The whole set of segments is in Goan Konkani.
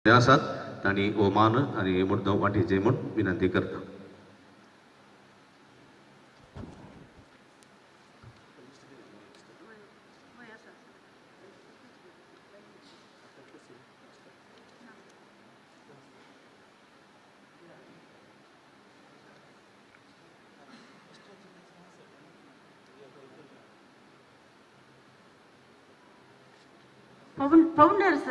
आसात तांणी हो मान आनी मुद्दो वांटेचे म्हूण विनंती करता. Founders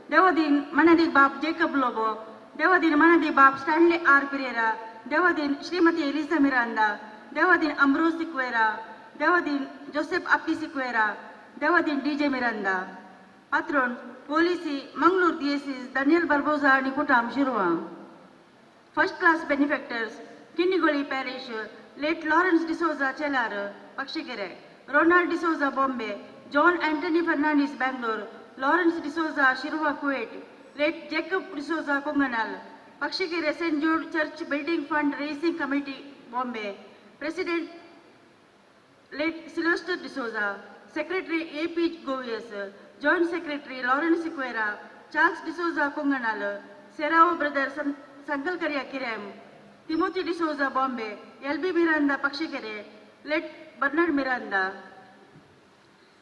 Devadeen Manadik Bab Jacob Lobo, Devadeen Manadik Bab Stanley R. Pereira, Devadeen Srimati Elisa Miranda, Devadeen Ambrose Siqueira, Devadeen Joseph Appi Siqueira, Devadeen DJ Miranda. Patron Policy Mangalore Diocese Daniel Barbosa and Kutam Shirwa. First class benefactors Kinnigoli Parish, late Lawrence D'Souza Chelar, Pakshikere, Ronald D'Souza Bombay, John Anthony Fernandez Bangalore, Lawrence D'Souza Shirwa Kuwait, late Jacob D'Souza Konganal, Pakshikere St. Jude Church Building Fund Raising Committee, Bombay, President late Sylvester D'Souza, Secretary A.P. Govias, Joint Secretary Lawrence Siqueira, Charles D'Souza Konganal, Serao Brother Sankalkarya Kirem, Timothy D'Souza Bombay, L.B. Miranda Pakshikere, late Bernard Miranda.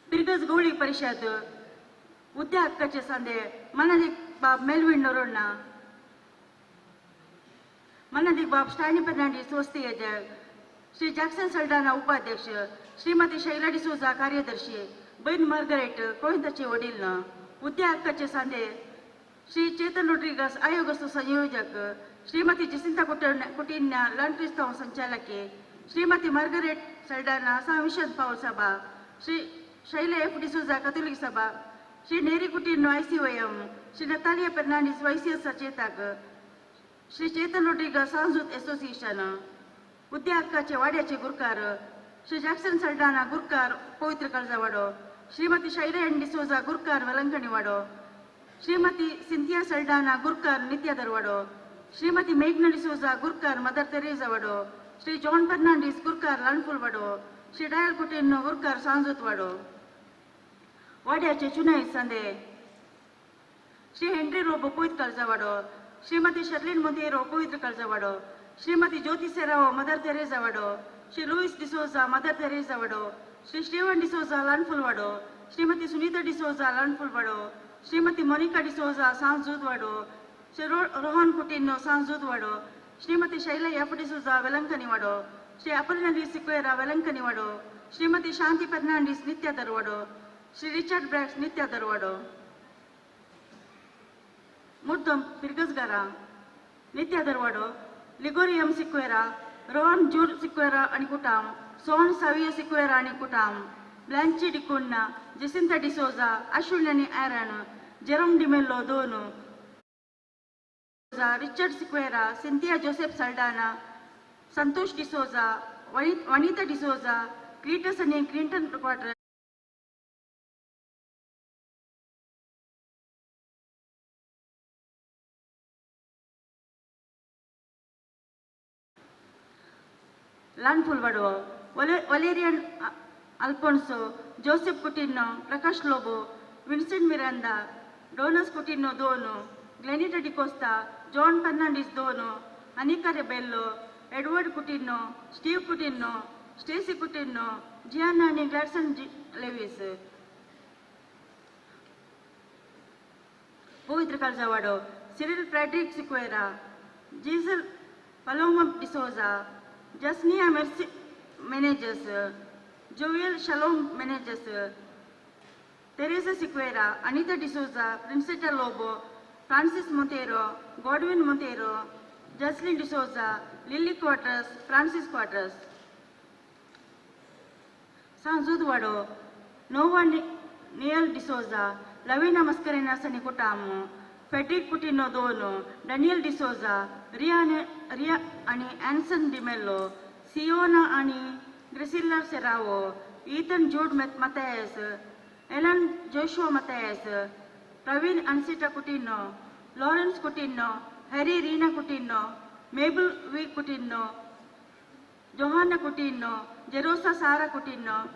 Pirgas Gowli Parishad, Udya Akkache Sande, Manadik Bab Melvin Noronna, Manadik Bab Stanley Fernandes Swasti Ajay, Shri Jackson Saldana Upadhyaksh, Shrimati Shaila D'Souza Karyadarshi, Bain Margaret Kohindache Vadil, Udya Akkache Sande, Shri Chetan Rodrigues Ayogastu Sanyojak, Shrimati Jacinta Coutinho Lan Cristao Sanchalaki, Shrimati Margaret Saldana Saint Paul Sabha, Shri Shaila F. D'Souza Catholic Sabha, Shri Neri Coutinho ICOM, Shri Natalia Fernandes YCS Sachetak, Shri Chetan Rodrigues Sanjut Association, Udya Akkache Vadyache Gurkar, Shri Jackson Saldana Gurkar Pavitra Kaljavado, Shrimati Shaila N. D'Souza Gurkar Velankani Vado, Shrimati Cynthia Saldana Gurkar Nitya Darvado, Shrimati Meghna D'Souza Gurkar Mother Teresa Vado, Shri John Fernandes Gurkar Lanful Vado, Shri Dayal Coutinho Gurkar Sanjut Vado. Vadyache Chunai Sande, Shri Henry Lobo Pavitra Kaljavado, Shrimati Sherlyn Monteiro Pavitra Kaljavado, Shrimati Jyoti Serao Mother Teresa Vado, Shri Louis D'Souza Mother Teresa Vado, Shri Steven D'Souza Lanful Vado, Shrimati Sunita D'Souza Lanful Vado, Shrimati Monica D'Souza Sanjut Vado, Shri Rohan Coutinho Sanjut Vado, Shrimati Shaila F. D'Souza Velankani Vado, Shri Aparna Sequeira Velankani Vado, Shrimati Shanti Fernandes Nitya Darvado, Shri Richard Bracks Nitya Darvado. Muddam Pirgasgara Nitya Darvado, Ligori M. Sequeira, Rohan Jude Sequeira आणि कुटाम, Sohan Savio Sequeira आणि कुटाम, Blanche D'Cunha, Jacinta D'Souza, Ashwin आणि Aaron, Jerome D'Mello दोन, Richard Sequeira, Cynthia Joseph Saldana, Santosh D'Souza, Vanita D'Souza, Cletus आणि Clinton quarter. Lanful Vado, Valerian Alfonso, Joseph Coutinho, Prakash Lobo, Vincent Miranda, Donas Coutinho Dono, Glenita D'Costa, John Fernandes Dono, Anika Rebello, Edward Coutinho, Steve Coutinho, Stacy Coutinho, Gianna आणि Gladson Lewis. Pavitra Kaljavado, Cyril Frederick Sequeira, Giselle Paloma D'Souza, Jasnia Mercy Menezes, Joel Shalom Menezes, Teresa Sequeira, Anita D'Souza, Princeta Lobo, Francis Monteiro, Godwin Monteiro, Jaslyn D'Souza, Lily Quadras, Francis Quadras. Sanjut Vado, Nova Neil D'Souza, Lavina Mascarenhas आणि कुटाम, Frederick Coutinho Dono, Daniel D'Souza, Riya आणि Anson D'Mello, Siona आणि Priscilla Serao, Ethan Jude Mathias, Alan Joshua Mathias, Praveen Ansita Coutinho, Lawrence Coutinho, Harry Reena Coutinho, Mabel V Coutinho, Johanna Coutinho, Jerosa Sara Coutinho,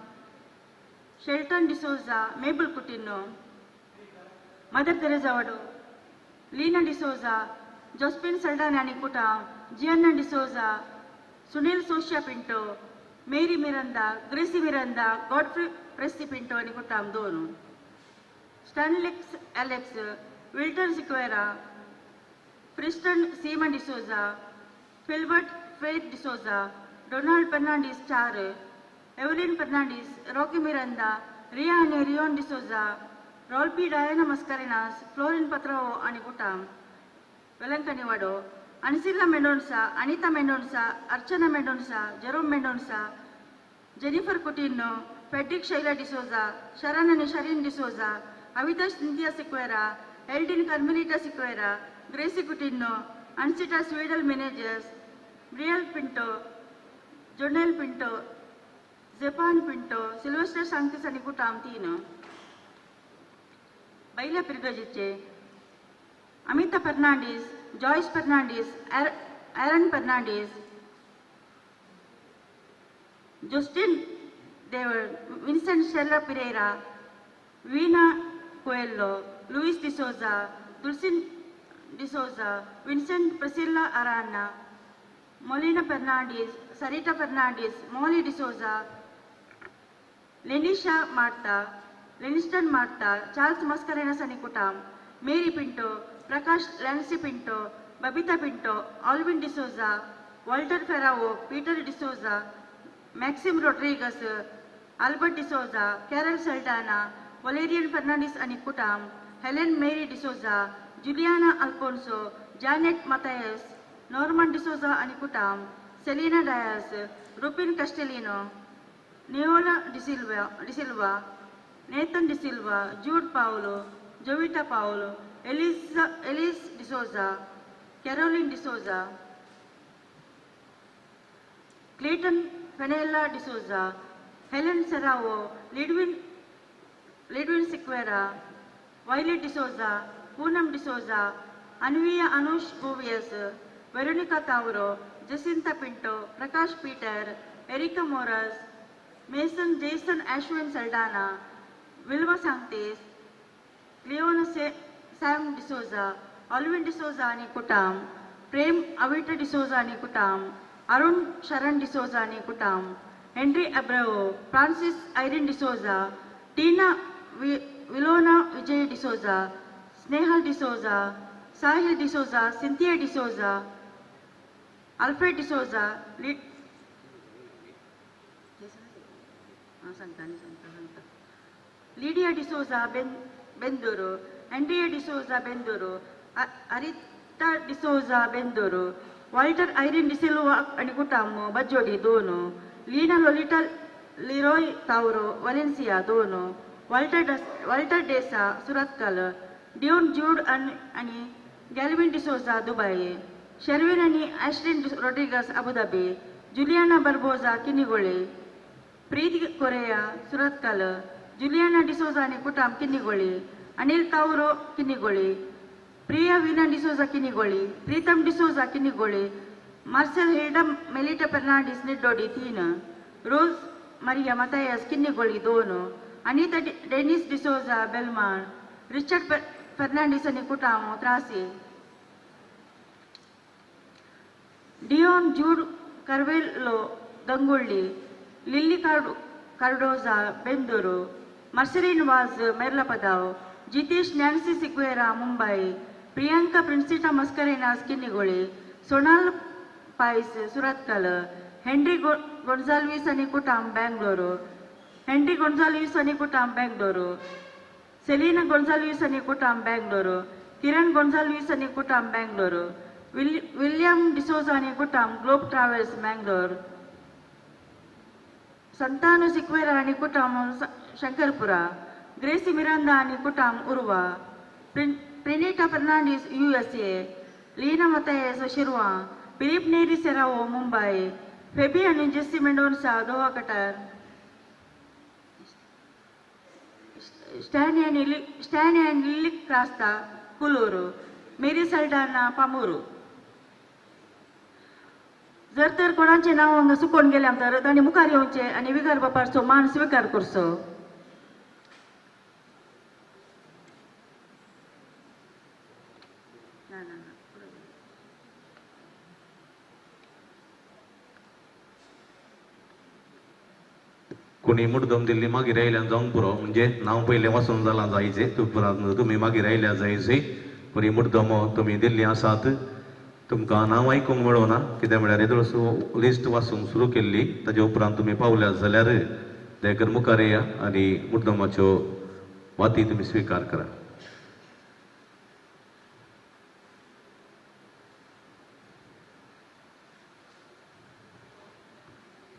Shelton D'Souza, Mabel Coutinho. Mother Teresa Vado, Leena D'Souza, जोस्पिन Saldanha आनी कुटाम, Gianna D'Souza, Sunil Sosia Pinto, Mary Miranda, Gracy Miranda, Godfrey Pressy Pinto आनी कुटाम 2, Stanlix Alex, Wilton Sequeira, Friston Seema D'Souza, Philbert Faith D'Souza, Donald Fernandes 4, Evelyn Fernandes, Rocky Miranda, Riya आनी Rion D'Souza, Rolpy Diana Mascarenhas, Florin Patrao आनी कुटाम, Velankanni Vado, Ansilla Mendonca, Anita Mendonca, Archana Mendonca, Jerome Mendonca, Jennifer Coutinho, Frederick Shaila D'Souza, Sharan आनी Sharin D'Souza, Avita Cynthia Sequeira, Eldin Carmelita Sequeira, Gracy Coutinho, Ansita Swedal Menezes, Briel Pinto, Jonel Pinto, Zepan Pinto, Sylvester Sanctis आनी कुटाम 3. बैल्या पिरगजीचे Amita Fernandes, Joyce Fernandes, Aaron Fernandes, Justin Deval, Vincent Shella Pereira, Veena Coelho, Luis D'Souza, Dulcin D'Souza, Vincent Priscilla Aranha, Molina Fernandes, Sarita Fernandes, Molly D'Souza, Lenisha Martha, Leniston Martha, Charles Mascarenhas आनी कुटाम, Mary Pinto, Prakash Lancy Pinto, Babita Pinto, Alvin D'Souza, Walter Ferrao, Peter D'Souza, Maxim Rodrigues, Albert D'Souza, Carol Saldanha, Valerian Fernandes आनी कुटाम, Helen Mary D'Souza, Juliana Alfonso, Janet Mathias, Norman D'Souza आनी कुटाम, Selina Dias, Rupin Castelino, Neola D'Silva, Nathan D'Silva, Jude Paulo, Jovita Paulo, Elise D'Souza, Caroline D'Souza, Clayton Fenella D'Souza, Helen Serrao, Lidwin Sequeira, Violet D'Souza, Poonam D'Souza, Anviya Anush Govias, Veronica Tauro, Jacinta Pinto, Prakash Peter, Erica Moras, Mason Jason Ashwin Saldanha, Wilma Sanctis, Cleona Sam D'Souza, Alvin D'Souza आनी कुटाम, प्रेम अविटा डिसोजा आनी कुटाम, अरुण शरण डिसोजा आनी कुटाम, Henry Abrao, Francis Irene D'Souza, Tina Vilona Vijay D'Souza, Snehal D'Souza, Sahil D'Souza, Cynthia D'Souza, Alfred D'Souza, Lydia D'Souza Benduru, Andrea D'Souza Benduru, Arita D'Souza Benduru, Walter Irene D'Silva आनी कुटाम, Bajodi 2, Leena Lolita Leroy Tauro, Valencia 2, Walter D'Sa, Surathkal, Dion Jude आनी गॅल्विन डिसोजा, दुबय, Sherwin आनी Ashlin Rodrigues, Abu Dhabi, Juliana Barbosa, Kinnigoli, Preethi Correa, Surathkal, Juliana D'Souza आनी कुटाम, Kinnigoli, Anil तावरो, Kinnigoli, Priya Veena D'Souza, Kinnigoli, Pritam D'Souza, Kinnigoli, Marcel Hilda Melita Fernandes, Niddodi 3, Rose Maria Mathias, Kinnigoli 2, Anita Dennis D'Souza, Belmar, Richard Fernandes आनी कुटाम, Trasi, Dion Jude Carvalho, Gangolli, Lily Cardoza, Bendur, Marceline Vaz, Merlapadav, Jitesh Nancy Sequeira, Mumbai, Priyanka Princita Mascarenhas, Kinnigoli, Sonal Pais, Surathkal, Henry Gonsalves आनी कुटाम, बेंगलोर, हेनरी गोन्साल्विस आनी कुटाम, बेंगलोर, सेलिना गोन्साल्विस आनी कुटाम, बेंगलोर, किरण गोन्साल्विस आनी कुटाम, बेंगलोर, विल्यम डिसोजा आनी कुटाम, ग्लोब ट्रॅव्हल्स, बेंगलोर, संतानो सिक्वेरा आनी कुटाम, शंकरपुरा, ग्रेसी मिरांदा आनी कुटाम, Urwa, Pranita Fernandes, USA, Leena Mathias, Shirva, Philip Neri Serrao, Mumbai, Febi आनी Jessy Mendonca, Doha, Qatar, Stany and Lily Crasta, Kulur, Mary Saldanha, Pamur. जर तर कोणाचें नांव हांगा चुकोवन गेलें तर तांणी मुखार येवचें आनी विगार बापाचो मान स्विकार करचो. कोणी मुड्डम दिल्ली मागीर आयल्यान जावंक पुरो, म्हणजे नांव पयलें वाचून जालां जायचे, उपरांत तुमी मागीर आयल्या जायचे. कोणी मुड्डम तुमी दिल्ली आसात, तुमकां नांव आयकूंक मेळना, कितें म्हळ्यार येदोळसो लिस्ट वाचूंक सुरू केल्ली, ताजे उपरांत तुमी पावल्या जाल्यार दयाकर मुखार येया आनी मुड्डमाच्यो वाती तुमी स्विकार करा.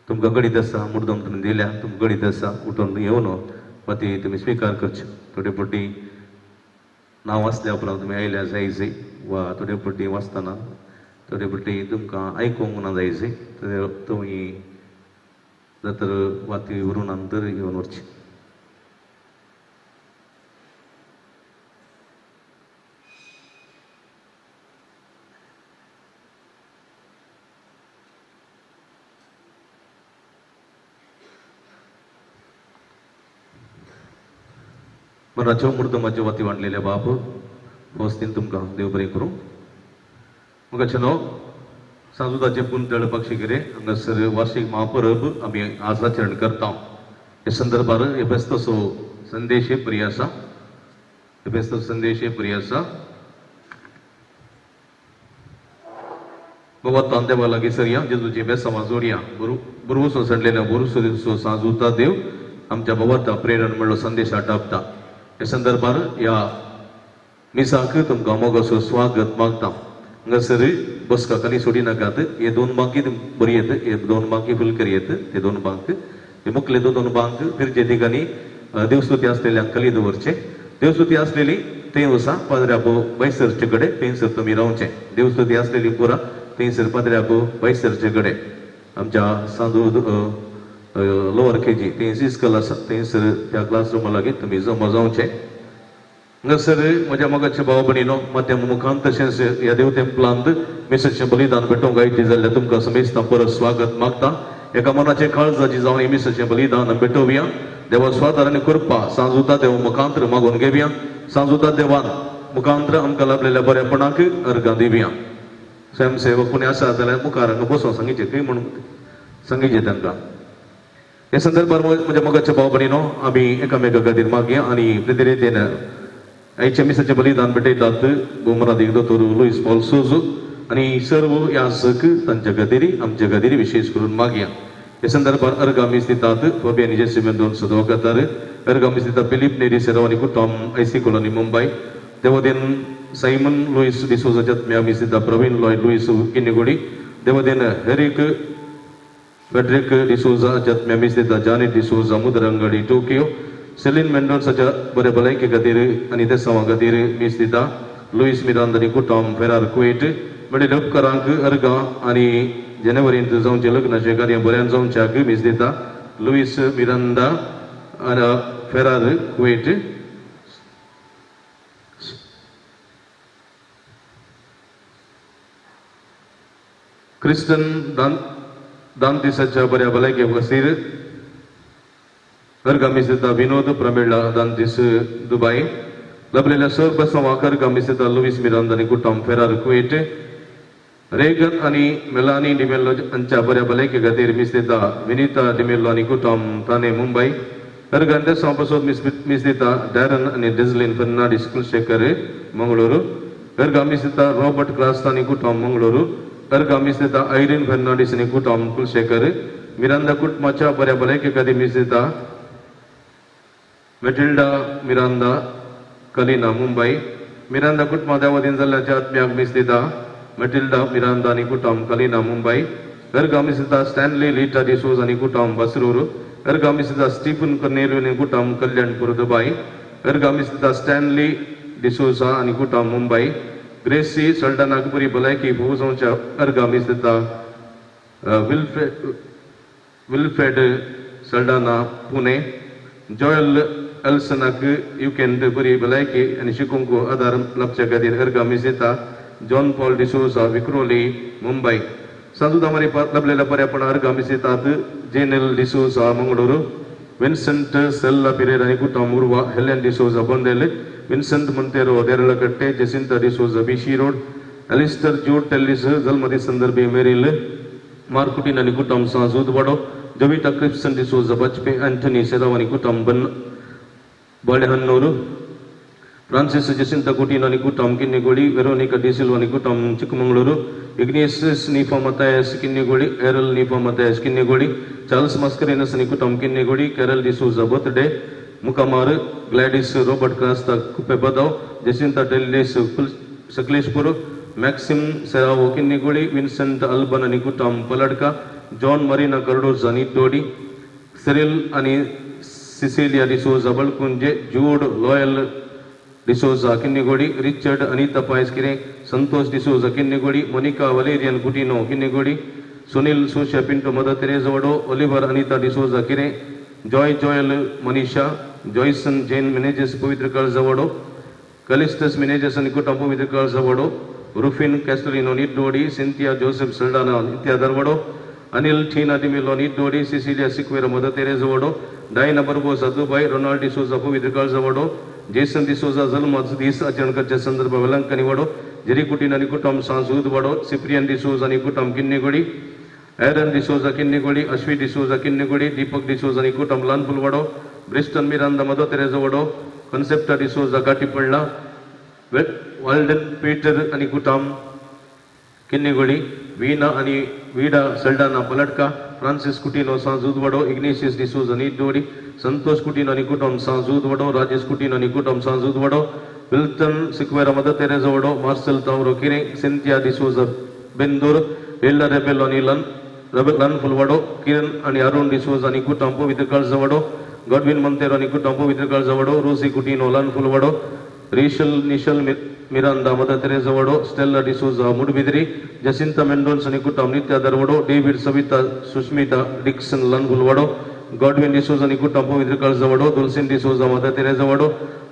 तुमकां गणीत आसा, मुड्डम तुमी दिल्या, तुमकां गणीत आसा, उठून येवन वाती तुमी स्विकार करच्यो. थोडे फावटी नांव वाचल्या उपरांत तुमी आयल्या जायचे, वा थोडे फावटी वाचतना थोडे फावटी तुमकां आयकूंक ना जायचे, तर तुमी जातर वाती व्हरून नंतर येवन व्हरची. मनाच्यो मुर्दमाच्यो वाती वांटलेले बाप वस्तीन तुमकां देव बरें करूं. म्हाका न्हू सांजुदाचें पुंतळ पक्षिगिरे हांगासर वार्षिक महापरब आमी आज आचरण करता. हे संदर्भार हे बेस्तसो संदेश बरी आसा, हे बेस्तो संदेश बरी आसा. बाबा देवा लागीं सरया, जेजूचे बेसांवां जोडया, बुरवसो सांडलेल्या बुरसो सांजुता देव आमच्या बाबाता प्रेरण म्हणलो संदेश आटापता. हे संदर्भार ह्या मिसाक तुमकां मोगासो स्वागत मागता. हांगासर बसका खाली सोडी नाकात, हे दोन बांकी बरी येत, हे दोन बांकी फूल करयेत, ते दोन बांक हे मुखले दोन बांक फिरचे ठिकाणी देवस्तुती आसलेल्यांक खाली दवरचे. देवस्तुती आसलेली थंय वसा पाद्र्यापो बैसरचे कडेन थंयसर तुमी रावचे. देवस्तुती आसलेली पुरा थंयसर पाद्र्यापो बैसरचे कडेन आमच्या सांजू लोअर के जी थंय इस्कॉल आसा थंयसर त्या क्लासरुमा लागीं तुमी जमा जावचे. हांगासर म्हज्या मोगाच्या भाव भयणीनो माध्यम मुखान तशेंच ह्या देव तेंपलांत मिसाचें बलिदान भेटोवंक आयिल्ली जाल्यार तुमकां समेस्तां परत स्वागत मागता. एका मनाचें काळजाची जावन हे मिसाचें बलिदान भेटोवया. देवा स्वादार आनी कृपा सांजुता देव मुखांत्र मागून घेवया. सांजुता देवान मुखांत्र आमकां लाभलेल्या बऱ्यापणाक अर्गां दिवया. स्वयंसेवक कोणी आसा जाल्यार मुखार हांगा बसून सांगचे खंय म्हणून सांगचे तांकां. हे संदर्भार म्हज्या मोगाच्या भाव भयणीनो आमी एकामेका खातीर मागया आनी प्रतिरेतेन आयच्या मिसाचें बलिदान भेटयतात भोवमरादीक दोतोर लुईस पॉल सोजो आनी सर्व याजक तांच्या खातीर आमच्या खातीर विशेष करून मागया. हे संदर्भार अर्गां मीस दितात फोबियानी जेसी मेंदोन सदोकातार, अर्गां मीस दितात फिलीप नेरी सेराव आनी कुटुंब आयसी कॉलनी मुंबय, देवदेन सायमन लुईस डिसोजा जत्म्या मीस दिता प्रवीण लॉय लुईस किन्नीगुडी, देवदेन हेरिक फेडरिक डिसोजा जत्म्या मीस दिता Johnny D'Souza Mudarangadi Tokyo, Celine मेंडोन्साच्या बरे भलायके खातीर आनी देसांवा खातीर मीस दिता लुईस मिरांद आनी कुटुंब फेरार कुवेट. मेळिल्ल्या उपकारांक अर्गां आनी जानेवारींत जावचें लग्नाचें कार्य बऱ्यान जावच्याक मीस दिता लुईस मिरांदा आनी फेरार कुवेट. क्रिस्टन दांतिसाच्या बऱ्या भलायके खातीर अर्गां मीस दिता विनोद प्रमिळा दांतीस दुबाय. लाभलेल्या सर्व बसवांक अर्गां मीस दिता लुईस मिरांदा आनी कुटुंब फेरार कुवेट. रेगन आनी मेलानी डिमेल्लो हांच्या बऱ्या भलायके खातीर मीस दिता विनिता डिमेल्लो आनी कुटुंब थाने मुंबय. अर्गां देसांव पासत मीस दिता डॅरन आनी डेझलिन फर्नांडीस कुलशेखर मंगळुरू. अर्गां मीस दिता रॉबर्ट क्रास्ता आनी कुटुंब मंगळुरू. अर्गां मीस दिता आयरीन फर्नांडीस आनी कुटुंब कुलशेखर. मिरांदा कुटुंबाच्या बऱ्या भलायके खातीर मीस दिता मेटिल्डा मिरांदा कलिना मुंबय. मिरांदा कुटुंबा देवादीन जाल्ल्याच्या आत्म्याक मीस दिता मेटिल्डा मिरांदा आनी कुटुंब कलिना मुंबय. अर्गां मीस दिता स्टॅनली लिटा डिसोज आनी कुटुंब बसरूर. अर्गां मीस दिता स्टीफन कर्नेलियो आनी कुटुंब कल्याणपूर दुबाय. अर्गां मीस दिता स्टॅनली डिसोजा आनी कुटुंब मुंबय. ग्रेसी सल्डानाक बरी भलायकी भोव जावच्या अर्गां मीस दिता विल्फ्रेड सल्डाना पुणे. जॉयल एल्सनाक युकेंत बरी भलायकी आनी शिकूंक आदार लाभच्या खातीर अर्गां मीस दिता John Paul D'Souza Vikhroli Mumbai. सांजुदामारी लाभलेल्या बऱ्यापणा अर्गां मीस दितात जेनेल डिसोजा मंगळुरू, विन्संट सेल्ला पिरेर आनी कुटुंब Urwa, Helen D'Souza Bondel, Vincent Monteiro Deralakatte, Jacinta D'Souza बिशी रोड, अलिस्टर जूड टेल्लिस जल्मदी संदर्भी मेरिल मार्कुटीन आनी कुटुंब सांजूद वाडो Jovita Cripson D'Souza Bajpe Anthony Serrao आनी कुटुंब बाळेहन्नूर फ्रांसिस जसिंता कुटीन आनी कुटुंब किन्नेगोळी वेरोनिका डिसिल्वा आनी कुटुंब Chikmagalur Ignatius Nifa Mathias Kinnegoli Errol Nifa Mathias Kinnegoli Charles Mascarenhas आनी कुटुंब Kinnigoli Carol D'Souza birthday Mukamar Gladys Robert Crasta Kupe Badav Jacinta Tellis Sakleshpur Maxim Serrao Kinnegoli Vincent Alban आनी कुटुंब पलडका जॉन मरीना कर्डोजा निड्डोडी सिरिल आनी Cecilia D'Souza Balkunje Jude Loyal D'Souza Kinnegoli Richard Anita Paes Kire Santosh D'Souza Kinnegoli Monica Valerian Coutinho Kinnegoli Sunil Susha Pinto Mother Teresa Vado Oliver Anita D'Souza Kire Joy Joel Manisha Joyson Jane Menezes Pavitra Kalja Vado Callistus Menezes आनी कुटुंब Pavitra Kalja Vado Rufin Castelino Niddodi Cynthia Joseph Saldanha Nitya Dharwado Anil Tina D'Mello Niddodi Cecilia Sequeira Mother Teresa Vado Diana Barbosa Dubai Ronald D'Souza Pavitra Kalja Vado Jason D'Souza जल्म दीस आचरण करच्या संदर्भ वेलंकनी वडो जेरी कुटीन आनी कुटुंब सांजूद वडो सिप्रियन डिसोजा आनी कुटुंब किन्नेगोडी एरन डिसोजा किन्नेगोडी अश्वी डिसोजा किन्नेगोडी दीपक डिसोजा आनी कुटुंब लानफुल वडो Briston Miranda Mother Teresa Vado Concepta D'Souza Katipalla Walden Peter आनी कुटुंब किन्नेगोडी वीणा आनी Vida Saldanha Paladka Francis Coutinho Sanjud Vado Ignatius D'Souza Niddodi Santosh Coutinho आनी कुटुंब सांजूद वडो राजेश कुटीनो आनी कुटुंब सांजूद Vado Wilton Sequeira Mother Teresa Vado Marcel Tauro Kire Cynthia D'Souza Bendur Ella Rebello आनी लन वडो किरण आनी अरुण डिसोजा आनी कुटुंब पवित्र काळजा वडो गॉडविन मंतेरो आनी कुटुंब पवित्र काळजा वडो रोसी कुटीनो लन Vado Rachel Nichelle Miranda Mother Teresa Vado Stella D'Souza Moodbidri Jacinta Mendonca आनी कुटुंब नित्या दरवडो डेव्हिड सविता सुस्मिता डिक्सन लन वडो गॉडविन डिसोजा आनी कुटुंब पवित्र काळजा वडो दुलसिन डिसोजा मदर तेरेजा वडो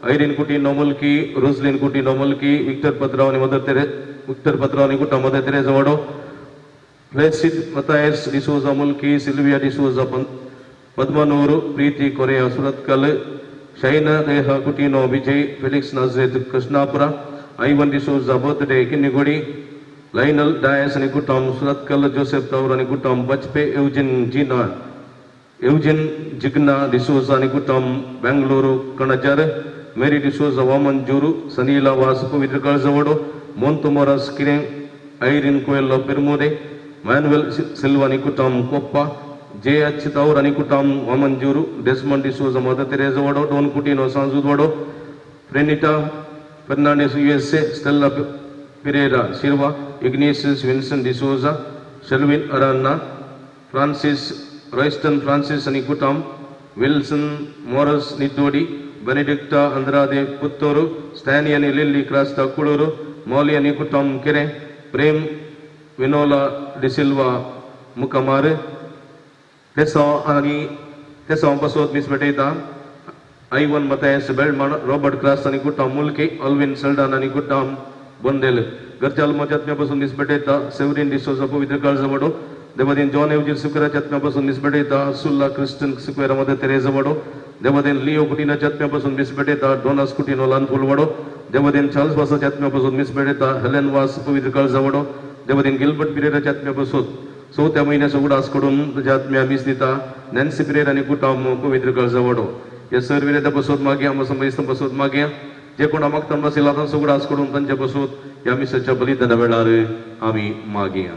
Irene Coutinho Mulki Roslin Coutinho Mulki Victor Patrao आनी मदर तेरे विक्टर पत्राव आनी कुटुंब Mother Teresa Vado Placid Mathias D'Souza Mulki Sylvia D'Souza Padmanur Preethi Correa Surathkal Shaina Reha Coutinho Vijay Felix Nazareth Krishnapura Ivan D'Souza birthday Kinnegodi Lionel Dias आनी कुटुंब सुरतकल जोसेफ तौर आनी कुटुंब बचपे एवजिन जीना एवजिन जिग्ना डिसोजा आनी कुटुंब बेंगलुरू कणजर मेरी डिसोजा वामनजूरू सनीला वास पवित्र काळजा वडो मोंतो मोरास किरें ऐरिन कोएल्लो पेरमुरे मानुएल सिल्वा आनी कुटुंब कोप्पा जे एच तौर आनी कुटुंब Vamanjoor Desmond D'Souza Mother Teresa Vado Don Coutinho Sanjud Vado Prenita Fernandes USA Stella Pereira Shirva Ignatius Vincent D'Souza Shelvin Aranha Francis Royston Francis आनी कुटुंब Wilson Moraes Niddodi Benedicta Andrade Puttur Stany आनी लिल्ली क्रास्ता कुळूर मौली आनी कुटुंब किरें प्रेम विनोला डिसिल्वा मुकमार तेसांव आनी तेसांव पासत मीस भेटयता आयवन मतायस बेल्डमान रॉबर्ट क्रास आनी कुटुंब मुल्की ऑल्विन सल्डान आनी कुटुंब बोंदेल घरच्या आल्माच्या आत्म्या पासून मीस भेटयता सेवरीन डिसोजा पवित्र काळजा वडो देवादीन जॉन एवजीन सुकराच्या आत्म्या पासून मीस भेटयता सुल्ला क्रिस्टन सुक्वेरा मदर तेरेजा वडो देवादीन लिओ कुटिनाच्या आत्म्या पासून मीस भेटयता डोनास कुटिनो लानफुल वडो देवादीन चार्ल्स वासाच्या आत्म्या पासून मीस भेटयता हेलेन वास पवित्र काळजा वडो देवादीन गिलबर्ट पिरेराच्या आत्म्या पासून चवथ्या म्हयन्याचो उडास कडून तुज्या आत्म्या मीस दिता नॅन्सी पिरेर आनी कुटुंब पवित्र काळजा वडो हे सर विरेता बसोत मागया आमकां समजता बसोत मागया जे कोण मागता बशिल्ला तांचो उगडास करून तांचे बसोत ह्या मिसाच्या बलिदाना वेळार आमी मागया.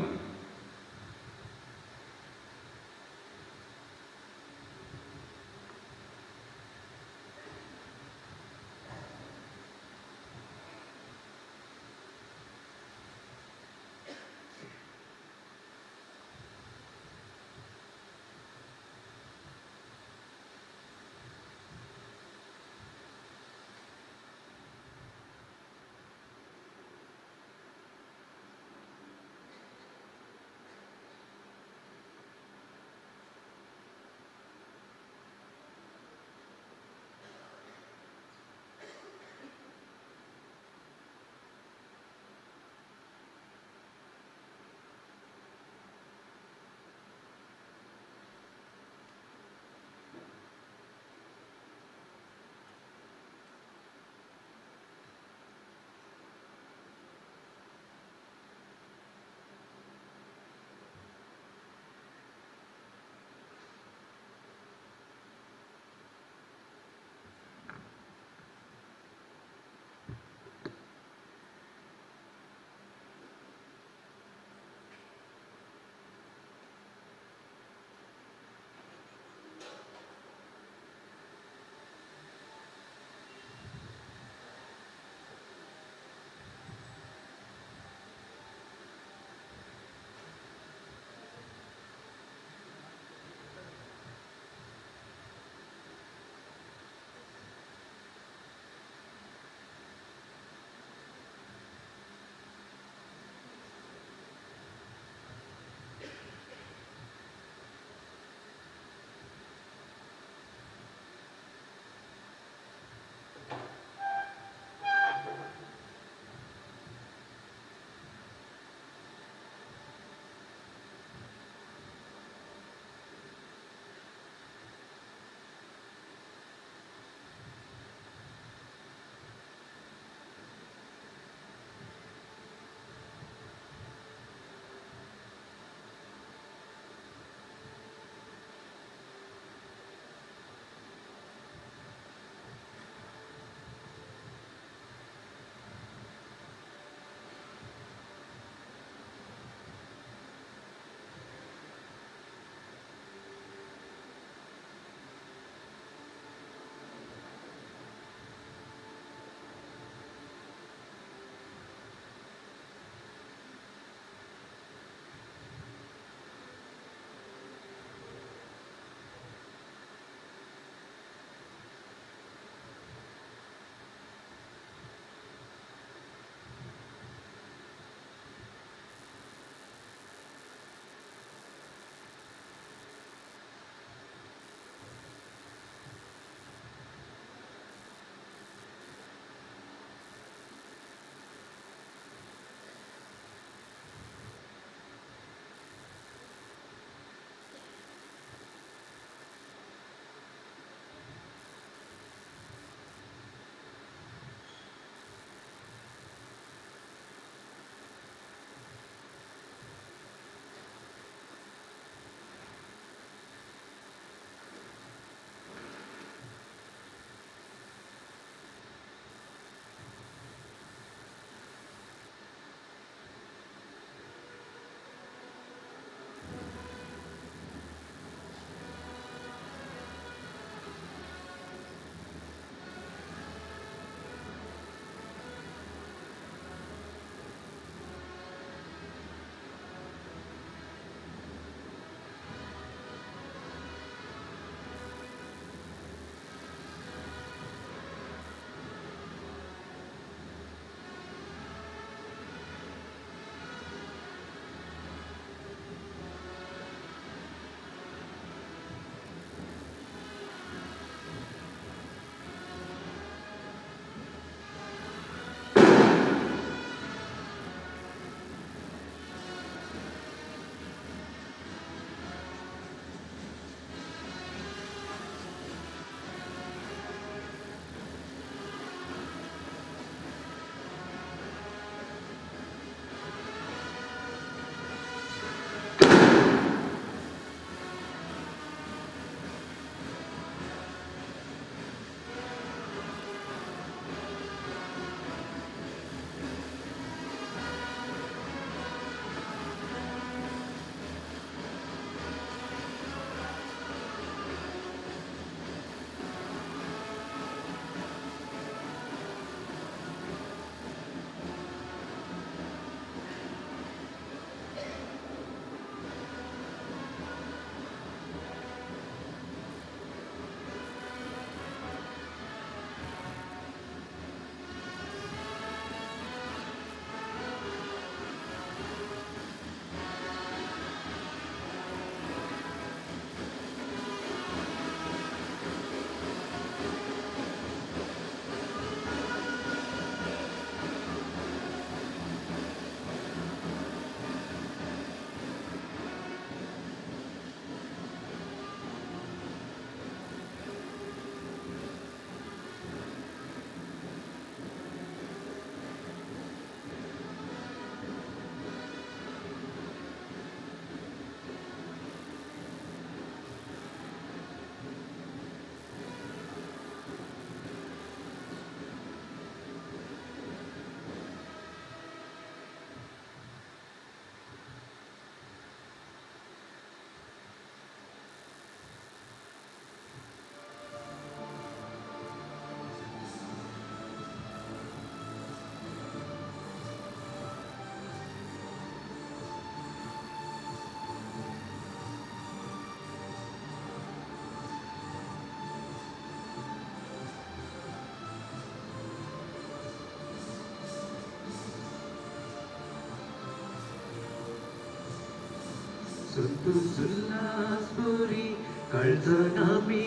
संतोष उल्हास बरी काळजान आमी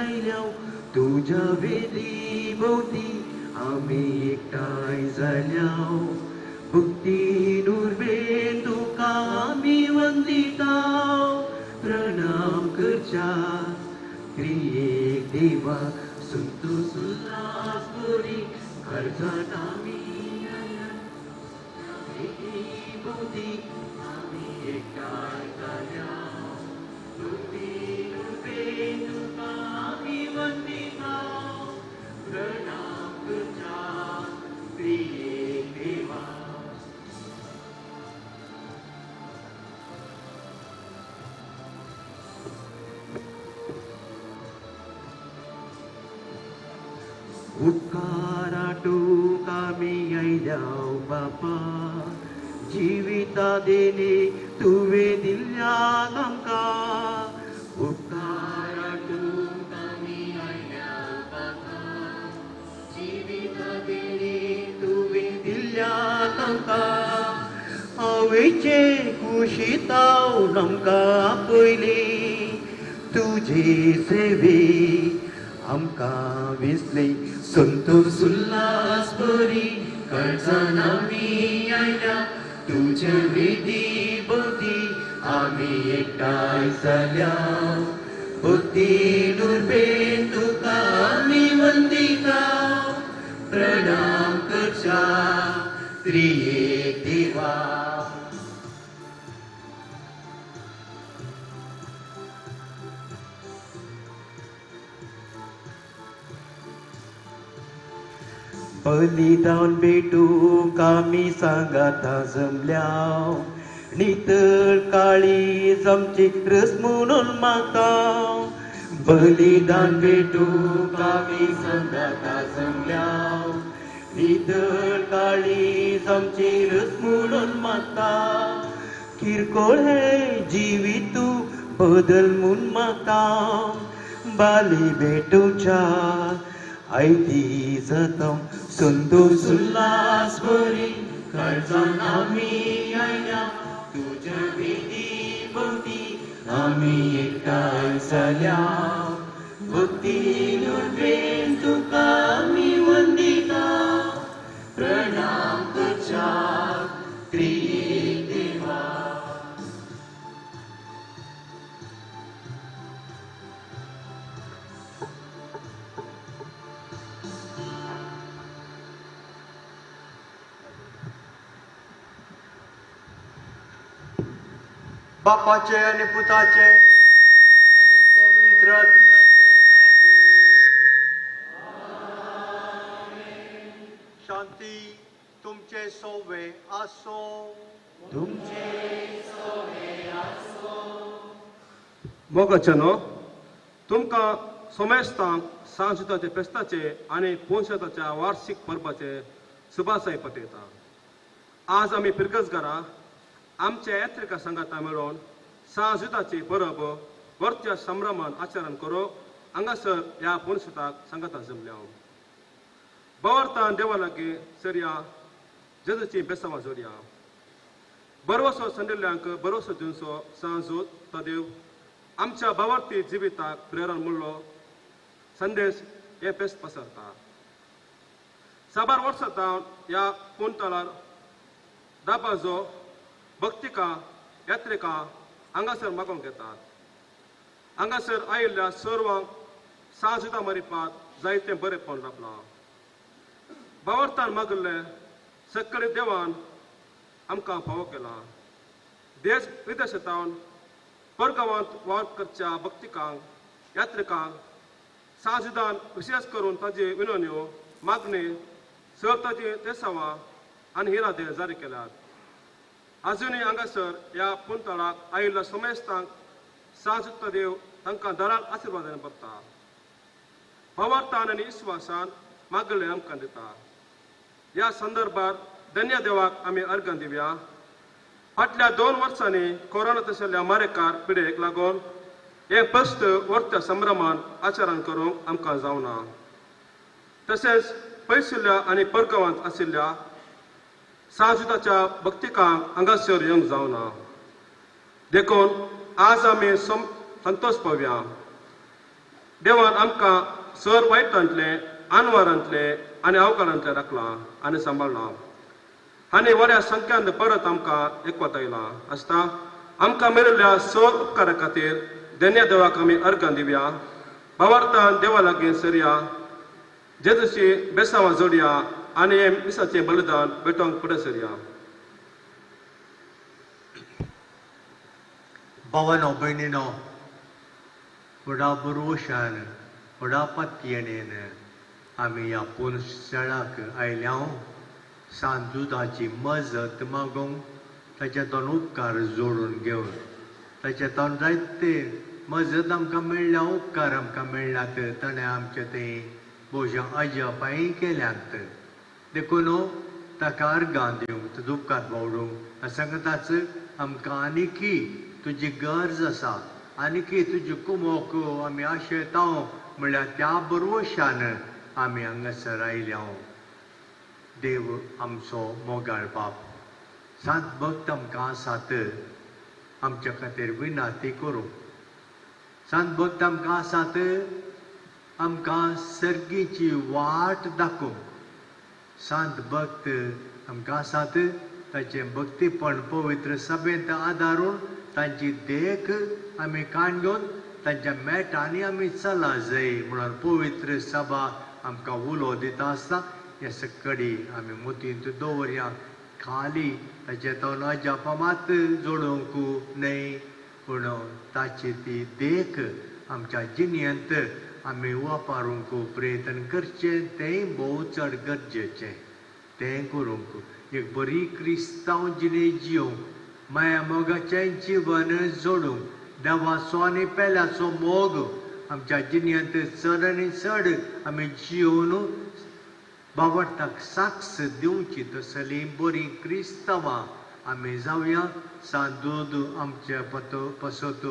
आयल्या तुज्या वेदी भोंवती आमी एकठांय जाल्या भक्तीन उर्बेन तुका आमी वंदिता प्रणाम करच्या त्रिएक देवा संतोष उल्हास बरी काळजान आमी आयल्या वेदी भोंवती आमी एकठांय जाल्या भक्तीन उर्बेन तुका आमी वंदिता प्रणाम करच्या त्रिएक देवा. उपकाराटूक आमी आयल्या बापा जिविता देणे तुवें दिल्ल्या आमकां उपकाराटूक आमी आयल्या बापा जिविता देणे तुवें दिल्ल्या आमकां आवयचे कुशीतावन आमकां आपयली तुजे सेवे आमकां विसली संतोष उल्हास बरी काळजान आमी आयल्या तुजे वेदी भोंवती आमी एकठांय जाल्या भक्तीन उर्बेन तुका आमी वंदिता प्रणाम करच्या त्रिएक देवा. बलिदान भेटूंक आमी सांगाता जमल्या नितळ काळीज आमची रस म्हणून मागता बलिदान भेटूंक आमी सांगाता जमल्या नितळ काळीज आमची रस म्हणून मागता किरकोळ हे जिवीत बदल म्हूण मागता बाली भेटूच्या आयती जाता संतोष उल्हास बरी काळजान आमी आयल्या तुज्या वेदी भोंवती आमी एकठांय जाल्या भक्तीन उर्बेन तुका आमी वंदिता प्रणाम करच्या त्रिएक देवा. बापाचे आनी पुताचे आनी पवित्र आत्म्याचे नांवी. शांती तुमचे सोवे आसो. तुमचे सोवे आसो. मोगाच्यानो तुमकां सोमेस्तांक सांजुताचे फेस्ताचे आनी पोनशेताच्या वार्षिक परबाचे सुभासाय पटयता. आज आमी फिरगजगारां आमच्या यात्रिका संगाता मेळोवन सांजुताची परब वर्त्या संभ्रमान आचरण करूंक हांगासर ह्या पुनशेताक सांगाता जमल्या. बवरतान देवा लागीं सरया जेजूची बेसांवां जोडया. बरवसो संदिल्ल्यांक बरवसो दिवचो सांजूत तदेव आमच्या भावार्थी जिविताक प्रेरण म्हणलो संदेश हे फेस्त पसरता. साबार वर्सां जावन ह्या पुनतलार दाबाजो भक्तिका यात्रिका हांगासर मागोवंक येतात. हांगासर आयिल्ल्या सर्वांक सांजुता मारिपात जायतें बरेंपण लाबलां. भावार्थान मागिल्लें सकले देवान आमकां फावो केला. देश विदेशांत परगांवांत वावर करच्या भक्तिकांक यात्रिकांक सांजुदान विशेष करून ताजी विनवण्यो मागणी सर ताजी तेसांवां आनी इरादे जारी केल्यात. अजुनूय हांगासर ह्या पुनतळाक आयिल्ल्या समेस्तांक सांजुत्त देव तांकां दराल आशिर्वादान भरता. भावार्थान आनी विश्वासान मागले आमकां दिता. ह्या संदर्भार धन्य देवाक आमी अर्घां दिवया. फाटल्या 2 वर्सांनी कोरोना तशेल्या मारेकार पिडेक लागून हें प्रश्न वर्त्या संभ्रमान आचरण करूंक आमकां जावना. तशेंच पयसुल्ल्या आनी परगांवांत आशिल्ल्या सांजुताच्या भक्तिकांक हांगासर येवंक जावना. देखून आज आमी संतोश पावया. देवान आमकां सर वायटांतले, आनवारांतले आनी अवकारांतले राखलां आनी सांबाळ्ळां आनी बऱ्या संख्यान परत आमकां एकवटायलां आसता. आमकां मेळिल्ल्या सर उपकारा खातीर धन्य देवाक आमी अर्गां दिवया. भावार्थान देवा लागीं सरया, जेजूची बेसांवां जोडया आनी हें मिसाचें बलिदान भेटोवंक फुडें सरया. भावानो भयणीनो, व्हडा बरोशान व्हडा पातयेन आमी ह्या पुनशाळाक आयल्या सांजुदाची मजत मागूंक, ताच्या तोंड उपकार जोडून घेवन, ताच्या तोंड जायते मजत आमकां मेळ्ळ्या, उपकार आमकां मेळ्ळ्यात. ताणें आमचे ते भोवशा अजापांय केल्यात. देखून ताका अर्गां दिवंक, ताजो उपकार बावडूंक सांगताच आमकां आनीकी तुजी गरज आसा, आनीकी तुजी कुमोक आमी आशेता म्हणल्यार त्या बरोशान आमी हांगासर आयल्या. देव आमचो मोगाळ बाप, सांत भक्त आमकां आसात, आमच्या खातीर विनाती करूं. सांत भक्त आमकां आसात, आमकां सर्गीची वाट दाखोवंक. सांत भक्त आमकां आसात, ताचें भक्तीपण पवित्र सभेंत आदारून तांची देख आमी काण घेवन तांच्या मेटांनी आमी चला जाय म्हणून पवित्र सभा आमकां उलो दिता आसता. हे सकडी आमी मोतींत दवरया. खाली ताचे तो अजापां मात जोडूंक न्हय, पूण ताची ती देख आमच्या जिणेंत आमी वापरूंक प्रयत्न करचें, तेंय भोव चड गरजेचें. तें करूंक एक बरी क्रिस्तांव जिणे जियोंक, माया मोगाचें जिवन जोडूंक, देवाचो आनी पेल्याचो मोग आमच्या जिणेंत चड आनी चड आमी जियोवन बावडटाक साक्ष दिवची तसली बरी क्रिस्तांवां आमी जावया. सांदूद आमचे पतो पसत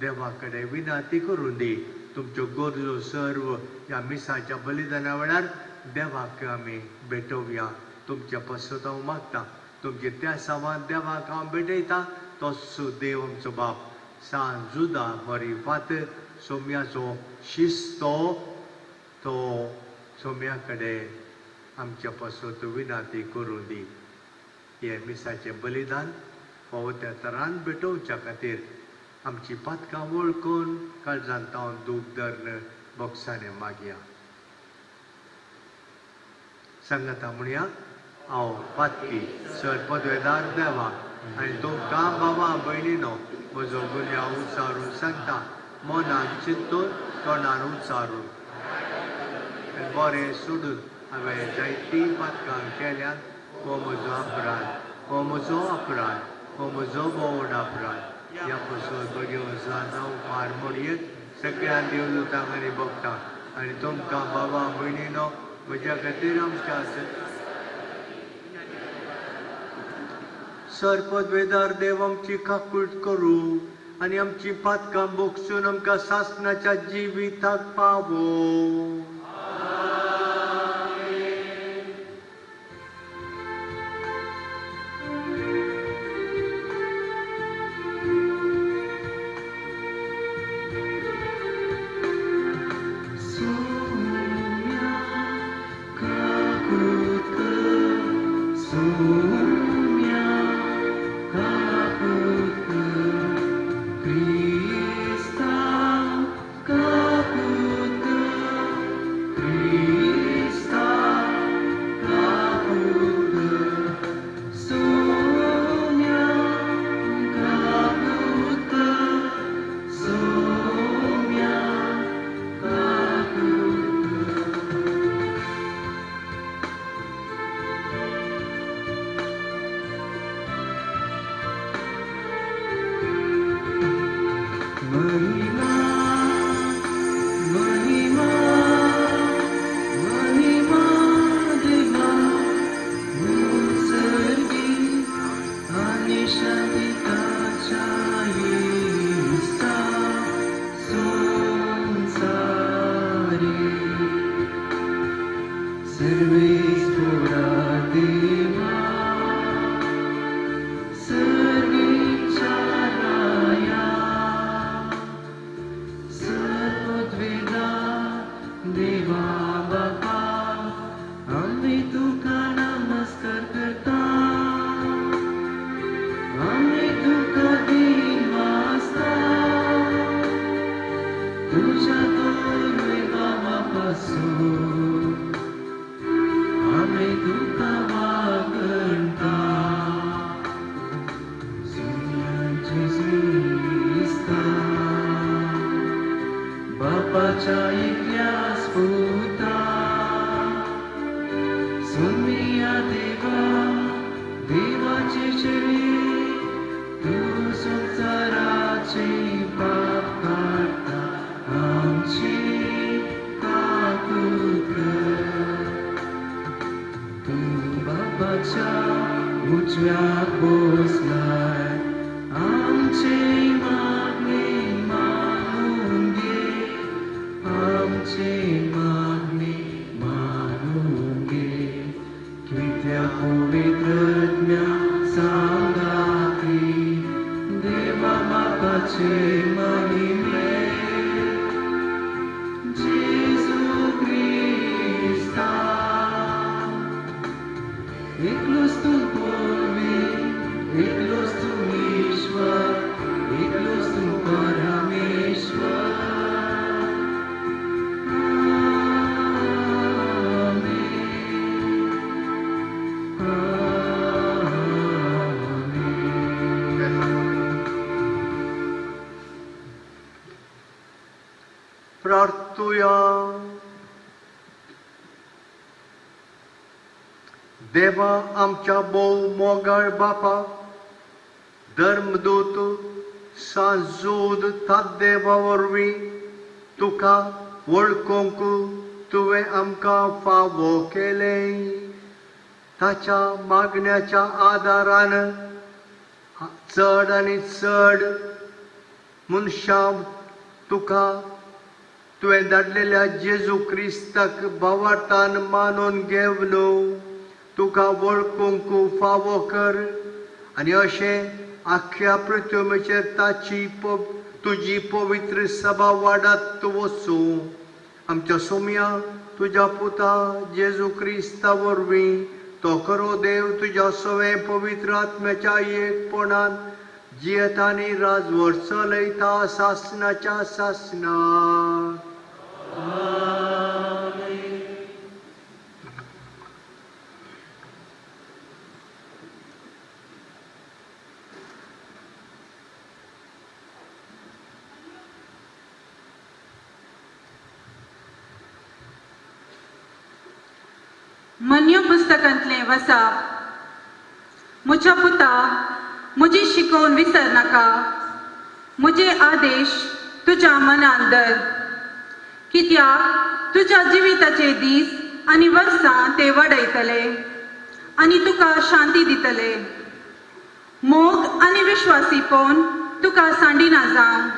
देवा कडेन विनंती करून दी. तुमच्यो गरजो सर्व ह्या मिसाच्या बलिदाना वेळार देवाक आमी भेटोवया. तुमच्या पसत हांव मागता, तुमचे त्या सामान देवाक हांव भेटयता. तोच देव आमचो बाप सान जुदा बरी फात सोम्याचो शिस्तो तो सोम्या कडेन आमच्या पसत विनंती करून दी. हें मिसाचें बलिदान फावो त्या तरान भेटोवच्या खातीर आमची पातकां वळखून काळजांत तावन दूख धरून बोक्सांनी मागया. सांगता म्हणया, हांव पातकी सर पदवेदार देवा आनी तुमकां बाबा भयणीनो म्हजो गुन्यांव उचारून सांगता, मनान चिंतून तोंडान उचारून बरें सोडून हांवें जायतीं पातकां केल्यात. हो म्हजो अपराध, हो म्हजो अपराध, हो म्हजो भोवड अपराध. ह्या पसून बगेवन हांव पार मोडयेत सगळ्या देवदूतांक आनी भोगता आनी तुमकां बाबा भयणीनो म्हज्या खातीर आमच्या सर पदवेदार देव आमची काकूट करूं आनी आमची पातकां भोगसून आमकां सासणाच्या जिविताक पावो. Service उजव्याक बसलाय आमचे मागणे मानून घे आमचे मागणे मानून घे कित्याक पवित्र सांगाती देवा बापाचे महिमे जेजू क्रिस्ता एकलोच तूं पवित्र एकलोच तूं ईश्वर एकलोच तूं परमेश्वर प्रार्थुया. देवा आमच्या भोव मोगाळ बापा धर्मदूत सांजूद तादेवा वरवीं तुका वळखूंक तुवें आमकां फावो केलें. ताच्या मागण्याच्या आदारान चड आनी चड मनशां तुका तुवें धाडलेल्या जेजू क्रिस्ताक भावार्थान मानून घेवन तुका वळखूंक फावो कर आनी अशें आख्ख्या पृथ्वीचेर ताची तुजी पवित्र सभा वाडत वचूं. आमच्या सोम्या तुज्या पुता जेजू क्रिस्ता वरवीं तो खरो देव तुज्या सवें पवित्र आत्म्याच्या एकपणान जियेता आनी राजवट चलयता सासनाच्या सासना. मन्यू पुस्तकांतलें वसाप. म्हज्या पुता म्हजी शिकोवन विसर नाका, म्हजे आदेश तुज्या मनान धर, कित्याक तुज्या जिविताचे दीस आनी वर्सां ते वाडयतले आनी तुका शांती दितले. मोग आनी विश्वासीपण तुका सांडिना जावं,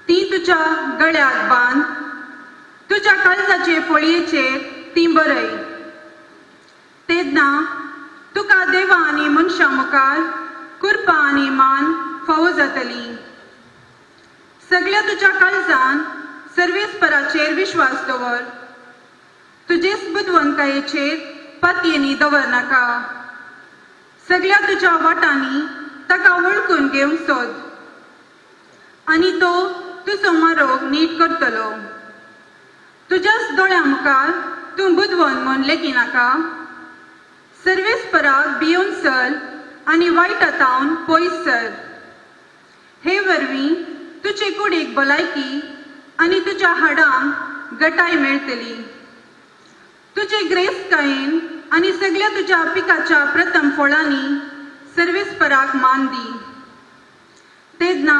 ती तुज्या गळ्याक बांद, तुज्या काळजाचे फळयेचेर ती बरय. तेन्ना तुका देवा आनी मनशां मुखार कृपा आनी मान फावो जातली. सगळ्या तुज्या काळजान सर्वेस्पराचेर विश्वास दवर, तुजेच बुदवंतकायेचेर पातयेनी दवर नाका. सगळ्या तुज्या वाटांनी ताका वळखून घेवंक सोद आनी तो तुजो मारोग नीट करतलो. तुज्याच दोळ्यां मुखार तूं बुदवंत म्हूण लेखिनाका. सर्वेस्पराक भियोवन चल आनी वायटा तावन पयस सर. हे वरवीं तुजे कुडीक भलायकी आनी तुज्या हाडांक गटाय मेळटली. तुजे ग्रेस्तकायेन आनी सगळ्या तुज्या पिकाच्या प्रथम फळांनी सर्वेस्पराक मान दी. तेन्ना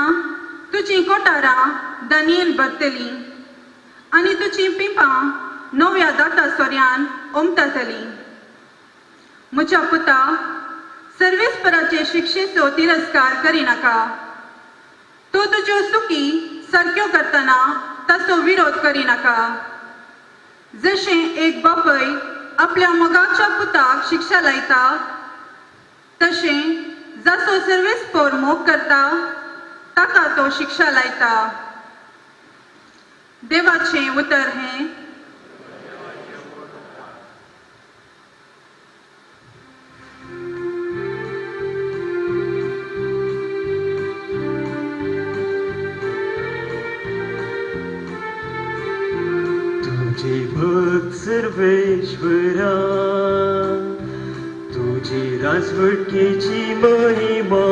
तुजीं कोठारां दानयेन भरतलीं आनी तुजीं पिंपां नव्या दाता सोऱ्यान ओमतातलीं. म्हज्या पुता, सर्वेस्पराचे शिक्षेचो तिरस्कार करिनाका. तो तुज्यो चुकी सारक्यो करतना ताचो विरोध करिनाका. जशें एक बापय आपल्या मोगाच्या पुताक शिक्षा लायता, तशें जाचो सर्वेस्पर मोग करता ताका तो शिक्षा लायता. देवाचें उतर हें. तुझे भक्त सर्वेश्वरा, तुझी राजवटकेची महिमा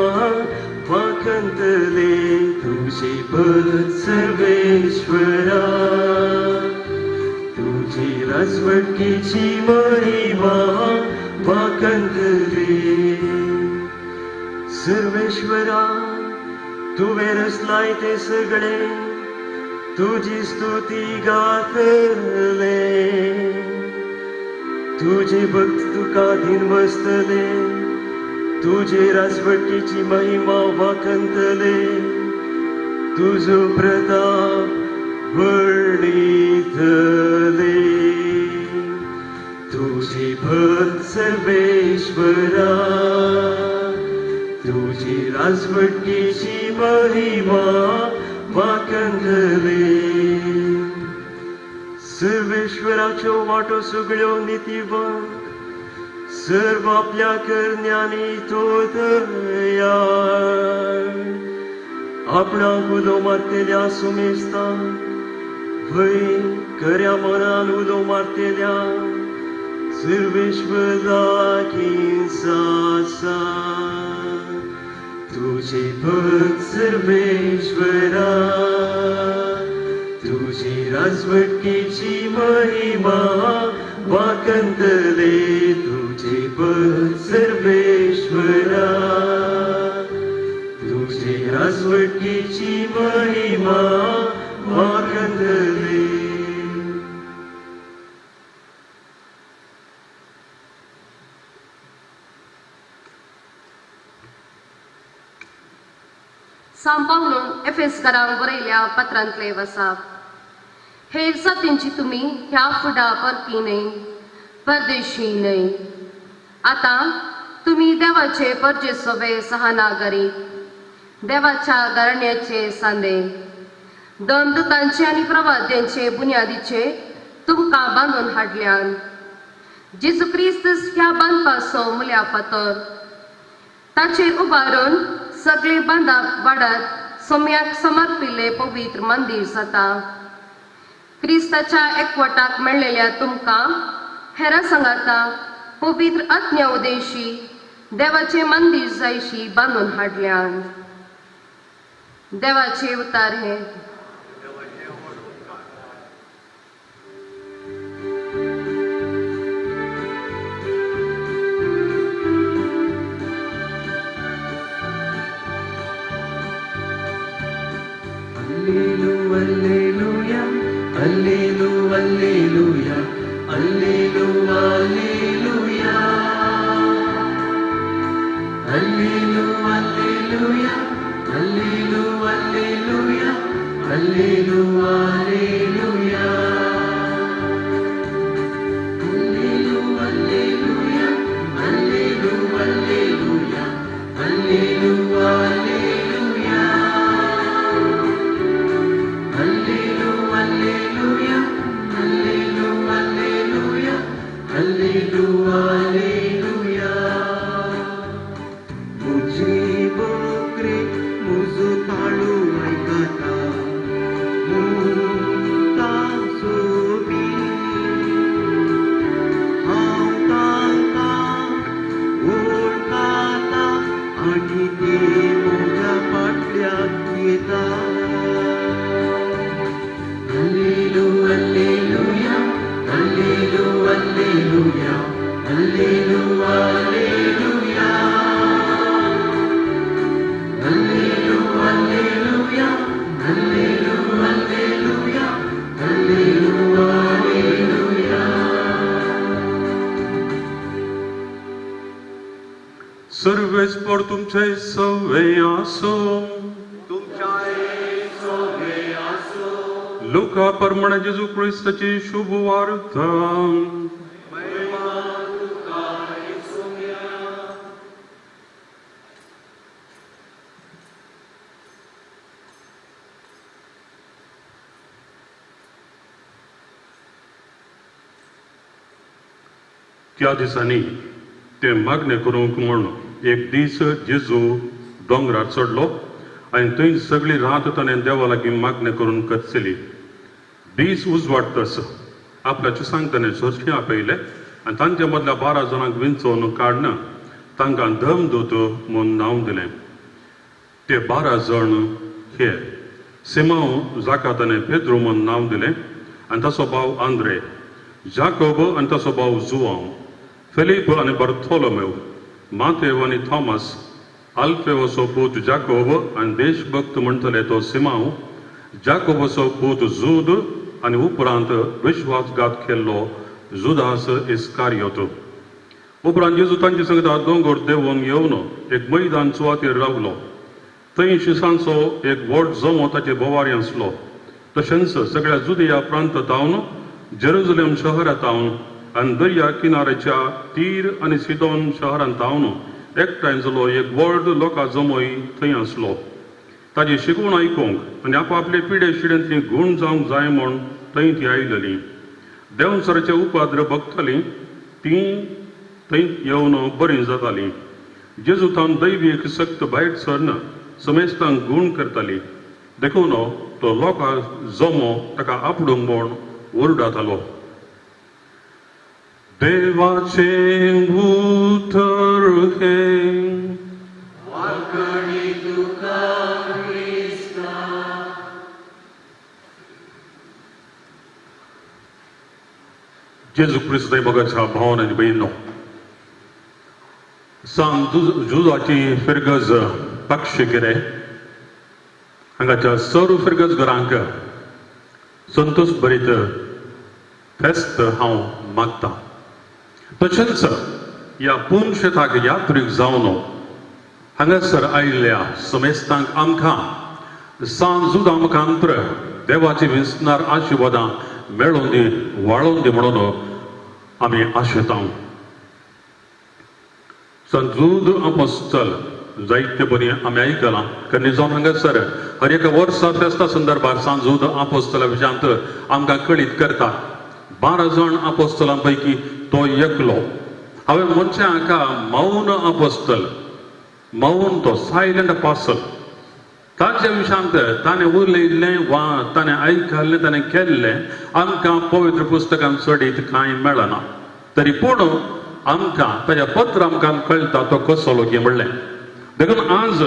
वाखंतले. तुझे भक्त सर्वेश्वरा, तुझी राजवटकेची महिमा वाखंतले. सर्वेश्वरा, तुवें रचलाय तें सगळें, तुजी स्तुती गातले. तुजे भक्त तुका दिनवसतले, तुजे राजवटीची महिमा वाखंतले, तुजो प्रताप वर्णितले। तुजी भक्त सर्वेश्वरा, तुजी राजवटीची महिमा वाखंतले। सर्वेश्वराच्यो वाटो सगळ्यो नितीवंत, सर्व आपल्या करण्यांनी तो दयाळ। आपणाक उलो मारतेल्या सुमेस्तांक, भंय खऱ्या मनान उलो मारतेल्या सर्वेश्वर लागींच आसा। तुजी भक्त सर्वेश्वरा, तुजी राजवटीची महिमा वाखंतले। तुजी भक्त सर्वेश्वरा, तुजी राजवटीची महिमा वाखंतले। सांव पावलून एफेसकारांक बरयल्या पत्रांतले वसाप. हेर जातींची तुमी ह्या फुडा परकी न्हय, परदेशी न्हय. आतां तुमी देवाचे परजे सोबे सहानागरी, देवाच्या घराण्याचे सांदे, दोन दुतांचे आनी प्रवाद्यांचे बुन्यादीचे तुमकां बांदून हाडल्यान. जेजू क्रिस्त ह्या बांदपाचो मुल्या फातर, ताचेर उबारून सगळे बांदाप वाडत सोम्याक समर्पिल्ले पवित्र मंदीर जाता. क्रिस्ताच्या एकवटाक मेळ्ळेल्या तुमकां हेरां सांगाता पवित्र आत्म्या उदेशी देवाचे मंदीर जायशी बांदून हाडल्यान. देवाचे उतार हे. Alleluia, Alleluia, Alleluia, Alleluia, Alleluia. Alleluia, Alleluia, Alleluia, Alleluia, Alleluia, Alleluia. Alleluia, Alleluia, Alleluia, Alleluia, Alleluia, Alleluia. Alleluia, Alleluia, Alleluia, Alleluia, Alleluia. मुझे बकरे मुझो ताळू आयकता, मुता सोबी हांव तांकां वळखता आनी ते म्हज्या फाटल्यान येता. Alleluia, Alleluia, Alleluia, Alleluia, Alleluia. Alleluia, Alleluia, Alleluia, Alleluia, Alleluia, Alleluia. सर्वेस्पर तुमचे सवे आसो, लुका परमण जेजू क्रिस्ताची शुभ वार्ता. त्या दिसांनी ते मागणें करूंक म्हूण एक दीस जेजू दोंगरार चडलो आनी थंय सगळी रात ताणें देवा लागीं मागणें करून करचली. दीस उजवाडतस आपल्याचे सांगताणें सरशीं आपयलें आनी तांचे मदल्या 12 जाणांक विंचोवन काडन तांकां धर्मदूत म्हूण नांव दिलें. ते 12 जाण हे: सिमांव जाका ताणें पेद्रू म्हूण नांव दिलें आनी ताचो भाव आंद्रे, जाकोब आनी ताचो भाव जुआंव, फिलीप आनी बर्थोलोमेव, मातेव आनी थॉमस, आल्फेवसो पूत जाकोब आनी देशभक्त म्हणटले तो सिमांव, जाकोबाचो पूत जूद आनी उपरांत विश्वासघात केल्लो जुदास इस्कारियोत. उपरांत जेजू तांचे संगता दोंगर देंवोन येवन एक मैदान सुवातेर रावलो. थंय शिसांचो एक व्हड जमो ताचे बोवारी आसलो. तशेंच सगळ्या जुदया प्रांतांत, जेरुजलेम शहरांत आनी दर्या किनाऱ्याच्या तीर आनी सिदोन शहरांत एकठांय जालो एक व्हड लोकां जमोय थंय आसलो. ताजी शिकवण आयकूंक आनी आपआपले पिडे शिडेंतली गूण जावंक जाय म्हूण थंय ती आयलेली. देंवचाराचे उपाद्र भोगतालीं तीं थंय येवन बरीं जातालीं. जेजू थावन दैवीक शक्त भायर सरन समेस्तांक गूण करताली. देखून तो लोकां जमो ताका आपडूंक म्हूण ओरडातालो. देवाचें उतर हें. वांकणी तुका क्रिस्ता. जेजू क्रिस्त मोगाच्या भावन आनी भयणींनो, सांत जुजाची फिरगज पक्षी कितें हांगाच्या सर्व फिरगज घरांक संतोष भरीत फेस्त हांव मागता. तशेंच ह्या पुनशेताक यात्रीक जावन हांगासर आयिल्ल्या समेस्तांक आमकां सांत जुदा मुखांतर देवाची विसणार आशिर्वादां मेळोवन दी वाळोवन दी म्हणून आमी आशेता. सांत जुद आपोस्तल जायते बरी आमी आयकलां कारण जावन हांगासर हर एका वर्सा फेस्ता संदर्भार सांत जुद आपोस्तला विशयांत आमकां कळीत करता. 12 जाण आपोस्तलां पैकी तो एकलो. हांवें म्हणचें हाका मौन आपोस्तल, मौन तो सायलंट अपोस्टल. ताच्या विशयांत ताणें उलयल्लें वा ताणें आयकल्लें ताणें केल्लें आमकां पवित्र पुस्तकान चडीत कांय मेळना. तरी पूण आमकां ताच्या पत्र आमकां कळटा तो कसलो की म्हणलें. देखून आज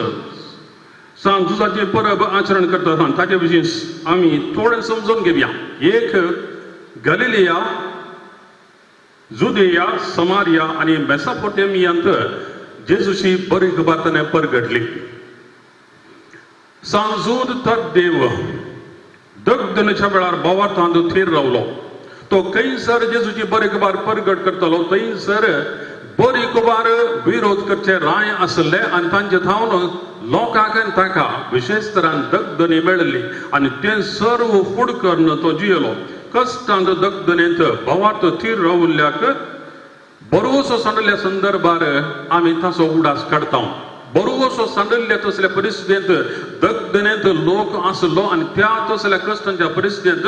सांत जुजाची परब आचरण करता ताचे विशीं आमी थोडें समजून घेवया. एक गलिलिया, जुदेया, समारिया आनी मेसोपोटेमियांत जेजूची बरी खबर ताणें परगटली. सांत जुद तद्देव दगदनच्या वेळार बोवार्थांत थीर रावलो. तो खंयसर जेजूची बरी खबर परगट करतालो थंयसर बरी खबर विरोध करचे राय आसले आनी तांचे थावन लोकांक आनी ताका विशेश तरान दगदनी मेळ्ळी आनी तें सर्व फुड करून तो जियेलो. कश्टांत दगदनेंत बोवार्थ थीर रावल्ल्याक बरोसो सांडल्या संदर्भार आमी ताचो उडास काडता. बरोसो सांडल्ल्या तसल्या परिस्थितींत दगदनेंत लोक आसलो आनी त्या तसल्या कश्टांच्या परिस्थितींत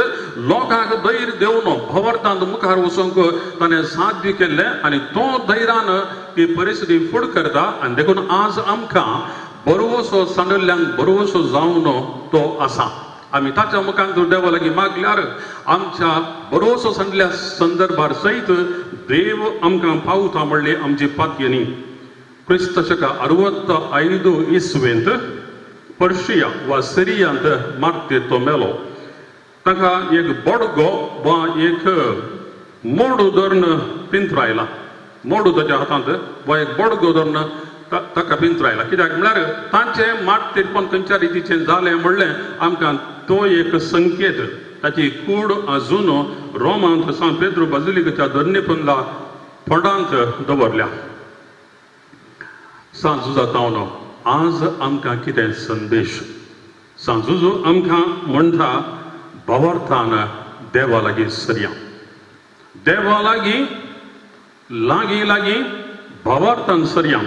लोकांक धैर्य दिवन भवार्थांत मुखार वचूंक ताणें साध्य केल्लें आनी तो धैर्यान ती परिस्थिती फुड करता. आनी देखून आज आमकां बरोसो सांडल्ल्यांक बरोसो जावन तो आसा. आमी ताच्या मुखार देवा लागीं मागल्यार आमच्या बरोसो सांडल्या संदर्भार सयत देव आमकां पावता म्हणली आमची पातयेनी. क्रिस्त शका 65 इसवेंत पर्शिया वा सिरियांत मारते तो मेलो. ताका एक बोडगो वा एक मोडू धरून पिंत्रायला. मोडू ताच्या हातांत वा एक बोडगो धरून ताका पिंत्रायला. कित्याक म्हळ्यार तांचें मारतेपण खंयच्या रितीचें जालें म्हणलें आमकां तो एक संकेत. ताची कूड अजून रोमांत सांत पेद्रो बाजिलिकाच्या धरणीपंदा फोंडांत दवरल्या. सांत जुजा तावन आज आमकां कितें संदेश? सांत जुजू आमकां म्हणटा भावार्थान देवा लागीं सरया, देवा लागीं लागीं लागीं भावार्थान सरया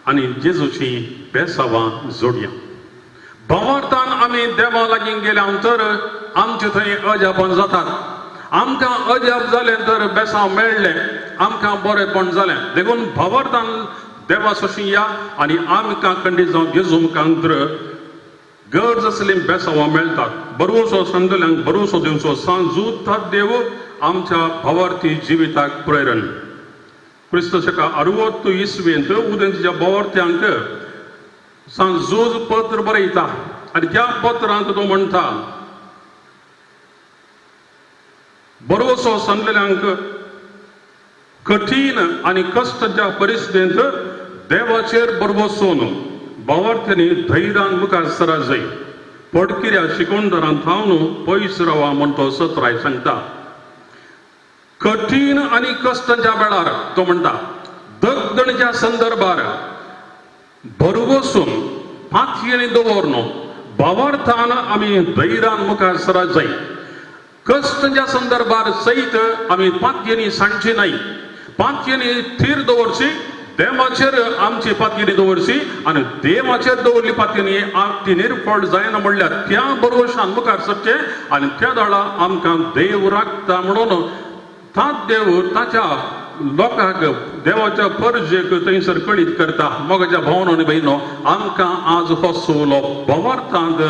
आनी जेजूची बेसावां जोडया. भावार्थान आमी देवा लागीं गेल्या तर आमचे थंय अजापण जातात. आमकां अजाप जालें तर बेसांव मेळ्ळें, आमकां बरेपण जालें. देखून भावार्थान देवा सोशी या आनी आमकां खंडीत जावन जेजू मुखांतर गरज आसली बेसावां मेळटात. बरोसो सांडल्यांक बरोसो दिवचो सांत जुद देव आमच्या भावार्थी जिविताक प्रेरण. क्रिस्त शका 60 इसवेंत उदेंतीच्या भावार्थ्यांक सांत जुद पत्र बरयता आनी त्या पत्रांत तो म्हणटा बरोसो सांडलेल्यांक कठीण आनी कश्टाच्या परिस्थितींत देवाचेर बरवसून भावार्थ्यांनी धैर्यान मुखार सरा जाय. पडकिऱ्या शिकोणदारान थावन पयस रावा म्हण तो सत्राय सांगता. कठीण आनी कश्टांच्या वेळार तो म्हणटा दगदणच्या संदर्भार भरवसून पातयेनी दवरन भावार्थान आमी धैर्यान मुखार सरत जाय. कश्टांच्या संदर्भार सयत आमी पातयेनी सांडची न्हय, पातयेनी थीर दवरची, देवाचेर आमची पातयेनी दवरची आनी देवाचेर दवरली पातयेनी ती निर्फळ जायना म्हणल्यार त्या भरवशान मुखार सरचें आनी त्या दाळा आमकां देव राखता म्हणून ताच देव ताच्या लोकांक देवाच्या परजेक थंयसर कळीत करता. मोगाच्या भावनो आनी भयणो, आमकां आज हो सवलो भावार्थांत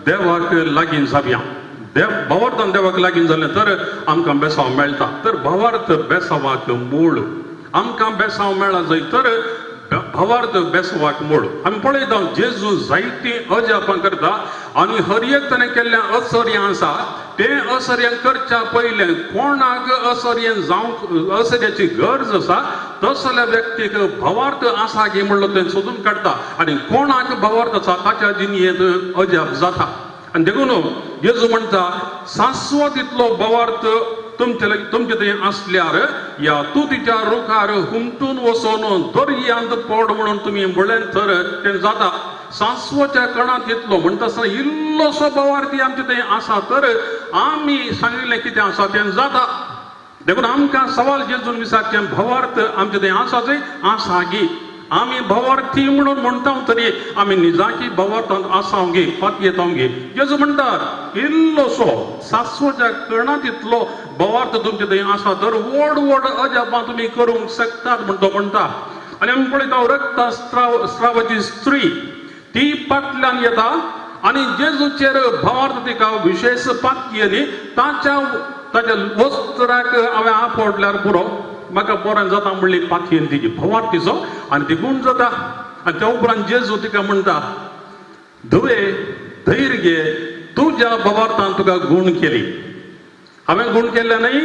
देवाक लागीं जावया. देव भावार्थान देवाक लागीं जालें तर आमकां बेसांव मेळटा. तर भावार्थ बेसावाक मूळ, आमकां बेसांव मेळा जाय तर भावार्थ बेसवाक मूळ. आमी पळयता जेजू जायतीं अजापां करता आनी हर एक ताणें केल्ल्या असर्यां आसा तें असर्यां करच्या पयलें कोणाक असर्यें जावंक असर्याची गरज आसा तसल्या व्यक्तीक भावार्थ आसा की म्हणलो तें सोदून काडटा आनी कोणाक भावार्थ आसा ताच्या जिणेंत अजाप जाता. आनी देखून जेजू म्हणटा सास्वत इतलो भावार्थ तुमचे तुमचे थंय आसल्यार या तूं तिच्या रुखार हुमटून वचोन दर्यांत पड म्हणून तुमी म्हणलें तर तें जाता. सासवाच्या कणांत इतलो म्हणटा आसतना इल्लोसो भावार्थी आमचे थंय आसा तर आमी सांगिल्लें कितें आसा तें जाता. देखून आमकां सवाल जेजून विचारचें भावार्थ आमचे थंय आसा थंय आसा गी? आमी भावार्थी म्हणून म्हणटा तरी आमी निजाची भावार्थांत आसा गे, पातयेता गे? जेजू म्हणटात इल्लोसो सासवाच्या कणांत इतलो भावार्थ तुमचे थंय आसा तर व्हड व्हड अजापां तुमी करूंक शकतात म्हण तो म्हणटा. आनी आमी पळयता रक्त स्रावाची स्त्री ती फाटल्यान येता आनी जेजूचेर भावार्थ तिका विशेश पातयेनी ताच्या ताच्या वस्त्राक हांवें आपडल्यार पुरो म्हाका बरें जाता म्हणली पातयेन तिची भावार्थीचो आनी ती गूण जाता. आनी त्या उपरांत जेजू तिका म्हणटा धुवे धैर्य घे, तुज्या भावार्थान तुका गूण केली. हांवें गूण केल्लें न्हय,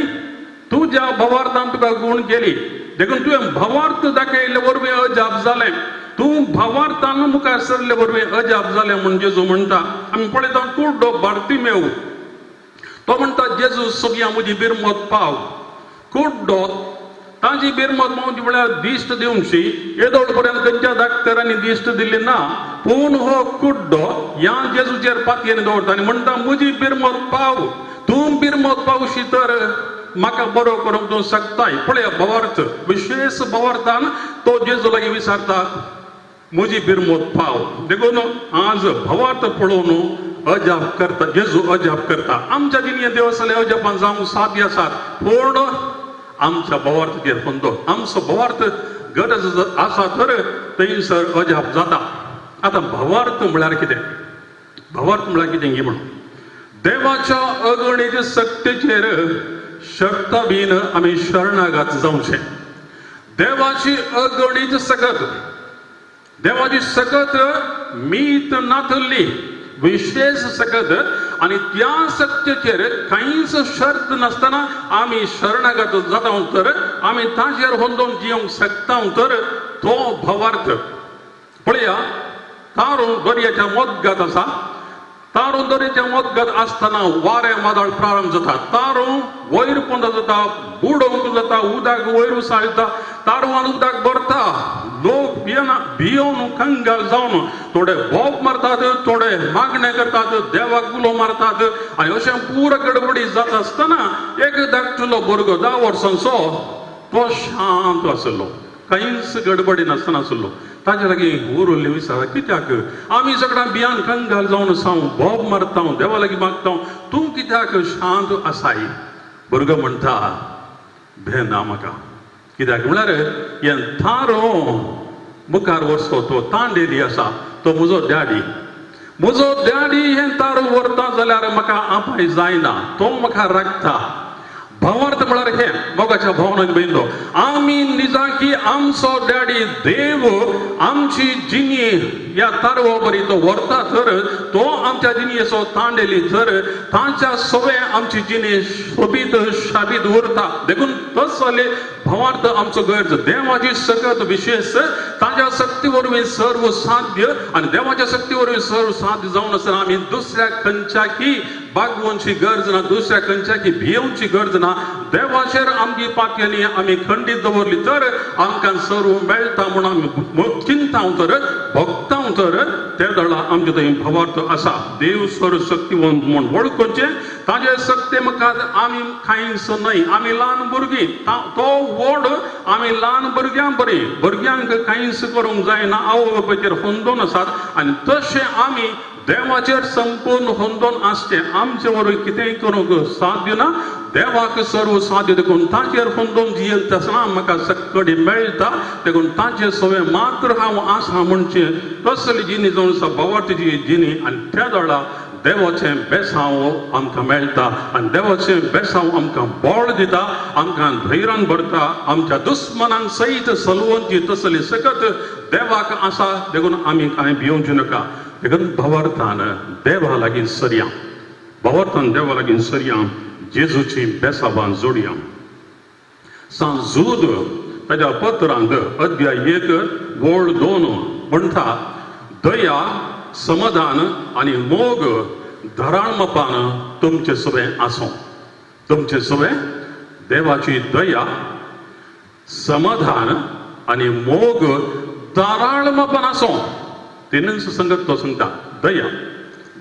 तुज्या भावार्थान तुका गूण केली. देखून तुवें भावार्थ दाखयल्ले वरवीं अजाप जालें, तूं भावार्थान मुखार सरले वरवीं अजाप जालें म्हूण जेजू म्हणटा. आमी पळयता कुड्डो बार्तिमेव तो म्हणटा जेजू सगळ्यां म्हजी बिरमत पाव. कुड्डो ताजी बिरमत पावची म्हळ्यार दिश्ट दिवची, येदोळ पर्यंत खंयच्या डाक्टरांनी दिश्ट दिली ना, पूण हो कुड्डो ह्या जेजूचेर पातयेन दवरता आनी म्हणटा म्हजी बिरमत पाव, तूं बिरमत पावशी तर म्हाका बरो करूंक तूं शकताय. पळया भावार्थ विशेश भावार्थान तो जेजू लागीं विचारता म्हजी बिरमत पाव. देखून आज भावार्थ पळोवन अजाप करता, जेजू अजाप करता. आमच्या जिणेंत देव अजापान जावंक साध्य आसात, पूण आमच्या भावार्थाचेर फंदो आमचो भावार्थ गरज आसा तर थंयसर अजाप जाता. आतां भावार्थ म्हळ्यार कितें? भावार्थ म्हळ्यार कितें गी म्हणून देवाच्या अगणीत शक्तीचेर शर्ता बीन आमी शरणागत जावचें. देवाची अगणीत सकत, देवाची सकत मीत नातल्ली विशेष सकत आनी त्या शक्तीचेर कांयच शर्त नासतना आमी शरणागत जाता तर आमी ताचेर होंदोवन जिवंक शकता तर तो भावार्थ. पळया तारू दर्याच्या मोदगात आसा, तारू दर्याच्या मोदगात आसतना वारें वादळ प्रारंभ जाता, तारू वयर पोंदा जाता, बुडोवंक जाता, उदक वयर उसळटा, तारवान उदक भरता, लोक भियोवन कंगाल जावन थोडे बोब मारतात, थोडे मागणें करतात, देवाक उलो मारतात आनी अशें पुरो गडबडी जाता आसतना एक धाकटुलो भुरगो 10 वर्सांचो तो शांत आसलो, कांयच गडबडी नासतना आसलो. ताच्या लागीं उरल्ली विचारा कित्याक आमी सगळ्यां भियान कंगाल जावन आसा, बोब मारता, देवा लागीं मागता, तूं कित्याक शांत आसाय? भुरगो म्हणटा भेना म्हाका, कित्याक म्हळ्यार हें थारो मुखार वचतो तो तांडेली आसा तो म्हजो डॅडी, म्हजो डॅडी हें तारो व्हरता जाल्यार म्हाका आपाय जायना, तो म्हाका राखता. भावार्थ म्हळ्यार हें मोगाच्या भावनान भयणो, आमी निजाकी आमचो डॅडी देव आमची जिणी ह्या तारवा बरी तो व्हरता तर तो आमच्या जिणेचो तांडेली तर तांच्या सवे आमची जिणी सोबीत शाबीत उरता. देखून तसले भावार्थ आमचो गरज देवाची सकत विशेष ताच्या शक्ती वरवीं सर्व साध्य आनी देवाच्या शक्ती वरवीं सर्व साध्य जावन आसतना आमी दुसऱ्या खंयच्याकी बागवोनची गरज ना, दुसऱ्या खंयच्याकी भियोवची गरज ना. देवाचेर आमची पातयेनी आमी खंडीत दवरली तर आमकां सर्व मेळटा म्हूण आमी चिंता तर भोगता तर ते दळा आमचे थंय भावार्थ आसा. देव सर्वशक्तिवंत म्हूण वळखुचें ताजे शक्ती मुखार आमी कांयच न्हय. आमी ल्हान भुरगीं, तो व्हड, आमी ल्हान भुरग्यां बरी, भुरग्यांक कांयच करूंक जायना, आवय बापायचेर होंदोन आसात आनी तशें आमी देवाचेर संपूर्ण होंदोन आसचें. आमचे वरवीं कितेंय करूंक साध्य ना, देवाक सर्व साध्य देखून ताचेर होंदोन जियेत आसतना म्हाका सकडी मेळटा देखून ताचे सवे मात्र हांव आसा म्हणचें तसली जिणी जावन आसा भावार्थीची जिणी. आनी त्या वेळार देवाचें बेसांव आमकां मेळटा आनी देवाचें बेसांव आमकां बळ दिता, आमकां धैर्यान भरता, आमच्या दुस्मनांक सयत सलवंची तसली सकत देवाक आसा देखून आमी कांय भियोवचें नाका. देखून भावार्थान देवा लागीं सरया, भावार्थान देवा लागीं सरया, जेजूची बेसाबान जोडया. सांत जूद ताच्या पत्रांत अध्याय 1 ओळ 2 म्हणटा, दया समाधान आनी मोग धराणमपान तुमचे सवें आसूं. तुमचे सवें देवाची दया समाधान आनी मोग धाराळमपान आसूं. तिनूच संगत तो सांगता, दया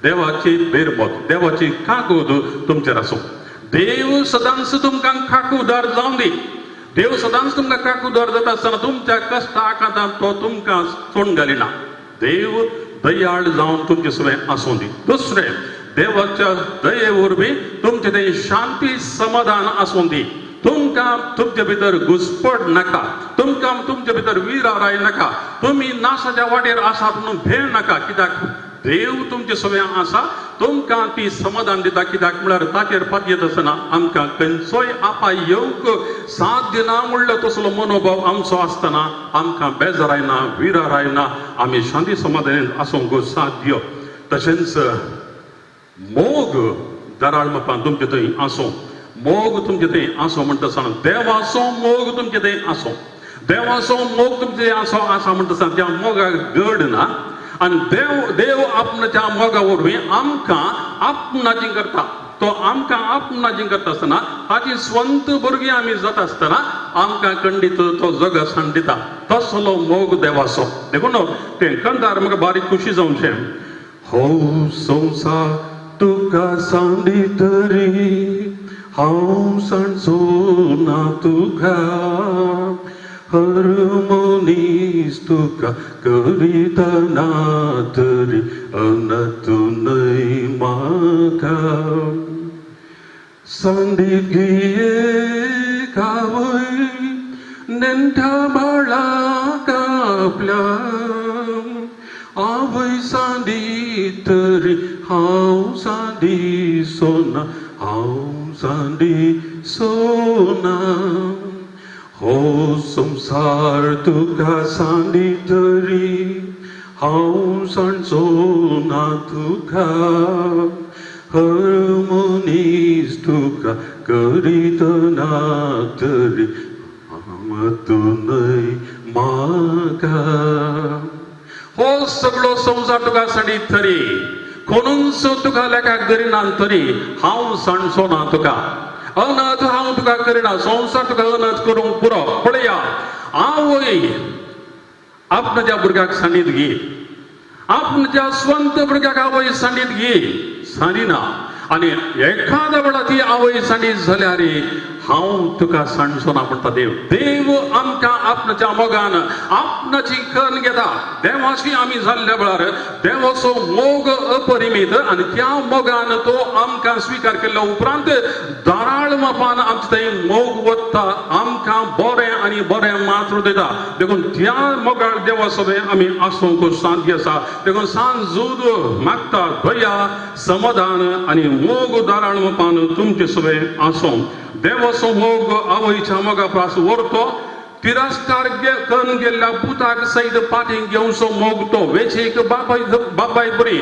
देवाची बेरबत, देवाची काकूद तुमचेर आसूं. देव सदांच तुमकां काकूदार जावं दी. देव सदांच तुमकां काकूदार जाता आसतना तुमच्या कश्टा आकांतान तो तुमकां सोडून घालिना. देव दयाळ जावन तुमचे सवें आसूं दी. दुसरें, देवाच्या दये वरवीं तुमचे थंय शांती समाधान आसूं दी. तुमकां तुमचे भितर घुसपट नाका, तुमकां तुमचे भितर विराराय नाका, तुमी नाशाच्या वाटेर आसात म्हणून भेळ नाका, कित्याक देव तुमचे सवें आसा, तुमकां ती समाधान दिता. कित्याक म्हळ्यार ताचेर पातयेत आसतना आमकां खंयचोय आपाय येवंक साध्य ना म्हणलो तसलो मनोभाव आमचो आसतना आमकां बेजारायना, विरारायना, आमी शांती समाधानान आसूंक साध्य. तशेंच मोग दराळ मपान तुमचे थंय आसूं, मोग तुमचे थंय आसूं म्हणटा आसतना देवाचो मोग तुमचे थंय आसूं, देवाचो मोग तुमचे आसूं आसा म्हणटा आसतना त्या मोगाक गड ना. आनी देव देव आपणाच्या मोगा वरवीं आमकां आपणाची करता. तो आमकां आपणाची करता आसतना ताची स्वंत भुरगीं आमी जाता आसतना आमकां खंडीत तो जगासान दिता तसलो मोग देवाचो. देखून तें कंदार म्हाका बारीक खुशी जावचें. हो संवसार तुका सांडी तरी हांव सांडचो ना तुका, हर मनीस तुका करितना तरी अनत न्हय म्हाका. सांडीत घेये कावय नेण्ट्या बाळाक आपल्या, आवय सांडी तरी हांव सांडी सोना, हांव सांडी सोना. हो संवसार तुका सांडी तरी हांव सांडचो ना तुका, हर मनीस तुका करितना तरी तूं न्हय म्हाका. हो सगळो संवसार तुका सांडीत तरी कोणूच तुका लेखाक धरिना तरी हांव सांडचो ना तुका, अनाथ हांव तुका करिना, संवसार तुका अनाथ करूंक पुरो. पळया आवय आपणाच्या भुरग्याक सांडीत घे, आपणाच्या स्वंत भुरग्याक आवय सांडीत घे, सांडिना. आनी एखाद्या वेळा ती आवय सांडीत जाल्यार हांव तुका सांडचो ना म्हणटा देव. देव आमकां आपणाच्या मोगान आपणाची करून घेता. देवाशी आमी जाल्ल्या वेळार देवाचो मोग अपरिमीत आनी त्या मोगान तो आमकां स्विकार केल्ल्या उपरांत दाराळ मापान आमचे थंय मोग वता, आमकां बरें आनी बरें मात्र दिता. देखून त्या मोगाळ देवा सवें आमी आसूंक शांती आसा. देखून सांत जूद मागता दया समाधान आनी मोग दाराळ मापान तुमचे सवें आसूं. देवाचो मोग आवयच्या मोगा प्रास व्हरतो, तिरस्कार करून गेल्ल्या पुताक सयत पाटीं घेवचो मोग तो वेचीक बापाय बरी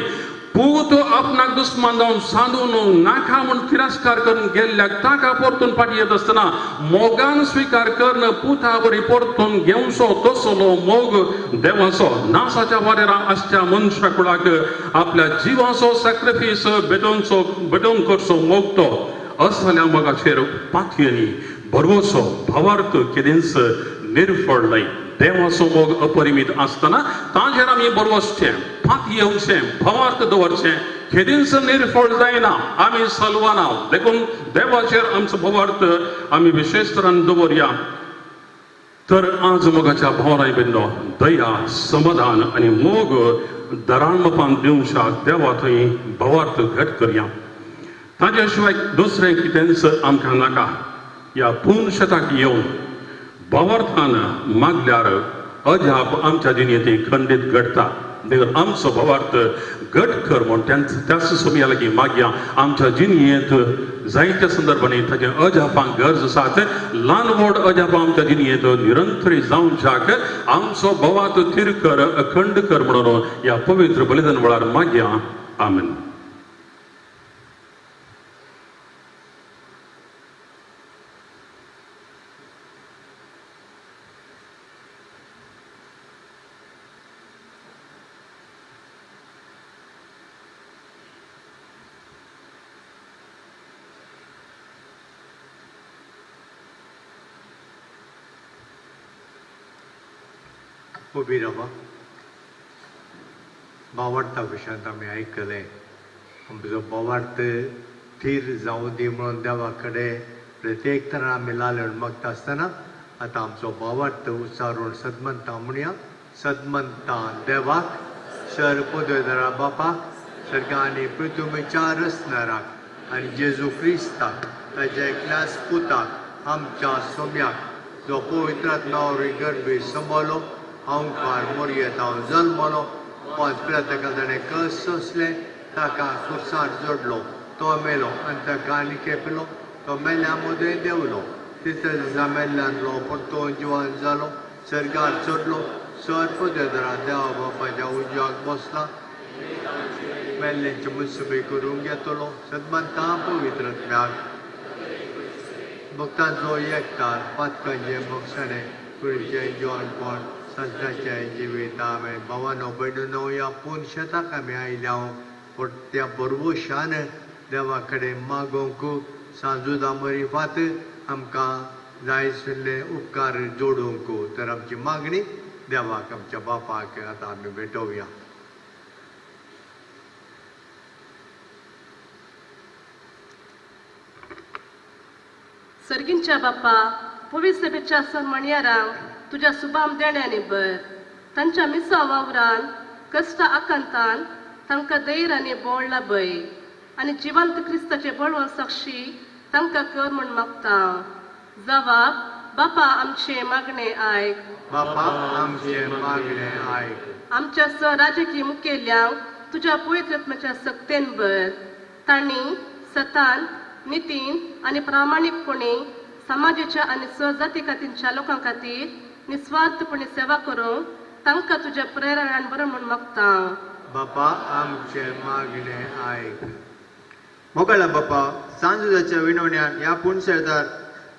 पूत आपणाक दुस्मान जावन सांदून नाका म्हूण तिरस्कार करून गेल्ल्याक ताका परतून फाटीं येत आसतना मोगान स्विकार करून पुता बरी परतून घेवचो तसलो मोग देवाचो. नासाच्या वारेर आसच्या मनशा कुळाक आपल्या जिवाचो सॅक्रिफीस भेटोवचो भेटोवन करचो मोग तो. असल्या मोगाचेर पातयेनी भरवसो भावार्थ केदेंच निर्फळ न्हय. देवाचो मोग अपरिमीत आसतना ताजेर आमी बरवसचें, पातयेवचें, भावार्थ दवरचें, खेदींच निर्फळ जायना, आमी सलवाना. देखून देवाचेर आमचो भावार्थ आमी विशेश तरान दवरया. तर आज मोगाच्या भावनाय भयणो दया, समाधान आनी मोग दराणमपान दिवच्या देवा थंय भावार्थ घट करया. ताज्या शिवाय दुसरें कितेंच आमकां नाका. ह्या पुनशताक येवन भावार्थान मागल्यार अजाप आमच्या जिणेंत खंडीत घडटा. देखून आमचो भावार्थ घट कर म्हूण त्याच समया लागीं मागया. आमच्या जिणेंत जायत्या संदर्भांनी ताच्या अजापांक गरज आसात. ल्हान व्हड अजापां आमच्या जिणेंत निरंतर जावच्याक आमचो भावार्थ थीर कर, अखंड कर म्हणून ह्या पवित्र बलिदान वेळार मागया. आमेन. उबी रावा. भावार्था विशयांत आमी आयकलें. आमचो भावार्थ थीर जावं दी म्हणून देवा कडेन प्रत्येक तरान आमी लालण मागता आसतना आतां आमचो भावार्थ उच्चारून सदमंता म्हणया. सदमंता देवाक, सर पदवेदारा बापाक, सर्गा आनी पृथ्वीच्या रचणाराक आनी जेजू क्रिस्ताक ताच्या एकल्याच पुताक आमच्या सोम्याक, जो पवित्र आत्म्या गर्भी संबलो, अंकार मोरयेत हांव जल्मलो, पांच ताका ताणें कस सोंसलें, ताका खुर्सार जोडलो, तो मेलो आनी ताका आनी खेपलो, तो मेल्या मदें देंवलो, तिसऱ्या दिसा मेल्ल्यांतलो परतून जिवन जालो, सर्गार चडलो, सर पदवेदारा देवा बापाच्या उजव्याक बसला, मेल्ल्यांची मुसबी करूंक येतलो. सदमंता पवित्र आत्म्याक, भक्तांचो एकतार, पातकांचें भक्षणें, कुडीचें जिवनपण, संस्काराचें जिवीत. आमी भावानो भयणीनो ह्या पूर्ण शेताक आमी आयल्या पूण त्या बरवशान देवा कडेन मागोवंक सांजुदा मरिफात आमकां जाय आशिल्ले उपकार जोडूंक. तर आमची मागणी देवाक आमच्या बापाक आतां आमी भेटोवया. सर्गींच्या बापा, पवित्र सभेच्या सन्मानयारांक तुज्या सुबाम देण्यांनी भर. तांच्या मिसा वावरान, कश्ट आकांतान तांकां धैर्य आनी बळ लाभय आनी जिवंत क्रिस्ताचे बळवंत साक्षी तांकां कर म्हूण मागता. जवाब, बापा आमचें मागणें आयक. बापा आमचें मागणें आयक. आमच्या स राजकीय मुखेल्यांक तुज्या पवित्र आत्म्याच्या सक्तेन भर. तांणी सतान, नितीन आनी प्रामाणीकपणे समाजाच्या आनी स्वजाती खातीरच्या लोकां खातीर निस्वार्थपणे सेवा करूंक तांकां तुज्या प्रेरणान बरो म्हूण मागता. बापा आमचें मागणें आयक. मोगाळा बापा, सांजुदाच्या विनवण्यान ह्या पुणशेतार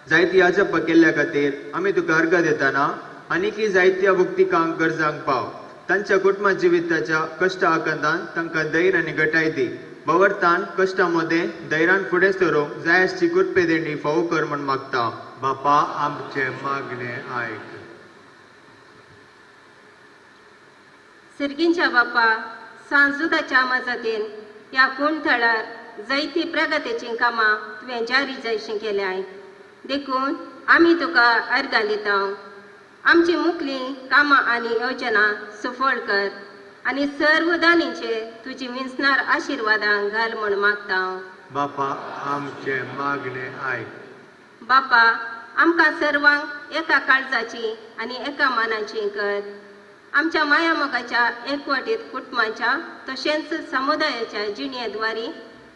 जायती अजप्पा केल्ल्या खातीर आमी तुका अर्घ दितना आनीकय जायत्या भुक्तिकांक गरजांक पाव. तांच्या कुटुंबा जिविताच्या कश्ट आकांतान तांकां धैर्य आनी घटाय दी. बवरतान कश्टां मदें धैर्यान फुडें सरूंक जाय आसची कृपे देणी फावो कर म्हूण मागता. बापा आमचें मागणें आयक. सिरगींच्या बापा, सांजुदाच्या मजतीन ह्या कुंठळार जायती प्रगतीचीं कामां तुवें जारी जायशीं केल्याय, देखून आमी तुका अर्गां दिता. आमची मुखलीं कामां आनी योजना सफळ कर आनी सर्व दानीचे तुजी विंचणार आशिर्वादां घाल म्हूण मागता. बापा आमचें मागणें आयक. बापा, आमकां सर्वांक एका काळजाची आनी एका मनाची कर. आमच्या मायामोगाच्या एकवटीत कुटुंबाच्या तशेंच समुदायाच्या जिणेद्वारी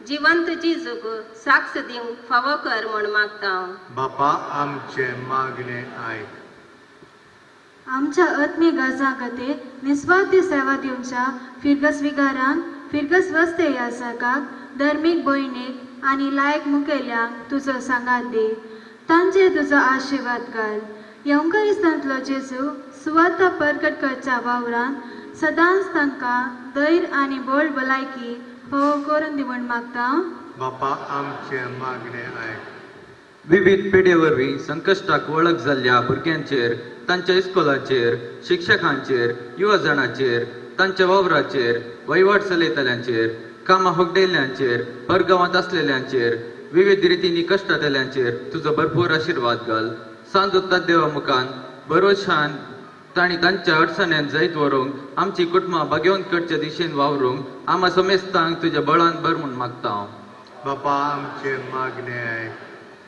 जिवंत जिजूक साक्ष दिवंक फावो कर म्हूण मागता. बापा आमचें मागणें आयक. आमच्या आत्मीक गरजां खातीर निस्वार्थी सेवा दिवच्या फिरगस विगारांक, फिरगस वस्ते यासकाक, धर्मीक भयणीक आनी लायक मुखेल्यांक तुजो सांगात दी. तांचेर तुजो आशिर्वाद घाल. येवंकरिस्तांतलो जेजू सुवार्ता परगट करच्या वावरान सदांच तांकां धैर्य आनी बळ भलायकी फावो करून दी म्हूण मागता. बापा आमचें मागणें आयक. विविध पिढे वरवीं संकश्टाक वळख जाल्ल्या भुरग्यांचेर, तांच्या इस्कोलाचेर, शिक्षकांचेर, युवजणाचेर, तांच्या वावराचेर, वहिवाट चलयतल्यांचेर, कामां होगडेल्ल्यांचेर, परगांवांत आसलेल्यांचेर, विविध रितींनी कश्टांतल्यांचेर तुजो भरपूर आशिर्वाद घाल. सांजोत्ता देवा मुखान भरोशान तांणी तांच्या अडचण्यांत जैत व्हरूंक, आमची कुटुंबां भाग्यवंत करच्या दिशेन वावरूंक आमा समेस्तांक तुज्या बळान भर म्हूण मागता हांव. बापा आमचें मागणें आयक.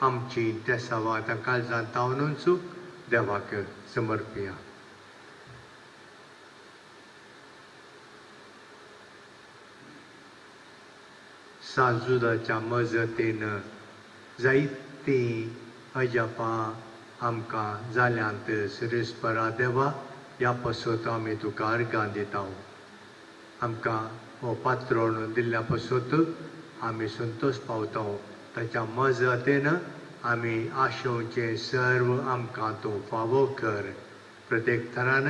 आमची तेसावां काळजांत तावनूच देवाक समर्पिया. सांजुदाच्या मजतीन जायतीं अजापां आमकां जाल्यांत. सुरेशपरा देवा, ह्या पासत आमी तुका अर्गां दिता. आमकां हो पात्रोण दिल्ल्या पासत आमी संतोश पावता. ताच्या मजतीन आमी आशोवचें सर्व आमकां तूं फावो कर. प्रत्येक थरान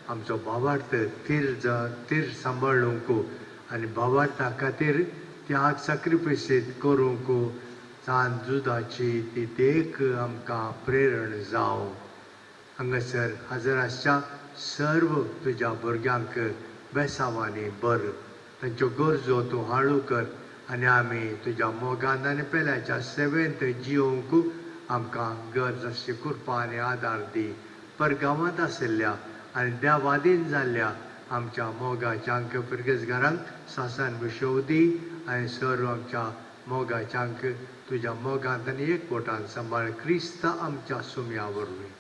आमचो भावार्थ तीर सांबाळूंक आनी भावार्था खातीर त्याग साक्रिफायसीत करूंक सांजुदाची ती देख आमकां प्रेरण जावं. हांगासर हजर आसच्या सर्व तुज्या भुरग्यांक बेसांवांनी भर, तांच्यो गरजो तूं हाळू कर आनी आमी तुज्या मोगान आनी पेल्याच्या सेवेंत जियोवंक आमकां गरज आसची कृपा आनी आदार दी. परगांवांत आशिल्ल्या आनी देवादीन जाल्ल्या आमच्या मोगाच्यांक पिरगेजगारांक सासान विशोव दी आनी सर्व आमच्या मोगाच्यांक तुज्या मोगांत आनी एकवटान सांबाळ. क्रिस्त आमच्या सुम्या वरवीं.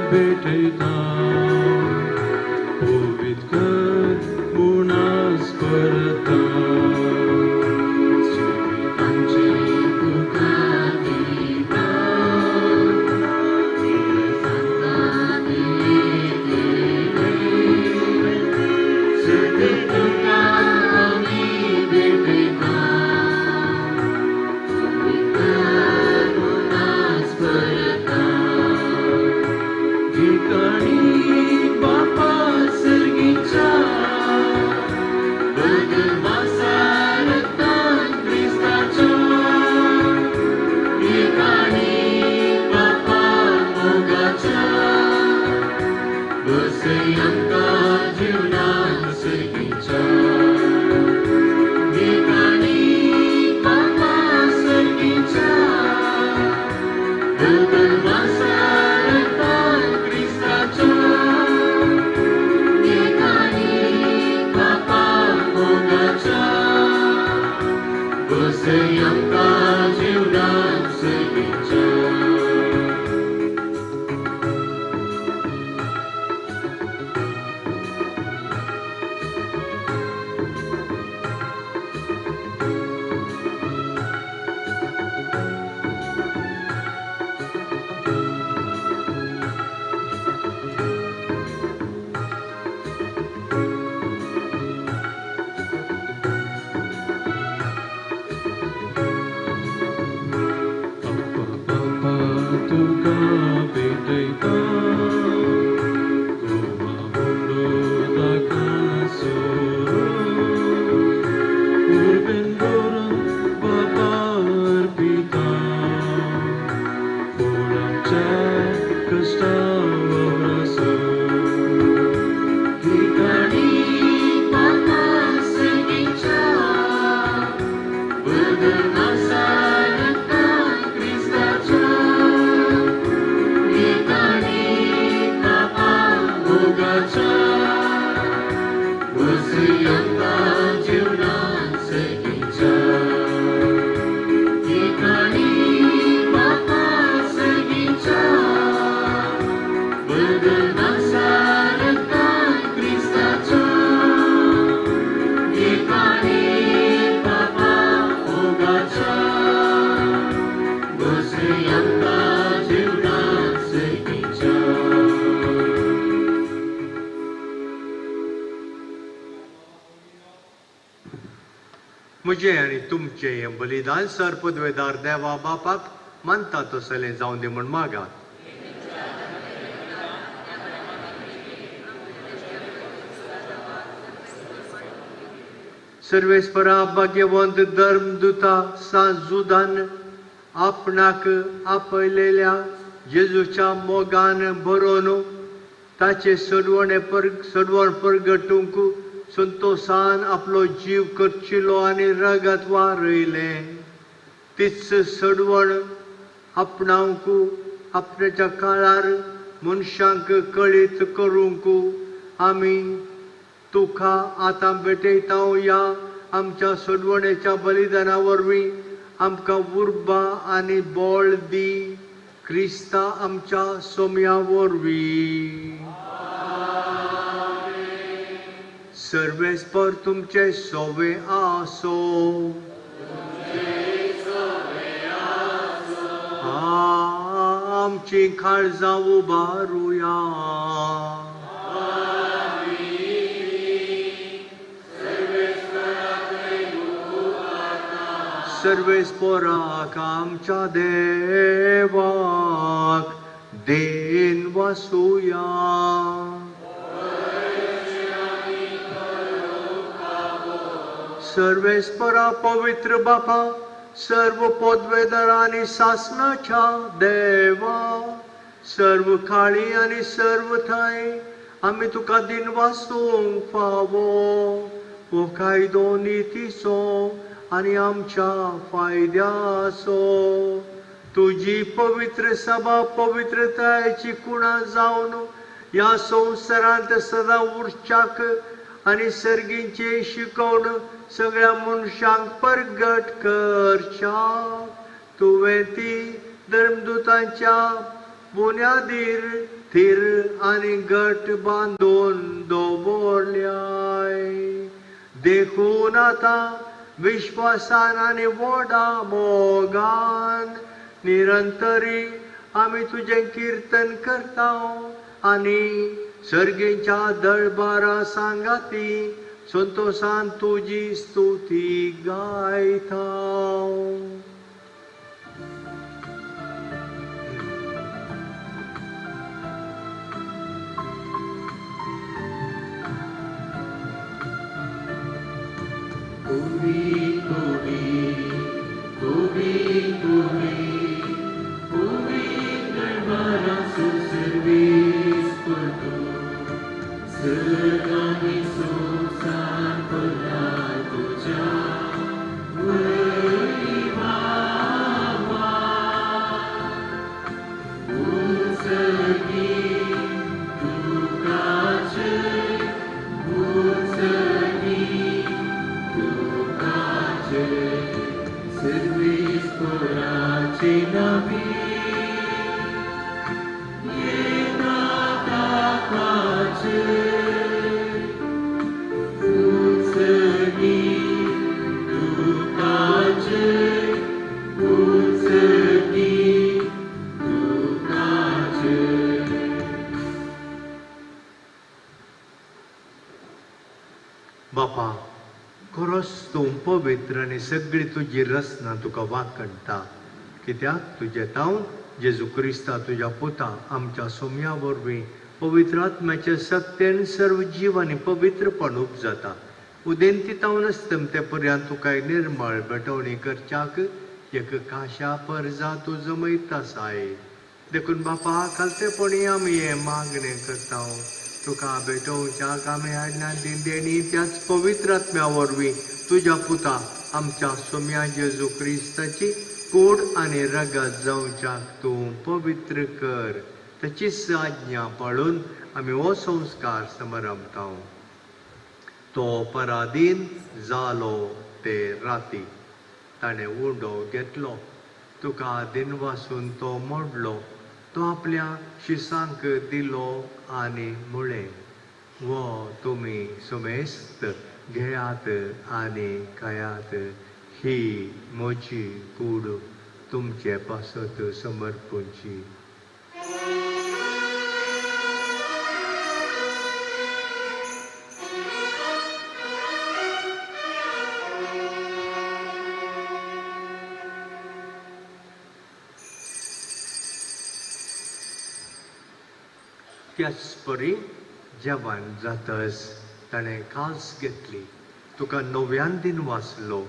भेटता, पवित्र कर मुनास करता. म्हजें आनी तुमचें हें बलिदान सर पदवेदार देवा बापाक मानता तसलें जावं दी म्हूण मागात. सर्वेस्परा भाग्यवंत धर्मदूता सांजुदान आपणाक आपयलेल्या जेजूच्या मोगान बरोवन ताचे सोडवणे सोडवण परगटूंक संतोसान आपलो जीव करचिलो आनी रगत वारयलें. तीच सोडवण आपणावंक आपणाच्या काळार मनशांक कळीत करूंक आमी तुका आतां भेटयता. ह्या आमच्या सोडवणेच्या बलिदाना वरवीं आमकां उर्बा आनी बळ दी, क्रिस्ता आमच्या सोम्या वरवीं. सर्वेस्पर तुमचे सोवे आसो. आमची काळजां उबारुया. सर्वेस्पराक आमच्या देवाक देन वासुया. सर्वेस्परा पवित्र बापा, सर्व पदवेदार आनी सासणाच्या देवा, सर्व काळी आनी सर्व थंय आमी तुका दिन वासूंक फावो. हो कायदो नितीचो आनी आमच्या फायद्याचो. तुजी पवित्र सभा पवित्रतायेची कुणा जावन ह्या संवसारांत सदां उरच्याक आनी सर्गींचे शिकवण सगळ्या मनशांक परगट करच्या तुवें ती धर्मदूतांच्या बुन्यादीर थीर आनी घट बांदून दवरल्याय. देखून आतां विश्वासान आनी व्हडा मोगान निरंतरी आमी तुजें किर्तन करता आनी सर्गेच्या दरबारा सांगाती संतोषान तुजी स्तुती गायता. Ubi, ubi, ubi, ubi, ubi darbara su servis por tu, sırgani susar pulai tuja, ui baba, unsagi tukace, unsagi tukace, servis porace navi. बापा, खरोच तूं पवित्र आनी सगळी तुजी रचना तुका वांकडटा, कित्याक तुजें तावन जेजू क्रिस्ता तुज्या पुता आमच्या सोम्या वरवीं पवित्र आत्म्याच्या सक्तेन सर्व जीव आनी पवित्रपण उपजाता. उदेंती तावन अस्तमते पर्यंत तुका निर्मळ भेटवणी करच्याक एक काशा परजा तूं जमयता आसाय. देखून बापा, खालतेपणी आमी हें मागणें करता, तुका भेटोवच्याक आमी हाडल्या देणी त्याच पवित्र आत्म्या वरवीं तुज्या पुता आमच्या सोम्या जेजू क्रिस्ताची कोड आनी रगत जावच्याक तूं पवित्र कर. ताची आज्ञा पाळून आमी हो संस्कार समारंभता. तो पराधीन जालो ते राती ताणें उंडो घेतलो, तुका दिनवासून तो मोडलो, तो आपल्या शिसांक दिलो आनी म्हळें, वो तुमी सुमेस्त घेयात आनी खायात, ही म्हजी कूड तुमचे पासत समर्पूची. त्याच परी जेवण जातच ताणें कास घेतली, तुका नव्यान दिन वाचलो,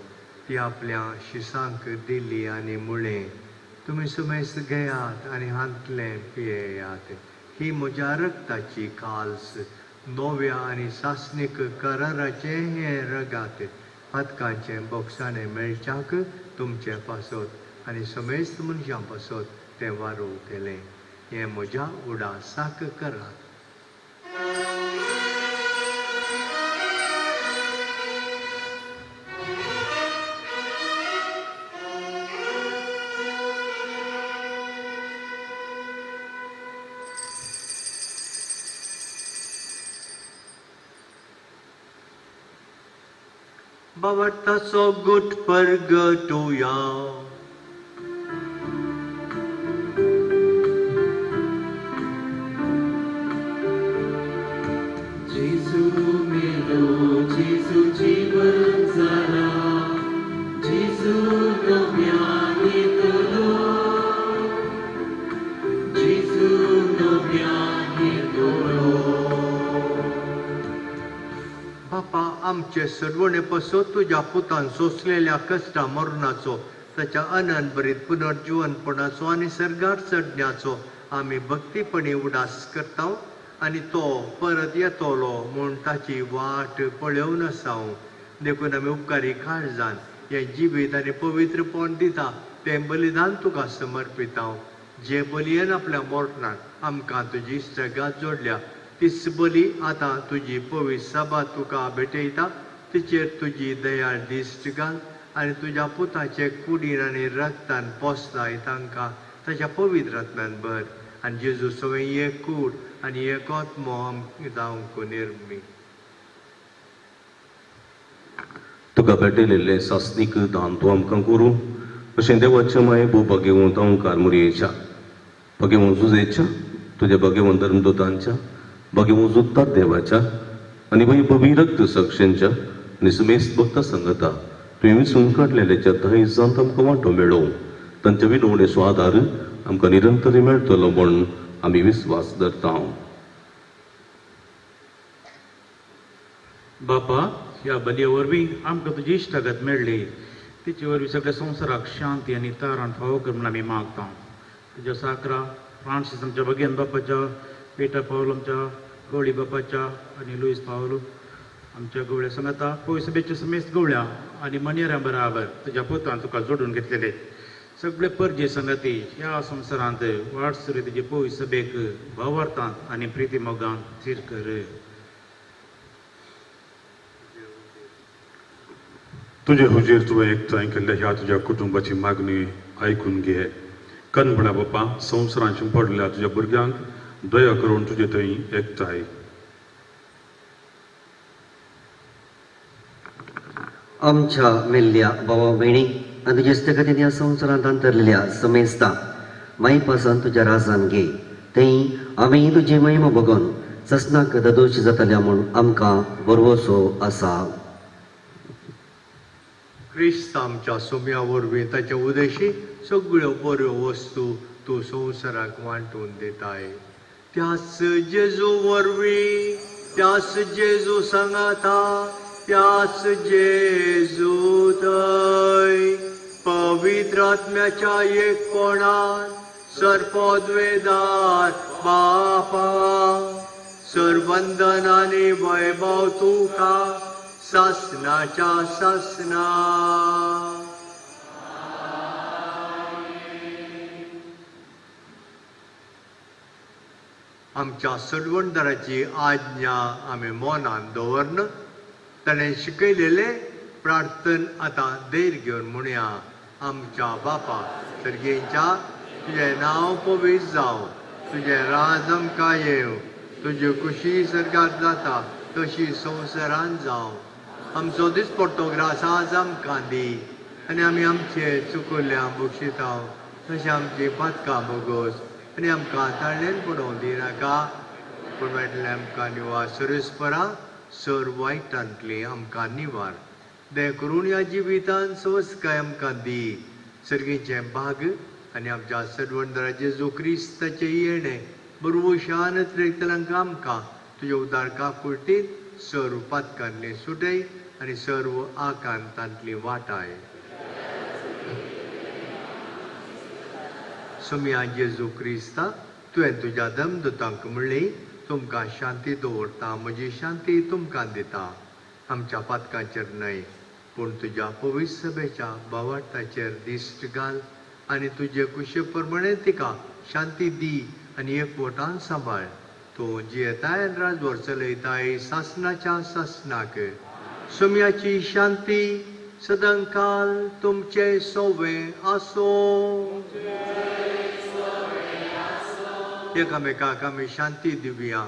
ती आपल्या शिसांक दिली आनी म्हळें, तुमी सुमेस्त घेयात आनी हांतलें पियेयात, ही म्हज्या रक्ताची काल्स, नव्या आनी सासणीक कराराचें हें रगात, पातकांचें बोगसाणें मेळच्याक तुमचे पासत आनी समेस्त मनशां पासत तें वारोवतलें. हें म्हज्या उडासाक करात. बाबा गुट परगटुया. जेजू मेलो, जेजू जीवन जाला, जेजू नव्यान येतलो, जेजू नव्यान येतलो. बापा, आमचे सडवणे पासून तुज्या पुतान सोंसलेल्या कश्टा मरणाचो, ताच्या अनंतभरीत पुनर्जीवनपणाचो आनी सर्गार चडण्याचो आमी भक्तीपणी उडास करता आनी तो परत येतलो म्हूण ताची वाट पळोवन आसा. देखून आमी उपकारी काळजान हें जिवीत आनी पवित्रपण दिता तें बलिदान तुका समर्पिता. जे बलयेन आपल्या मरणान आमकां तुजी इश्टागत जोडल्या तीच बली आतां तुजी पवित्र सभा तुका भेटयता. तिचेर तुजी दयाळ दिश्ट घाल आनी तुज्या पुताचे कुडीन आनी रक्तान पोसलाय तांकां ताच्या पवित्र आत्म्यान भर आनी जेजू सवें एक कूड आनी एक आत्मो आमकां जावंक निर्मी. तुका भेटयलेलें सासणीक दान तूं आमकां करूं अशें देवाच्या माये भोव भगेवंत ओंकार मुरयेच्या, भगेवंत जुजेच्या, तुज्या भगेवंत धर्मदूतांच्या, भगेवंत जुत्तात देवाच्या आनी वैभवी रक्त सक्षेंच्या आनी सुमेस्त भक्ता संगता तुवें विसून काडलेल्याच्या दायजांत आमकां वांटो मेळोवं. तांच्या विनवणेचो आदार आमकां निरंतर मेळटलो म्हूण आमी विस्वास धरता. बापा, ह्या बलये वरवीं आमकां तुजी इश्टागत मेळ्ळी, तिचे वरवीं सगळ्या संवसाराक शांती आनी तारण फावो कर म्हूण आमी मागता. तुज्या साकरा फ्रांसीस आमच्या भगेन बापाच्या, पेटा पावल आमच्या गवळी बापाच्या आनी लुईस पावल आमच्या गवळ्या सांगाता पयस सभेच्या समेस्त गवळ्या आनी मनेऱ्यां बराबर तुज्या पुतान तुका जोडून घेतलेले सगळे परजे संगती ह्या संवसारांत वाट सुरू तुजे पयस सभेक भावार्थांत आनी प्रिती मोगान थीर कर. तुजे हुजीर तुवें एकठांय केल्ल्या ह्या तुज्या कुटुंबाची मागणी आयकून घे. कनपणा बापा, संवसारांत शिंपडल्या तुज्या भुरग्यांक दया करून तुजे थंय एकठांय. आमच्या मेल्ल्या बाबा भयणी आनी तुजे इश्टागतीन ह्या संवसारांत अंतरलेल्या समेस्ता मायपासान तुज्या राजान घे, थंय आमी तुजी महिमा बगोन ससनाक ददोश जातल्या म्हूण आमकां बरवसो आसा. क्रिस्त आमच्या सोम्या वरवीं ताच्या उदेशी सगळ्यो बऱ्यो वस्तू तूं संवसाराक वांटून दिताय. त्याच जेजू वरवीं, त्याच जेजू सांगाता, त्याच जेजू थंय पवित्र आत्म्याच्या एकपणान सर्पद्वेदार बापा सर्वंदन आनी वैभव तुका सासनाच्या सासना. आमच्या सडवणदाराची आज्ञा आमी मनान दवरन ताणें शिकयलेलें प्रार्थन आतां धैर्य घेवन म्हणया. आमच्या बापा सर्गेच्या, तुजें नांव पवित्र जावं, तुजें राज आमकां येवं, तुजी खुशी सर्गात जाता तशी संवसारांत जावं. आमचो दिसपट्टो ग्रास आज आमकां दी आनी आमी आमचे चुकुल्ल्या बक्षिता तशें आमची पातकां बोगोस आनी आमकां ताळ्ळेन पडोवं दिनाका, पूण वायटल्यान आमकां निवार. सुरेस्परा सर वायटांतली आमकां निवार. दया करून ह्या जिवितान सवस्काय आमकां दी. सर्गीचें भाग आनी आमच्या सर्वंदरा जेजू क्रिस्ताचें येणें बरवशान त्रेकतल्यांक आमकां तुज्या उदार काकुळटीन सर्व पातकांतली सुटय आनी सर्व आकांतांतली वाटाय. सोमया जेजू क्रिस्ता, तुवें तुज्या दमदूतांक म्हणली, तुमकां शांती दवरता, म्हजी शांती तुमकां दिता. आमच्या पातकांचेर न्हय पूण तुज्या पवित्र सभेच्या भावार्थाचेर दिश्ट घाल आनी तुजे कुशे प्रमाणे तिका शांती दी आनी एकवटान सांबाळ. तूं जियेताय आनी राजभर चलयताय सासनाच्या सासनाक. सोम्याची शांती सदांकाल तुमचे सोवे आसो. एकामेकाक आमी शांती दिवया.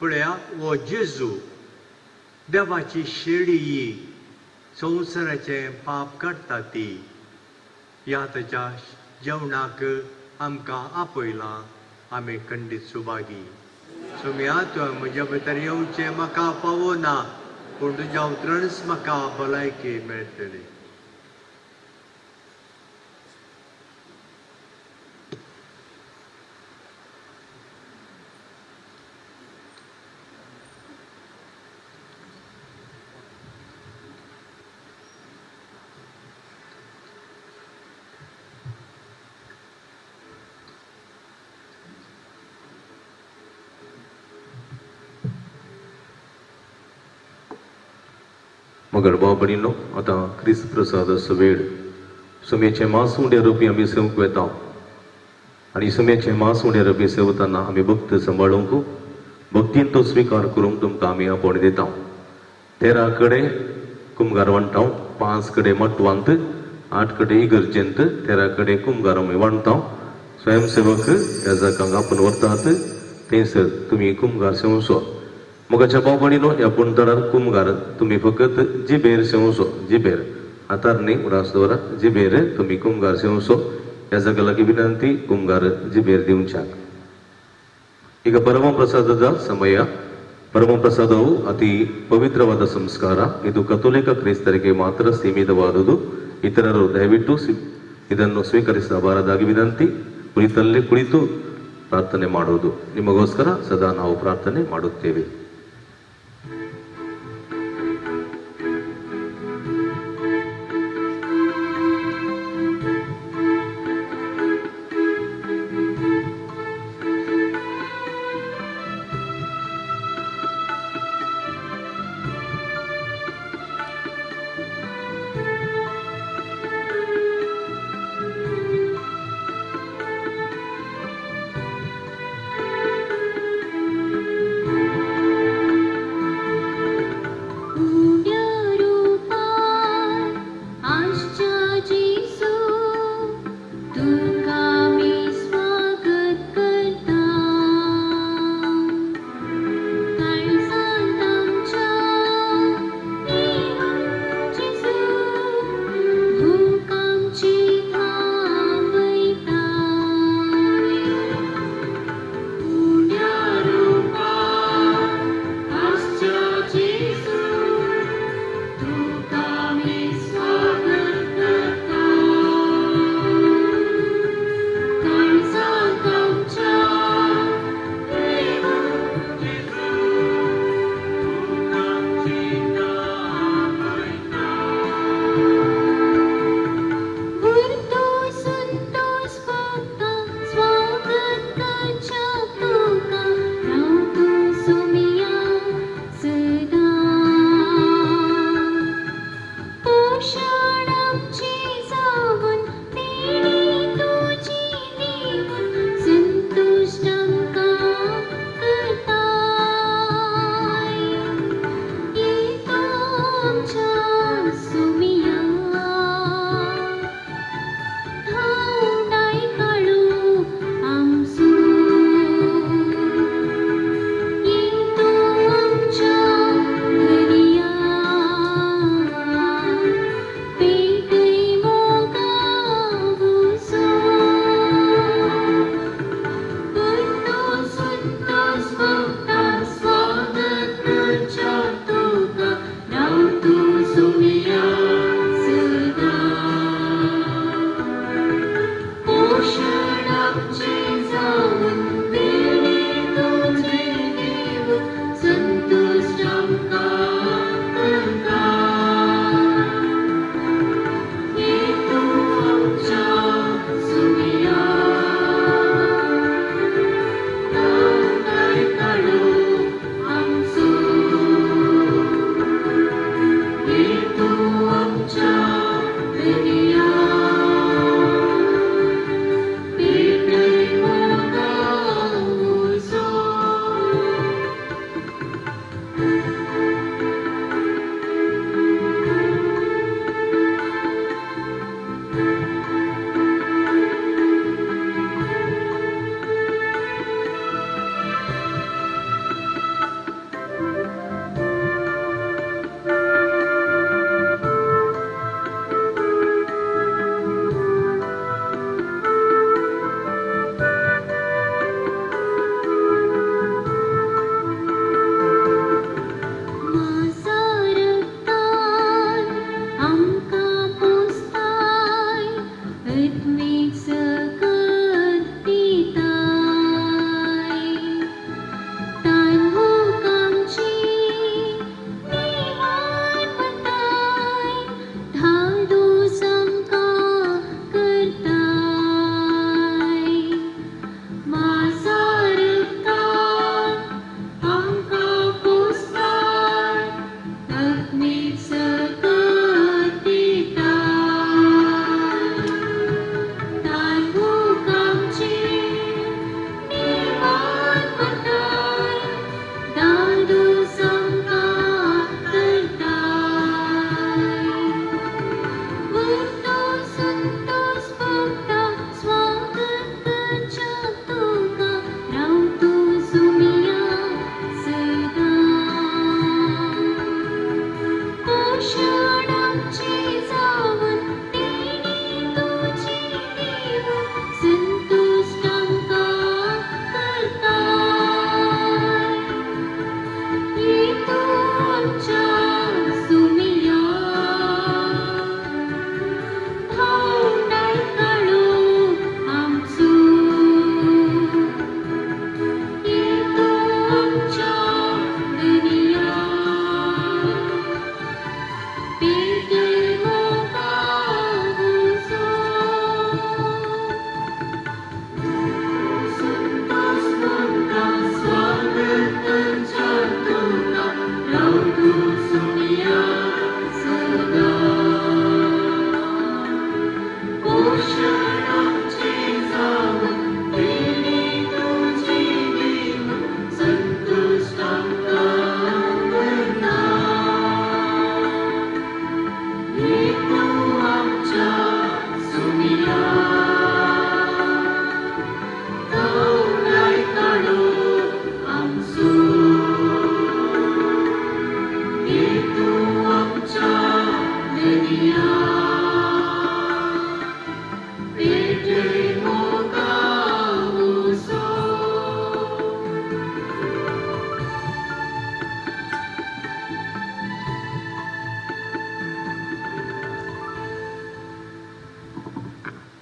पळया, हो जेजू देवाची शेळी ही संवसाराचें पाप काडटा ती. ह्या ताच्या जेवणाक आमकां आपयलां, आमी खंडीत सुभागी. सोम्या, तुवें म्हज्या भितर येवचें म्हाका पावना, पूण तुज्या उतरानच म्हाका भलायकी मेळटली. मगर भाव भयणींनो, आतां क्रिस्त प्रसादाचो वेळ. सुमेचें मांस उंड्या रोपी आमी सेवंक वेता आनी सुमेचें मांस उंड्या रोपी सेवताना आमी भक्त सांबाळूंक भक्तीन तो स्विकार करूंक तुमकां आमी आपोवणें दिता. 13 कडेन कुमगार वांट्टा, 5 कडेन मटवांत, 8 कडेन इगर्जेंत, 13 कडेन कुमगार आमी वांट्टा. स्वयंसेवक ह्या जागांक आपूण व्हरतात थंयसर तुमी कुमगार सेवचो. मोगाच्या भाव भयणींनो, ह्या पुणतडार कुमगार तुमी फकत जिबेर सेवचो. जिबेर हातार न्ही, उडास दवरा, जिबेर तुमी कुमगार सेवचो. ह्या जागा लागीं विनंती, कुमगार जिबेर दिवच्याक. ಈಗ ಪರಮಪ್ರಸಾದದ ಸಮಯ. ಪರಮಪ್ರಸಾದವು ಅತಿ ಪವಿತ್ರವಾದ ಸಂಸ್ಕಾರ. ಇದು ಕಥೋಲಿಕ ಕ್ರೈಸ್ತರಿಗೆ ಮಾತ್ರ ಸೀಮಿತವಾದುದು. ಇತರರು ದಯವಿಟ್ಟು ಇದನ್ನು ಸ್ವೀಕರಿಸಬಾರದಾಗಿ ವಿನಂತಿ. ಕುಳಿತಲ್ಲೇ ಕುಳಿತು ಪ್ರಾರ್ಥನೆ ಮಾಡುವುದು. ನಿಮಗೋಸ್ಕರ ಸದಾ ನಾವು ಪ್ರಾರ್ಥನೆ ಮಾಡುತ್ತೇವೆ.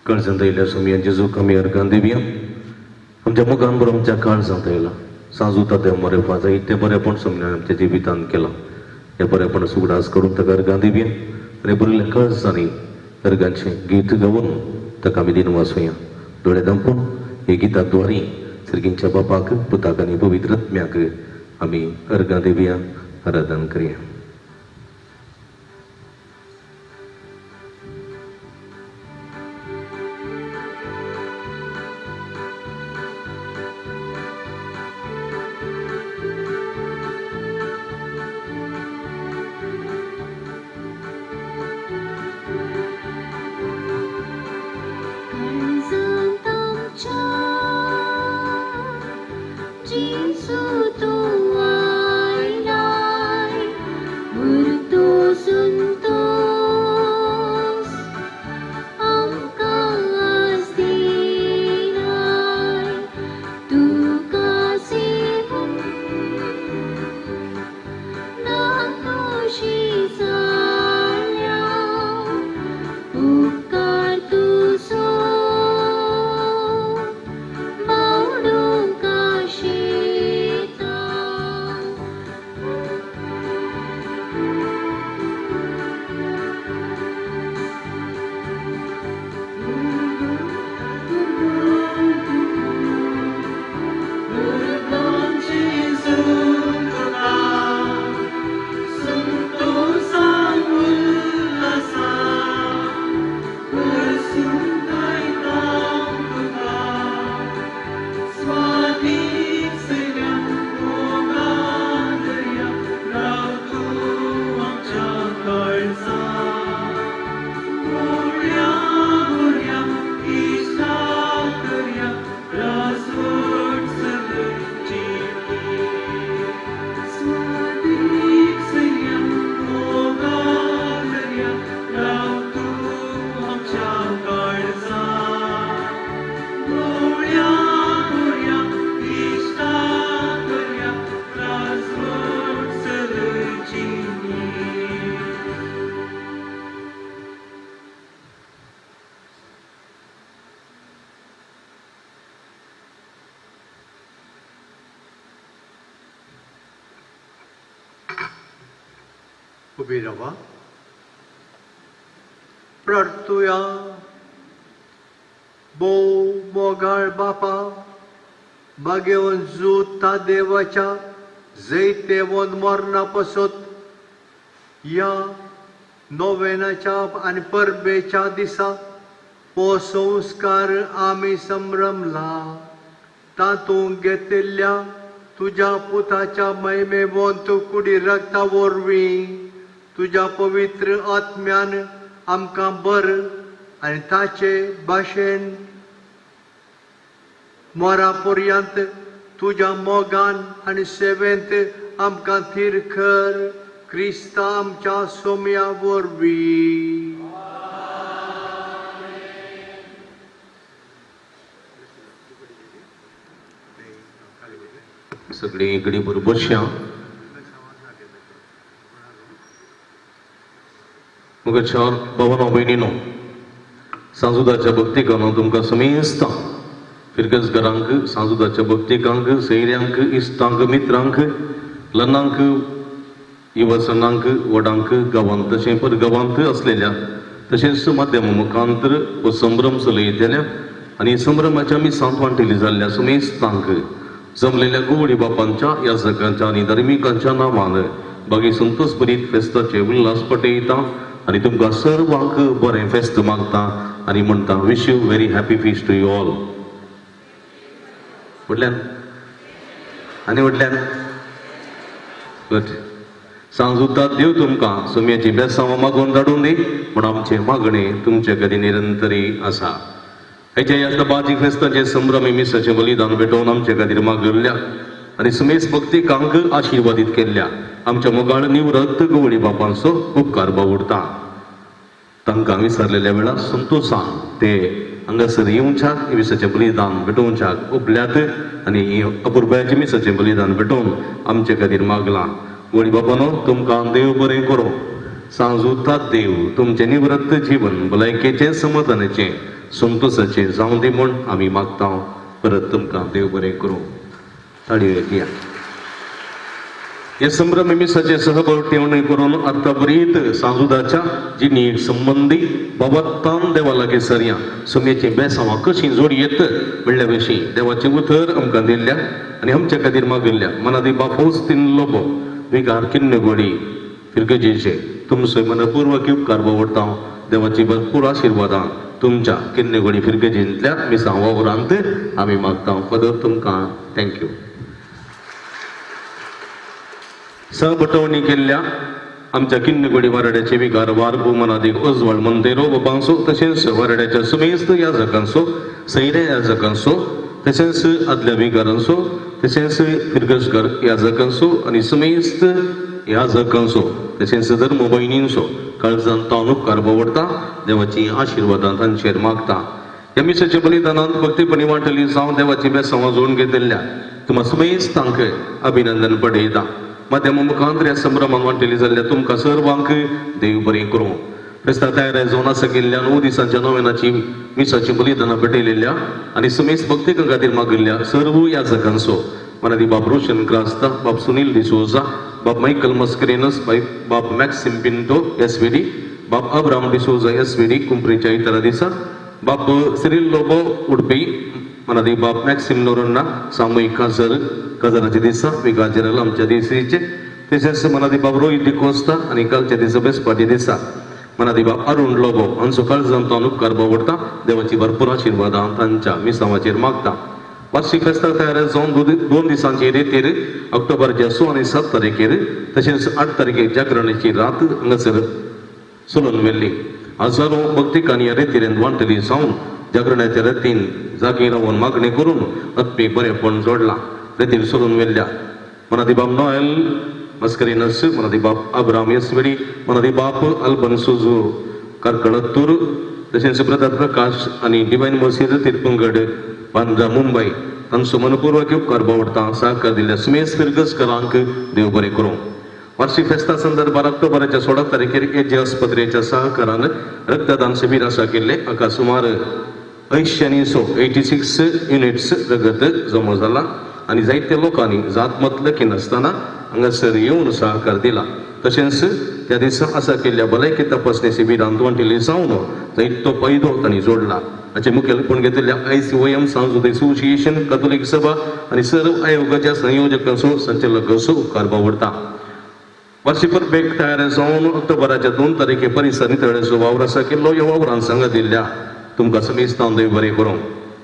काळजांत आयल्या सोमया जेजूक आमी अर्गां दिवया. आमच्या मोगान बरो आमच्या काळजांत आयला सांजूता ते बरें जायते बरेंपण सोमण्यान आमच्या जिवितांत केलां. हे बरेंपण सुगडास करून ताका अर्गां दिवया आनी बरयल्ल्या काळजांनी अर्गांचें गीत गावन ताका आमी दिन वाचुया. दोळे धांपून हे गिता द्वारी सर्गींच्या बापाक पुताक आनी पवित्र आत्म्याक आमी अर्गां दिवया, आराधन करया. Jesu tu ai lai, उबी रावा. प्रार्थुया. भोव मोगाळ बापा, बागेवन जुता देवाच्या जैतेवन मरणा पसत ह्या नोवेनाच्या आनी परबेच्या दिसा हो संस्कार आमी संभ्रमला. तातूंत घेतिल्ल्या तुज्या पुताच्या महिमेवंत कुडी रक्ता वरवीं तुज्या पवित्र आत्म्यान आमकां बर आनी ताचे भाशेन मोरा पर्यंत तुज्या मोगान आनी सेवेंत आमकां थीर कर. क्रिस्ता आमच्या सोम्या वरवीं. सगळी इकडे बरोबर मग चार बाबानो भयणीनो, सांजुदाच्या भक्तिकांनो तुमकां समेस्तां फिरगज घरांक, सांजुदाच्या भक्तिकांक, सैऱ्यांक, इश्टांक, मित्रांक, लनांक, युवसनांक, वडांक, गांवांत तशें परगांवांत आसलेल्या तशेंच माध्यम मुखांतर हो संभ्रम चलयतल्या आनी संभ्रमाच्या मिसांत वांटेली जाल्ल्या समेस्तांक जमलेल्या गोवडी बापांच्या, याजकांच्या आनी धार्मिकांच्या नांवान बागी संतोष भरीत फेस्ताचे उल्हास पटयता आनी तुमकां सर्वांक बरें फेस्त मागता आनी म्हणटा wish you very happy feast to you all. म्हटल्यान आनी म्हटल्यान गुड. सांजुता देव तुमकां सोम्याची बेसांव मागून धाडून दी म्हूण आमचें मागणें तुमचे खातीर निरंतरी आसा. हेच्या ह्या बाजी फेस्ताचे संभ्रमी मिसाचें बलिदान भेटोवन आमचे खातीर मागयल्ल्या आनी सुमेस भक्तिकांक आशिर्वादीत केल्ल्या आमच्या मोगाळ निवृत्त गवळी बापांचो उपकार बावुडता. तांकां विसरलेल्या वेळार संतोशान ते हांगासर येवच्याक मिसाचें बलिदान भेटोवच्याक उपल्यात आनी अपुरबायाचें मिसाचें बलिदान भेटोवन आमचे खातीर मागलां. गवळी बापानो, तुमकां देव बरें करूं. सांजुता देव तुमचें निवृत्त जीवन भलायकेचें, समाधानाचें, संतोशाचें जावं दी म्हूण आमी मागता. परत तुमकां देव बरें करूं. ताळयो दिया. हे संभ्रम मिसाचे सहबळ करून आतां बरीत सांजुदाच्या जिणी संबंदी बाबत्तान देवा लागीं सरया सोम्याचीं बेसांवां कशीं जोडयेत म्हणल्या विशीं देवाचें उतर आमकां दिल्ल्या आनी आमच्या खातीर मागिल्ल्या मनादी बापोस तीन लोबो विगार किन्नगोडी फिरगजेचे तुमचो मनपूर्वक उपकार बावडटा. देवाची भरपूर आशिर्वादां तुमच्या किन्नगोडी फिरगजेंतल्या मिसां वावरांत आमी मागता. फादर तुमकां thank you. सहबटवणी केल्ल्या आमच्या किन्नगोडी वारड्याचे विगार वारबू मनादीक उज्वळ मंदेरो बाबांचो तशेंच वारड्याच्या सुमेस्त याजकांचो, सैऱ्या याजकांचो तशेंच आदल्या विगारांचो तशेंच फिरगजकर याजकांचो आनी सुमेस्त याजकांचो तशेंच धर्म भयणींचो काळजान तावन उपकार बावडटा. देवाची आशिर्वादां तांचेर मागता. ह्या मिसाच्या बलिदानांत भक्तीपणी वांटली जावं देवाची बेसांवां जोडून घेतिल्ल्या तुमकां सुमेस्तांक अभिनंदन पडयता. माध्यम मुखांत ह्या संभ्रमान वांटेली जाल्ल्या तुमकां सर्वांक देव बरें करूं. फेस्ता तयार जावन आसा केल्ल्या 9 दिसांच्या नोवेनाची मिसाची बलिदानां पेटयलेल्या आनी समेस्त भक्तिकां खातीर मागिल्ल्या सर्व याजकांचो मनादी बाब रोशन क्रास्ता, बाब सुनील डिसोजा, बाब मायकल मस्करेनस, बाब मॅक्सिम पिंटो एसवीडी, बाब अब्राम डिसोजा एसवीडी कुंपरीच्या इतर दिसा, बाब सिरील लोबो उडपी, मनादी बाब मॅक्सिम नोरन्ना सामूहिक काजर काजराच्या दिसा विगार जनरल आमच्या दिसीचे तशेंच मनादी बाब रोहित डिकोस्ता आनी कालच्या दिसा बेसपाटी दिसा मनादी बाब अरुण लोबो हांचो काळजान तावन उपकार बावडटा. देवाची भरपूर आशिर्वादां तांच्या मिसांवाचेर मागता. वार्षिक फेस्ताक तयार जावन 2 दिसांचे रेतीर ऑक्टोबरच्या 6 आनी 7 तारखेर तशेंच 8 तारखेर जागरणाची रात हांगासर चलून व्हेल्ली. हजारो भक्तिकांनी ह्या रेतीरेन वांटली जावन जागरणाच्या रातीन जागी रावन मागणी करून आत्मीक बरेपण जोडलां. रेतीर सोडून व्हेल्ल्या मनादी बाब नोएल मस्करीनस, मनादी बाब अब्राम एसवेडी, मनादी बाप अल्बन सुजू कारकळत्तूर तशेंच ब्रदर प्रकाश आनी डिवायन मसीद तिरपंगड बांद्रा मुंबय तांचो मनपूर्वक उपकार बावडटा. सहकार दिल्ल्या सुमेश फिरगजकरांक देव बरें करूं. वार्षिक फेस्ता संदर्भात ऑक्टोबराच्या 16 तारखेर एजे आस्पत्रेच्या सहकारान रक्तदान शिबीर आसा केल्लें. हाका सुमार 86 युनिट्स रगत जमा जाला. आनी जायत्या लोकांनी जात मत लकी नासतना हांगासर येवन सहकार दिला. तशेंच त्या दिसा आसा केल्ल्या भलायकी तपासणी शिबिरांत वांटिल्ली जावन जायतो फायदो तांणी जोडला. हाचें मुखेलपण घेतिल्ल्या ICOM सांजुद असोसिएशन कथोलीक सभा आनी सर्व आयोगाच्या संयोजकांचो संचालकांचो उपकार बावडटा. वार्षिक परबेक तयार जावन ऑक्टोबराच्या 2 तारखे परिसर नितळेचो वावर आसा केल्लो. ह्या वावरान सांगात दिल्ल्या तुमकां समेस्तान देव बरें करूं.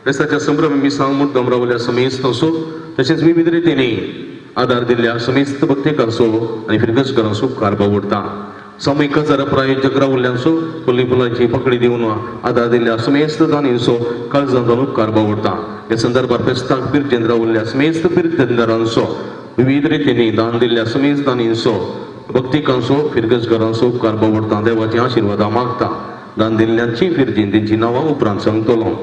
फेस्ताच्या संभ्रम मिसांग मुद्दम रावल्या समेस्तांचो तशेंच विविध रितींनी आदार दिल्ल्या समेस्त भक्तिकांचो आनी फिरगजकारांचो उपकार बावडटा. सामूहिक कचार प्रायोजक रावल्ल्यांचो फुली फुलांची पकडी दिवन आदार दिल्ल्या समेस्त दानींचो काळजांतल्यान उपकार बावडटा. ह्या संदर्भार फेस्ताक पिरजेन रावल्ल्या समेस्त पिरजेंदरांचो विविध रितींनी दान दिल्ल्या समेस्त दानींचो भक्तिकांचो फिरगजकारांचो उपकार बावडटा. देवाची आशिर्वादां मागता. दान दिल्ल्यांची फिरजीन तेंची नांवां उपरांत सांगतलो.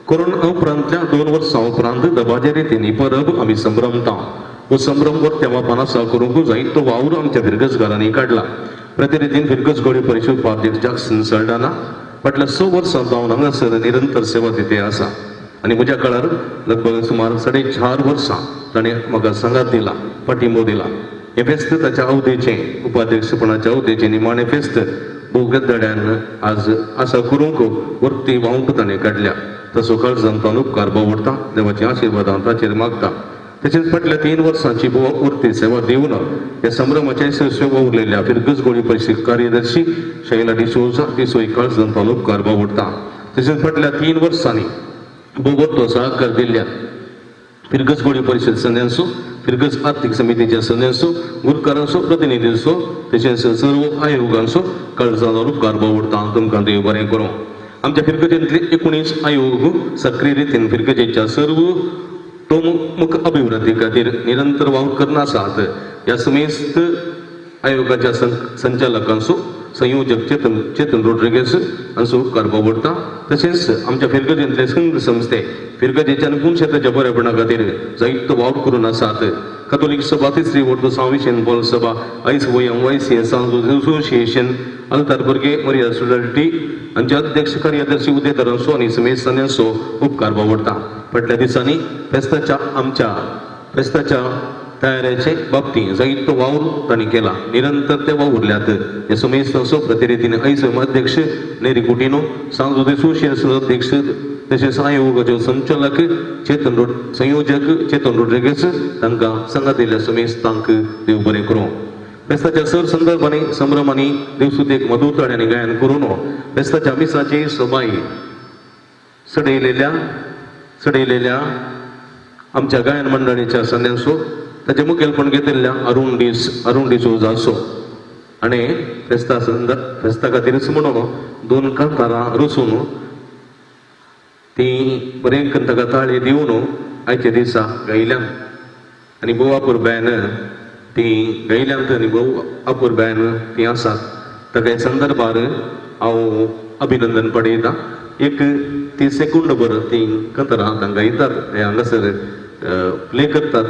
कोरोना उपरांतल्या 2 वर्सां उपरांत दबाज्या रितींनी परब आमी संभ्रमता. हो संभ्रम वरत्या मापान आसा करूंक जायतो वावर आमच्या फिरगजकारांनी काडला. प्रतिरितीन फिरगज गोडी परिशद उपाध्यक्ष जॅक्सन सल्डाना फाटल्या 6 वर्सां जावन हांगासर निरंतर सेवा दिते आसा आनी म्हज्या काळार लगभग सुमार 4.5 वर्सां ताणें म्हाका सांगात दिला, पाठिंबो दिला. हें फेस्त ताच्या अवधेचें उपाध्यक्षपणाच्या अवधेचें निमाणें फेस्त भोवगद्दड्यान आज आसा करूंक वरती वावंक ताणें काडल्या. तसो काळजांतल्यान उपकार बावडटा. देवाची आशिर्वादां ताचेर मागता. तशेंच फाटल्या 3 वर्सांची भोव उरती सेवा दिवन ह्या संभ्रमाचे यशस्वी वावुरलेल्या फिरगज गोडी परिशद कार्यदर्शी शैला डिसोजा तिचोय काळजांतल्यान उपकार बावडटा. तशेंच फाटल्या 3 वर्सांनी भोव सहकार दिल्ल्या फिरगज गोडी परिशद सदस्यांचो, फिरगज आर्थीक समितीच्या सदस्यांचो, गुरकारांचो, प्रतिनिधींचो तशेंच सर्व आयोगांचो काळजांतल्यान उपकार बावडटा. तुमकां देव बरें करूं. आमच्या फिरगजेंतले 19 आयोग सक्रीय रितीन फिरगजेच्या सर्व तोमुख अभिवृद्धी खातीर निरंतर वावर करून आसात. ह्या समेस्त आयोगाच्या संचालकांचो संयोजक चेतन रोड्रिगेस हांचो उपकार बावडटा. तशेंच आमच्या फिरगजेंतले संघ संस्थे फिरगजेच्या आनी गुणशेताच्या बरेपणा खातीर जायतो वावर करून आसात. कथोलीक सभा, तिसरी वर्ग सांविशेन बॉल सभा, ICOM YCS सांजूद असोसिएशन, अल्तार भुरगे मरिया सोसायटी हांचे अध्यक्ष कार्यदर्शी उदयतरांचो आनी समेस्तांचो उपकार बावडटा. फाटल्या दिसांनी फेस्ताच्या आमच्या फेस्ताच्या तयारेचे बाबतींत जायतो वावर तांणी केला. निरंतर ते वावुरल्यात. हे समेस्तांचो प्रतिनिधीन आयसीओएम अध्यक्ष नेरी कुटिनो, सांजूद असोसिएशन अध्यक्ष तशेंच आयोगाचे संचालक चेतन संयोजक चेतन रोड्रिगेस तांकां सांगात दिल्ल्या समेस्तांक देव बरें करूं. फेस्ताच्या सर संदर्भांनी संभ्रमांनी देवसुतेक मधुर ताळ्यांनी गायन करून फेस्ताच्या मिसाची सोबाई सडयलेल्या आमच्या गायन मंडळीच्या सदस्यांचो ताचें मुखेलपण घेतिल्ल्या अरुण डिसोजाचो आनी फेस्ता खातीरच म्हणून 2 कांतारां रचून ती बरें करून ताका ताळी दिवन आयच्या दिसा गायल्यान आनी भोव अपुरबायन ती गायल्यांत आनी भोव अपुरबायन ती आसात. ताका ह्या संदर्भार हांव अभिनंदन पडयता. एक 30 सेकंड भर ती कांतारां आतां गायतात, हे हांगासर प्ले करतात.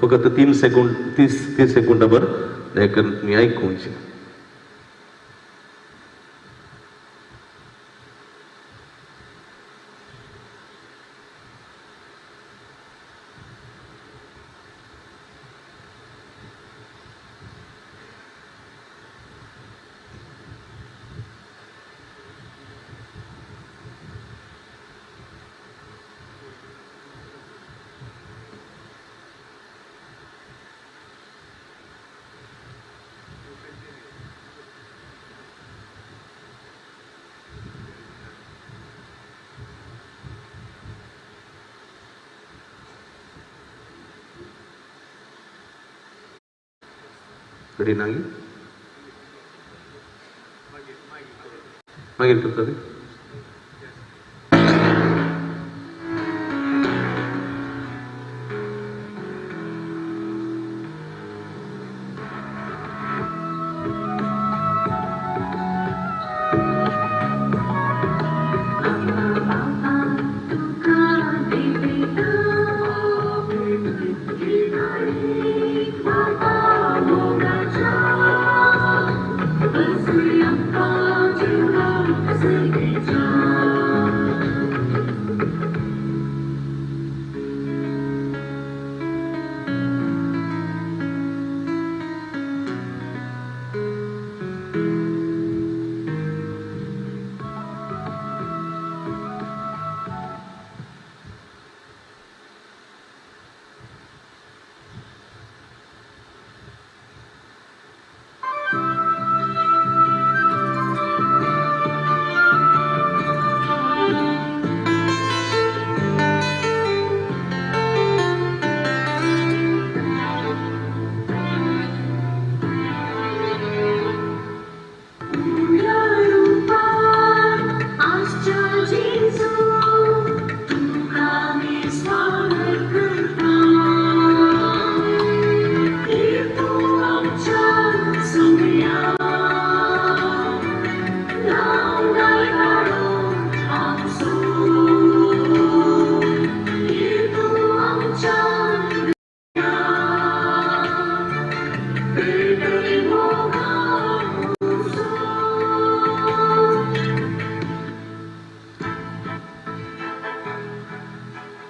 फकत 3 सेकंड 30 सेकंड भर तुमी आयकुचें. रेडी मागीर करता ते. Thank you.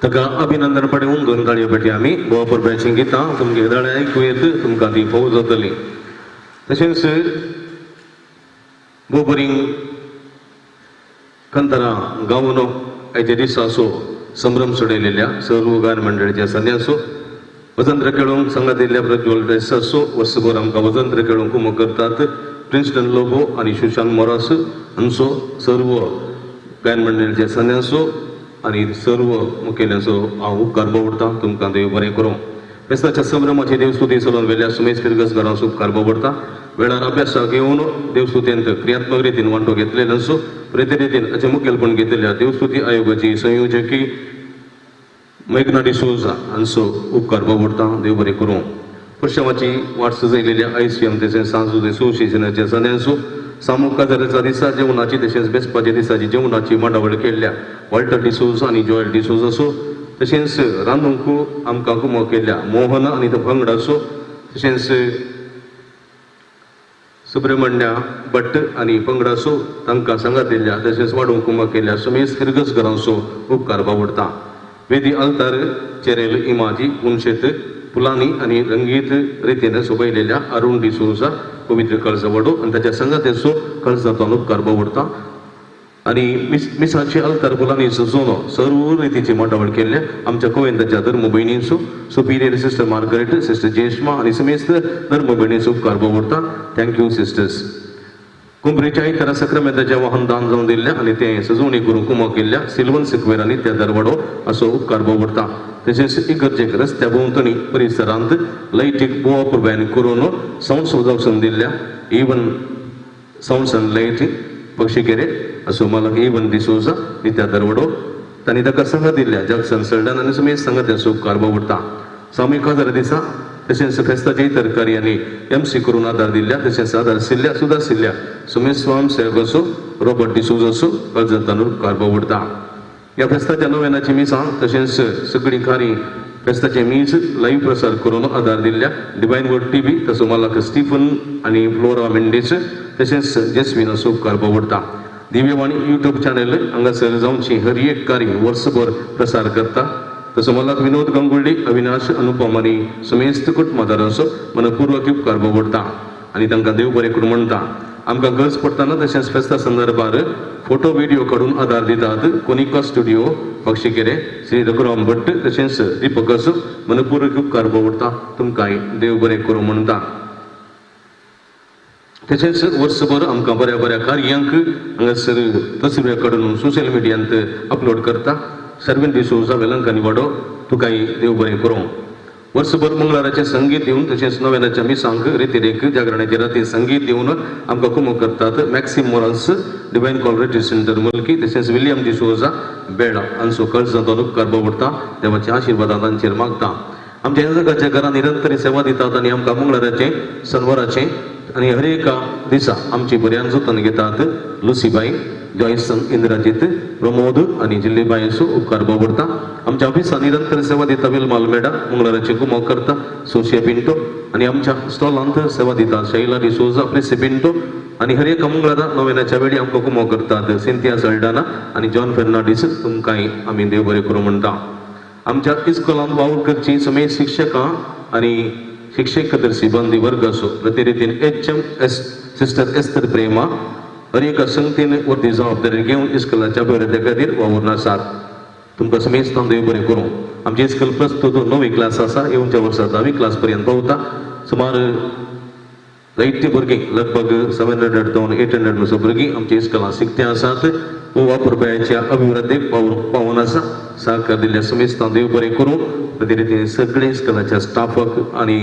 ताका अभिनंदन पडून दोन ताळयो पेटी आमी गोवा परब्याचीं गितां तुमगे दाळे आयकूं येत, तुमकां ती फोव जातली. तशेंच गोबरींग कंतरां गावन आयच्या दिसाचो संभ्रम सोडयलेल्या सर्व गायन मंडळीच्या सन्यासो वजंत्र खेळूंक सांगात दिल्ल्या प्रज्वल ड्रेसाचो वर्सभर आमकां वजंत्र खेळूंक कुमक करतात प्रिन्स्टन लोबो आनी सुशांत मोरास हांचो सर्व गायन मंडळीच्या सन्यासो आनी सर्व मुखेल्यांचो हांव उपकार बावडटा. तुमकां देव बरें करूं. फेस्ताच्या संभ्रमाची देवस्तुती चलोवन वेल्या सुमेश फिरगस घरांचो उपकार बावडटा. वेळार अभ्यासाक येवन देवस्तुतेंत क्रियात्मक रितीन वांटो घेतलेल्यांचो प्रतिरितीन हाचें मुखेलपण घेतिल्ल्या देवस्तुती आयोगाची संयोजकी मेघना डिसोजा हांचो उपकार बावडटा. देव बरें करूं. पुरशावाची वाट सजयलेल्या आयसीएम तशेंच सांजू असोसिएशनाच्या सन्यांचो सामूक काजाराच्या दिसा जेवणाची तशेंच बेसपाच्या दिसाची जेवणाची मांडावळ केल्ल्या वॉल्टर डिसोजा आनी जॉयल डिसोजाचो तशेंच रांदूंक आमकां कुमक केल्ल्या मोहन आनी पंगडाचो तशेंच सुब्रमण्या भट्ट आनी पंगडाचो तांकां सांगात दिल्ल्या तशेंच वाडूंक कुमक केल्ल्या सुमेश फिरगस घरांचो उपकार बावडटा. वेदी अल्तार चेरेल इमाजी पुनशेत फुलांनी आनी रंगीत रितीन सोबयलेल्या अरुण डिसोजा पवित्र कळसा वडो आनी ताच्या संगात्याचो कळसाचो उपकार बावडटा. आनी मिसाचे अल्तार फुलांनी सजोवन सर्व रितीची मांडावळ केल्ल्या आमच्या गोविंदाच्या धर्म भयणींचो superior sister Margaret, sister Jeshma आनी समेस्त धर्म भयणींचो उपकार बावडटा. Thank you sisters. कुंबरेच्या इतर सक्रमेंताच्या वाहन दान जावन दिल्ल्या आनी तें सजोवणी करून कुमक केल्ल्या सिल्वन सिक्वेर आनी त्या दरवाडो असो उपकार बावडटा. तशेंच इगर्जेक रस्त्या भोंवतणी परिसरांत लायटीक बोवा पुरबायन करून सावंड सजावसून दिल्ल्या इवन सावंड्स आनी लायटी पक्षीकेरे असो मालक इवन डिसोजा नित्या दरवडो तांणी ताका संगत दिल्ल्या जॅक्सन सल्डन आनी सुमेश संगत्याचो उपकार बावडटा. सामूहिक काजार दिसा तशेंच फेस्ताचे इतर कार्यांनी एम सी करून आदार दिल्ल्या तशेंच आदार सिल्ल्या सुदार सिल्ल्या सुमेश स्वाम सेवकाचो रॉबर्ट डिसोजाचो काळजांतल्यान उपकार बावडटा. ह्या फेस्ताच्या नोवेनाची मिसां तशेंच सगळीं कार्य फेस्ताचें मीस लायव्ह प्रसार करून आदार दिल्ल्या डिवायन वर्ड टीव्ही तसो मालक स्टीफन आनी फ्लोरा मेंडीस तशेंच जेस्विनाचो उपकार बावडटा. दिव्यवाणी युट्यूब चॅनल हांगासर जावची हर एक कार्य वर्सभर प्रसार करता तसो मालक विनोद गंगुल्ली, अविनाश, अनुपम आनी समेस्त कुटुंबादारांचो मनपूर्वक उपकार बावडटा आनी तांकां देव बरें करूं म्हणटा. आमकां गरज पडटना तशेंच फेस्ता संदर्भार फोटो व्हिडिओ काडून आदार दितात कोनिका स्टुडिओ पक्षीकेरे श्री रघुराम भट्ट तशेंच दीपकाचो मनपूर्वक उपकार बावडटा. तुमकांय देव बरें करूं म्हणटा. तशेंच वर्सभर आमकां बऱ्या बऱ्या कार्यांक हांगासर तसव्यो काडून सोशल मिडियांत अपलोड करता सर्वेन डिसोजा वेलंकांनी वाडो तुकाय देव बरें करूं. वर्सभर मंगळाराचें संगीत दिवन तशेंच नव्यानाच्या मिसांक रितीरेक जागरणाचे राती संगीत दिवन आमकां कुमक करतात Maxim Morals divine call centre Mulki तशेंच विलियम डिसोजा बेळा हांचो कळसांचो उपकार बावडटा. देवाच्या आशिर्वादान तांचेर मागता. आमच्या याजकाच्या घरां निरंतर सेवा दितात आनी आमकां मंगळाराचें सनवाराचें आनी हर एका दिसा आमची बऱ्यान जतन घेतात लुसीबाई, जॉयसन, इंद्राजीत, प्रमोद आनी जिल्लीबायचो उपकार बावडटा. आमच्या ऑफिसां निरंतर सेवा दिता विलमाल मेडा मंगळाराचे कुमक करता सोशिया पिंटो आनी आमच्या स्टॉलांत सेवा दिता शैला डिसोजा, प्रिसी पिंटो आनी हर एका मंगळारा नोवेनाच्या वेळी आमकां कुमक करतात सिंथिया सल्डाना आनी जॉन फेर्नांडीस. तुमकांय आमी देव बरें करूं म्हणटा. आमच्या इस्कोलांत वावर करची समेत शिक्षकां आनी शिक्षक सिबंदी वर्ग असो प्रतिरितीन H M S sister Esther Prema हर एका संगतीन वरती जबाबदारी घेवन इस्कोलाच्या बऱ्या खातीर वावुरून आसात. तुमकां समेस्तांक देव बरें करूं. आमची इस्कोल प्रस्तुत णवी क्लास आसा, येवच्या वर्सा धावी क्लास पर्यंत पावता. सुमार जायतीं भुरगीं लगभग 700 to 800 म्हणसर भुरगीं आमच्या इस्कोलांत शिकते आसात. गोवा पुरबायाच्या अभिवृद्धीक पावून आसा. सहकार दिल्ल्या समेस्तांक देव बरें करूं. प्रतिरितीन सगळे इस्कोलाच्या स्टाफाक आनी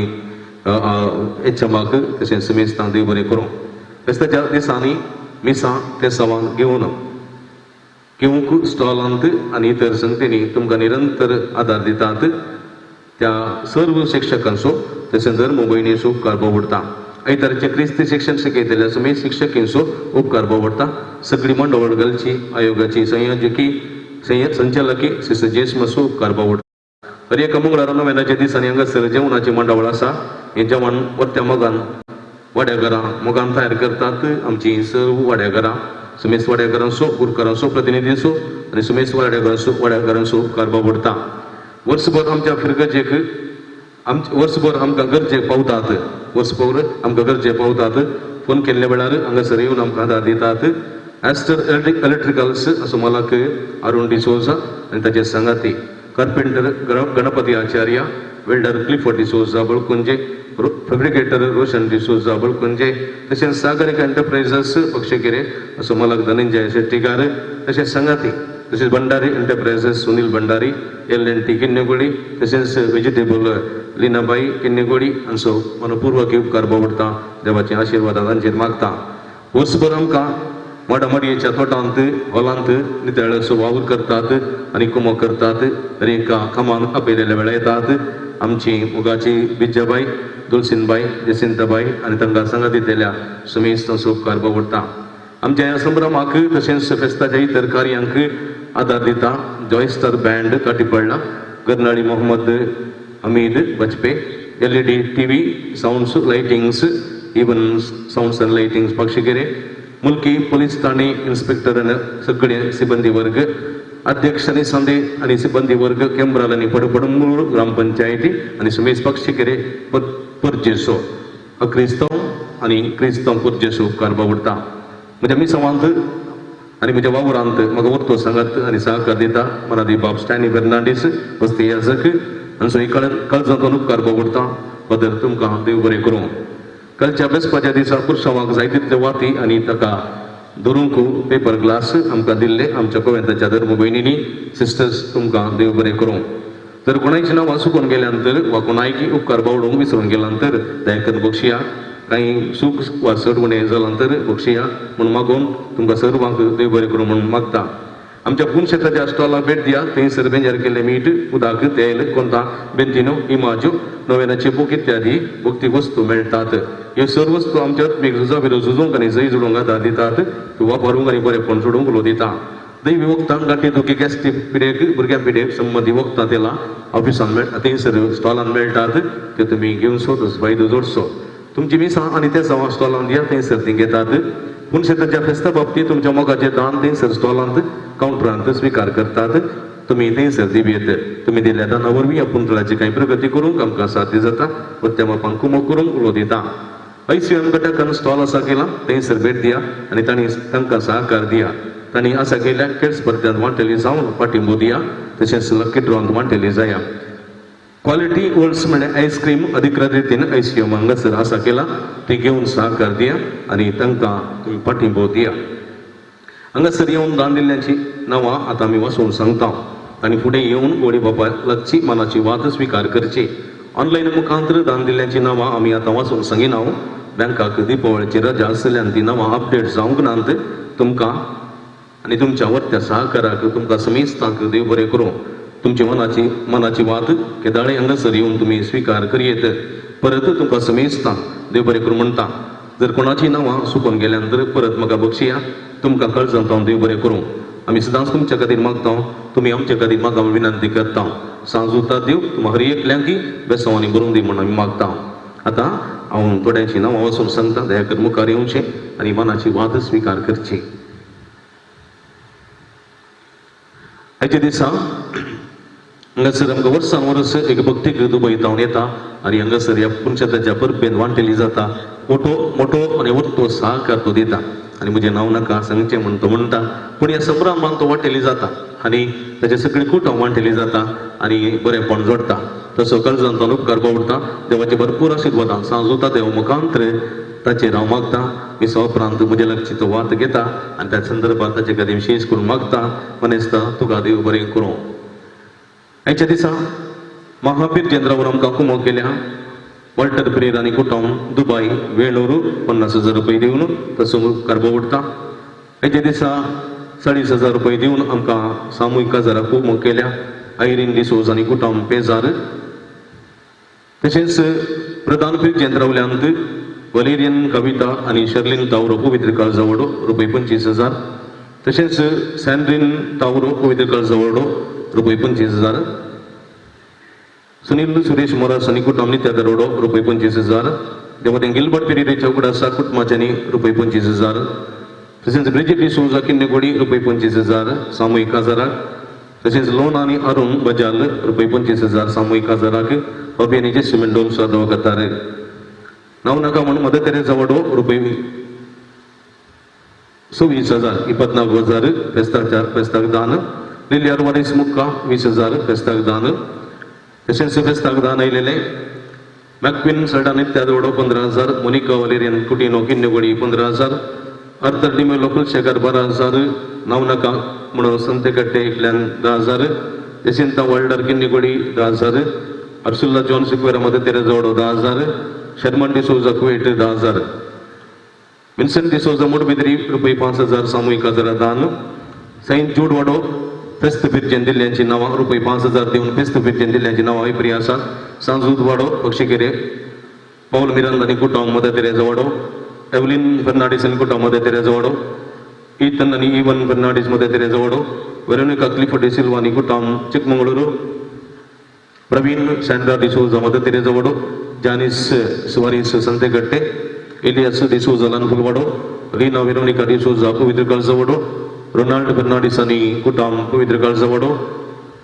एच एमाक तशेंच समेस्तांक देव बरें करूं. फेस्ताच्या दिसांनी मिसां ते सवान घेवन घेवंक स्टॉलांत आनी इतर संगतींनी तुमकां निरंतर आदार दितात त्या सर्व शिक्षकांचो तशेंच धर्म भयणीचो उपकार बावडटा. आयतारचें क्रिस्ती शिक्षण शिकयतल्या समेत शिक्षकींचो उपकार बावडटा. सगळी मंडळ घालची आयोगाची संयोजकी संचालकी सिस्टर जेस्माचो उपकार बावडटा. हर एका मंगळारा नोवेनाच्या दिसांनी हांगासर जेवणाची मंडळ आसा. हें जेवण वरत्या मोगान वाड्याघरां मोगान तयार करतात आमची सर्व वाड्याघरां समेस्त वाड्याघरांचो गुरकारांचो प्रतिनिधींचो आनी सुमेश वाड्याकारांचो उपकार बाबडटा. वर्सभर आमच्या फिरगजेक वर्सभर आमकां गरजेक पावतात, वर्सभर आमकां गरजेक पावतात. फोन केल्ल्या वेळार हांगासर येवन आमकां आदार दितात. ॲस्टर इलेक्ट्रिकल्स असो मालक अरुण डिसोजा आनी ताचे सांगाती, carpenter Ganapati Acharya, welder Clifford D'Souza Balkunje, fabricator Roshan D'Souza Balkunje, तशेंच सागरिका एंटरप्रायझस पक्षगिरे असो मालक धनंजय शेट्टीकार, तशेंच सांगाती, तशेंच Bhandari enterprises Sunil Bhandari, L&T Kinnegoli, तशेंच वेजिटेबल लिनाबाई किन्नेगोळी हांचो मनपूर्वक उपकार बावडटा. देवाचे आशिर्वादां तांचेर मागता. वर्सभर आमकां माडामाडयेच्या तोटांत हॉलांत नितळ असो वावर करतात आनी कुमो करतात. रेखा कामान आपयलेल्या वेळा येतात. आमची मोगाची बिज्जाबाई, दुलसिनबाई, जसिंताबाई आनी तांकां सांगात दितल्या सुमेश तांचो उपकार बावडटा. आमच्या ह्या संभ्रमाक तशेंच फेस्ताच्या इतर कार्यांक आदार दिता जॉयस्टर band काटीपडला, Garnali Mohammed Hameed Bajpe, LED TV sounds lightings even sounds and lightings Pakshigere, Mulki police Thane inspector आनी सगळे सिब्बंदी वर्ग, अध्यक्ष आनी संदे आनी सिब्बंदी वर्ग, केंब्राल आनी पडपडमूर ग्रामपंचायती आनी सुमेश पक्षिकेरे पुर्जेसो अक्रिस्तांव आनी क्रिस्तांव पुर्जेसो उपकार बावडटा. म्हज्या मिसावांत आनी म्हज्या वावरांत म्हाका वर्तो सांगात आनी सहकार दिता मनादी बाब स्टॅनी फेर्नांडीस वस्ती याजक आनी सो काळजांतून उपकार बावडटा. फादर तुमकां देव बरें करूं. कालच्या बेसपाच्या दिसा पुरसांवाक जाय तितले वाती आनी ताका धरूंक पेपर ग्लास आमकां दिल्ले आमच्या गोव्यांताच्या धर्म भयणींनी. सिस्टर्स तुमकां देव बरें करूं. तर कोणायची नांवां चुकून गेल्यान तर वा कोणायकी उपकार बावडूंक विसरून गेल्यान तर दयाकन बक्षिया, कांय सूख वा चड उणें जालां तर बक्षिया म्हूण मागून तुमकां सर्वांक देव बरें करूं म्हूण मागता. आमच्या पुनशेताच्या स्टॉलाक भेट दिया. थंयसर बेंजार केल्लें मीठ, उदक, तेल, कोंता, बेंतिनो, इमाज्यो, नोवेनाचे बूक इत्यादी भक्ती वस्तू मेळटात. ह्यो सर्व वस्तू आमच्या आत्मीक झुजा विरोध झुजूंक आनी जय जोडूंक आदार दितात. त्यो वापरूंक आनी बरेपण जोडूंक उलो दिता. दैवी वखदां, गांठी दुखी, गॅस्ट्रीक पिडेक, भुरग्यां पिडेक संबंदी वखदां तेलां ऑफिसान मेळटा, थंयसर स्टॉलान मेळटात. त्यो तुमी घेवचो, तसो फायदो जोडचो. तुमची मिसां आनी त्या स्टॉलान दिया, थंयसर ती घेतात. पूण शेताच्या फेस्ता बाबतींत तुमच्या मोगाचें दान थंयसर स्टॉलांत कावंटरांत स्विकार करतात. तुमी थंयसर दिवयेत. तुमी दिल्ल्या दाना वरवीं आपूण थळाची कांय प्रगती करूंक आमकां साध्य जाता. त्या बापांक कुमो करूंक उलो दिता. ICM घटकान स्टॉल आसा केला, थंयसर भेट दिया आनी तांणी तांकां सहकार दिया. तांणी आसा केल्या खेळ स्पर्ध्यांत वांटेली जावन पाठिंबो दिया, तशेंच लकी ड्रॉंत वांटेली जाया. क्वालिटी वर्ल्ड्स म्हणल्यार आयस्क्रीम अधिकृत रितीन ICM हांगासर आसा केला, ती घेवन सहकार दिया आनी तांकां तुमी पाठिंबो दिया. हांगासर येवन दान दिल्ल्याची नांवां आतां आमी वाचून सांगता आनी फुडें येवन गोडी बापा लागची मनाची वात स्विकार करची. ऑनलायन मुखांतर दान दिल्ल्याची नांवां आमी आतां वाचून सांगिना. बँकाक दिपावळीची रजा आसल्यान ती नांवां अपडेट जावंक नात. तुमकां आनी तुमच्या वर्त्या सहकाराक तुमकां समेस्तांक देव बरें करूं. तुमची मनाची वात केदाळे हांगासर येवन तुमी स्विकार करयेत. परत तुमकां समेस्तांक देव बरें करूं म्हणटा. जर कोणाची नांवां चुकून गेल्यान तर परत म्हाका बक्षिया. तुमकां कळजांत हांव देव बरें करूं. आमी सदांच तुमच्या खातीर मागता, तुमी आमच्या खातीर मागा विनंती करता. सांजुता देव तुमकां हर एकल्यांकी बेसांवांनी बरोवन दी म्हूण आमी मागता. आतां हांव थोड्यांची नांवां वचून सांगता, दया करून मुखार येवचें आनी मनाची वाद स्विकार करची. आयच्या दिसा हांगासर आमकां वर्सान वर्स एक भक्तीक दुबय तावन येता आनी हांगासर ह्या पुनशेताच्या परबेन वांटेली जाता. मोटो मोटो आनी वर्तो सहकार तो दिता आनी म्हजें नांव नाका सांगचें म्हूण तो म्हणटा, पूण ह्या संभ्रमान तो वांटेली जाता आनी ताचे सगळीं कुटुंब वांटेली जाता आनी बरेंपण जोडटा. तसो काळजान तो उपकार बावडटा. देवाचे भरपूर आशिर्वादां सांजोता देव मुखांतर ताचेर हांव मागता. मिसा उपरांत म्हजे लागची तो वात घेता आनी त्या संदर्भात ताचे खातीर विशेश करून मागता. मनेस्ता तुका देव बरें करूं. आयच्या दिसा महावीर चंद्रावर आमकां कुमो केल्या. वॉल्टर परेर आनी कुटुंब दुबाय वेळोर 50,000 रुपये दिवन तसो उपकार बावडटा. आयच्या दिसा 40,000 रुपये दिवन आमकां सामुहीक काजाराक कुमो केल्या आयरीन डिसोज आनी कुटुंब पेजार. तशेंच प्रधान चंद्रावल्यांत वलेरियन कविता आनी शर्लिन तावरो पवित्र काळजावडो रुपये 25,000. तशेंच सॅन्ड्रीन तावरो पवित्र काळजावडो रुपये 25,000. सुनील सुरेश मोरास आनी कुटुंब नित्या दरोडो रुपये 25,000. देवतें गिलबर्ट पिरेरे चौकडासा कुटुंबाच्यांनी रुपये 25,000. तशेंच ब्रिजिट डिसोजा किन्नेगोडी रुपये 25,000 सामूहिक काजाराक. तशेंच लोन आनी अरुण बजाल रुपये 25,000 सामूहिक काजाराक. अभियानी जेसी मेंडोन्सा दवकतार. नाव नाका म्हणून मदर तेरेजा वडो रुपये 26,000 24,000 फेस्ताक फेस्ताक दान. लिली अरवारीस मुक्का 20,000 फेस्ताक दान. तशेंच फेस्ताक दान आयलेले मॅक्विन सल्डान इत्यादी वडो 15,000, Monica Valerian Coutinho Kinnigoli 15,000, Arthur D'Mello Kulshekar 12,000, नावनाका म्हणून संतेकट्टे एकल्यान 10,000, Jacinta वल्डर किन्नेगोडी 10,000, Ursula John Sequeira Mother Teresa वडो 10,000, शर्मन डिसोजा कुवेट 10,000, विन्सेंट डिसोजा मुडबिद्री रुपये 5,000 सामूहिक हजारा दान. सेंट जूड वडो फेस्त फिरजेन दिल्ल्यांची नांवां रुपये 5,000 दिवन फेस्त फिरजेन दिल्ल्यांची नांवां विपरी आसात. सांजूद वाडो पक्षीकेरे पावल मिरांद आनी कुटांव मदर तेरेजा वाडो, एवलिन फर्नांडीस आनी कुटांव मदर तेरेजा वाडो, इथन आनी इवन फर्नांडीस मदर तेरेजा वाडो, वेरोनिका क्लिफर्ड डिसिल्वा आनी कुटांव चिकमंगळुरू, प्रवीण सँड्रा डिसोजा मदर तेरेजा वाडो, जानीस सुवारीस संतेकट्टे, एलियास डिसोजा लानफुल वाडो, रीना वेरोनिका डिसोजा पवित्र काळजा वाडो, रोनाल्ड फर्नांडीस आनी कुटाम पवित्र काळजा वाडो,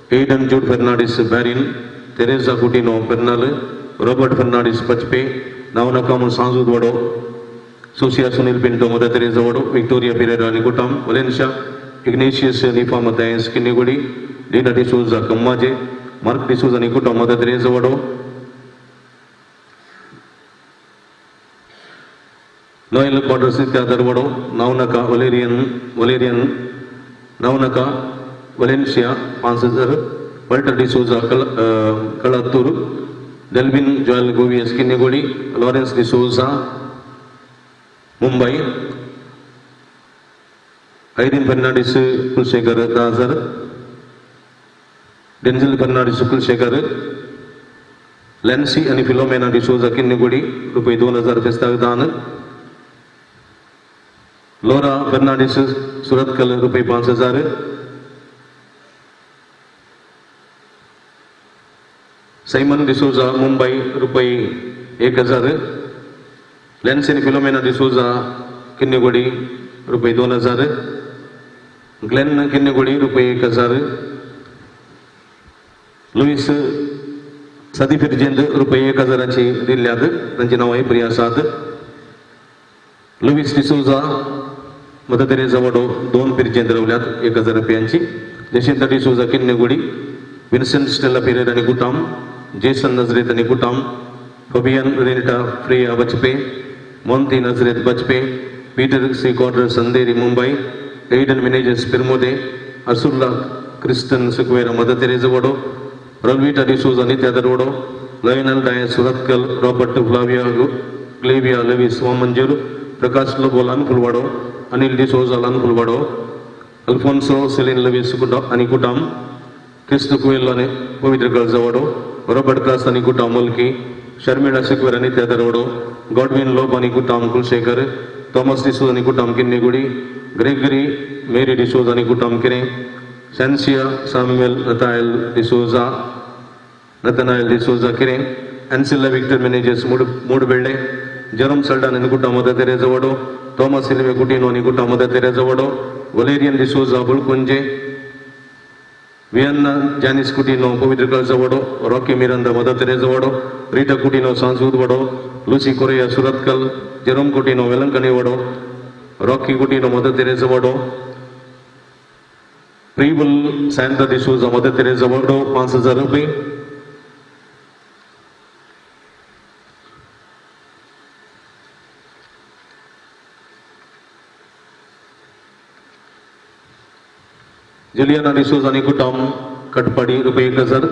Aiden Jude Fernandes Bahrain, Teresa Coutinho Pernal, Robert Fernandes Pachpe, नावनाका म्हूण सांजूद वाडो, सोसिया सुनील पिंटो मदर तेरेजा वाडो, विक्टोरिया पिरेरा आनी कुटाम वलेन्शा, इग्नेशियस निफा मतायस किन्नेगोडी, लीना डिसोजा कम्माजे, मार्क डिसोजा आनी कुटाम मदर तेरेजा वाडो, नोएल क्वाड्रस इत्यादर वाडो, नावनाका Valerian Valerian नावनाका वलेन्शिया 5,000, Walter D'Souza Kalathur, Delvin Joel Govies Kinnegodi, Lawrence D'Souza Mumbai, Irene Fernandes Kulashekar 10,000, Denzil Fernandes Kulashekar, Lancy आनी फिलोमेना डिसोजा किन्नेगोडी रुपये 2,000 फेस्ताक दान. लोरा फर्नांडीस सुरतकल रुपये 5,000, सायमन डिसोजा मुंबई रुपये 1,000, लॅन्सी आनी फिलोमेना डिसोजा किन्नेगोडी रुपये 2,000, ग्लेन किन्नेगोडी रुपये 1,000, लुईस सदी फिरजेंद रुपये 1,000 दिल्यात तांची नांवां बरी आसात. लुईस डिसोजा मदर तेरेजा वाडो 2 पिरजेंद रवल्यात 1,000 रुपयांची. जशिंता डिसोजा किन्नेगोडी, विन्सेंट स्टेला पिरेर आनी कुटाम, जेसन नजरेत आनी कुटाम, Fabian Renita Freya Bajpe, Monty Nazareth Bajpe, Peter C Quadras Andheri Mumbai, Aiden Menezes Pirmode, Ursula Kristen Sequeira Mother Teresa Vado, Rolvita D'Souza Nityadar Vado, Lionel Dias Surathkal, Robert Flavia Clavia Lewis Vamanjoor, Prakash Lobo Lanphul Vado, Anil D'Souza Lanphul Vado, Alphonso Celine Lewis आनी कुटाम, क्रिस्तू कुएलो आनी पवित्र काळजा वाडो, रॉबर्ट क्लास आनी कुटाम मुल्की, शर्मिळा सिक्वेर आनी त्यादर वाडो, गॉडविन लोब आनी कुटाम कुलशेखर, थॉमस डिसोज आनी कुटाम किन्नेगुडी, ग्रेगरी मेरी डिसोज आनी कुटाम किरें, सॅन्सिया साम्युएल नतायल डिसोजा नतनायल डिसोजा किरें, एन्सिला विक्टर मेनेजर्स मूडबेल्ले, जेरोम सल्डान आनी कुटाम मदर तेरेजा वाडो, थॉमस सिल्वे कुटिनो आनी कुटाम मदर तेरेजा वाडो, Valerian D'Souza Bulkunje, Vienna Janice Coutinho पवित्र काळजा वाडो, रॉकी मिरांदा मदर तेरेजा वाडो, रीटा कुटिनो सांजूद वाडो, Lucy Correa Surathkal, Jerome Coutinho Velankanni वाडो, रॉकी कुटिनो मदर तेरेजा वाडो, प्रीबुल सांता डिसोजा मदर तेरेजा वाडो 5,000 रुपये. जुलियाना डिसोजा आनी कुटाम कटपाडी रुपये 1,000,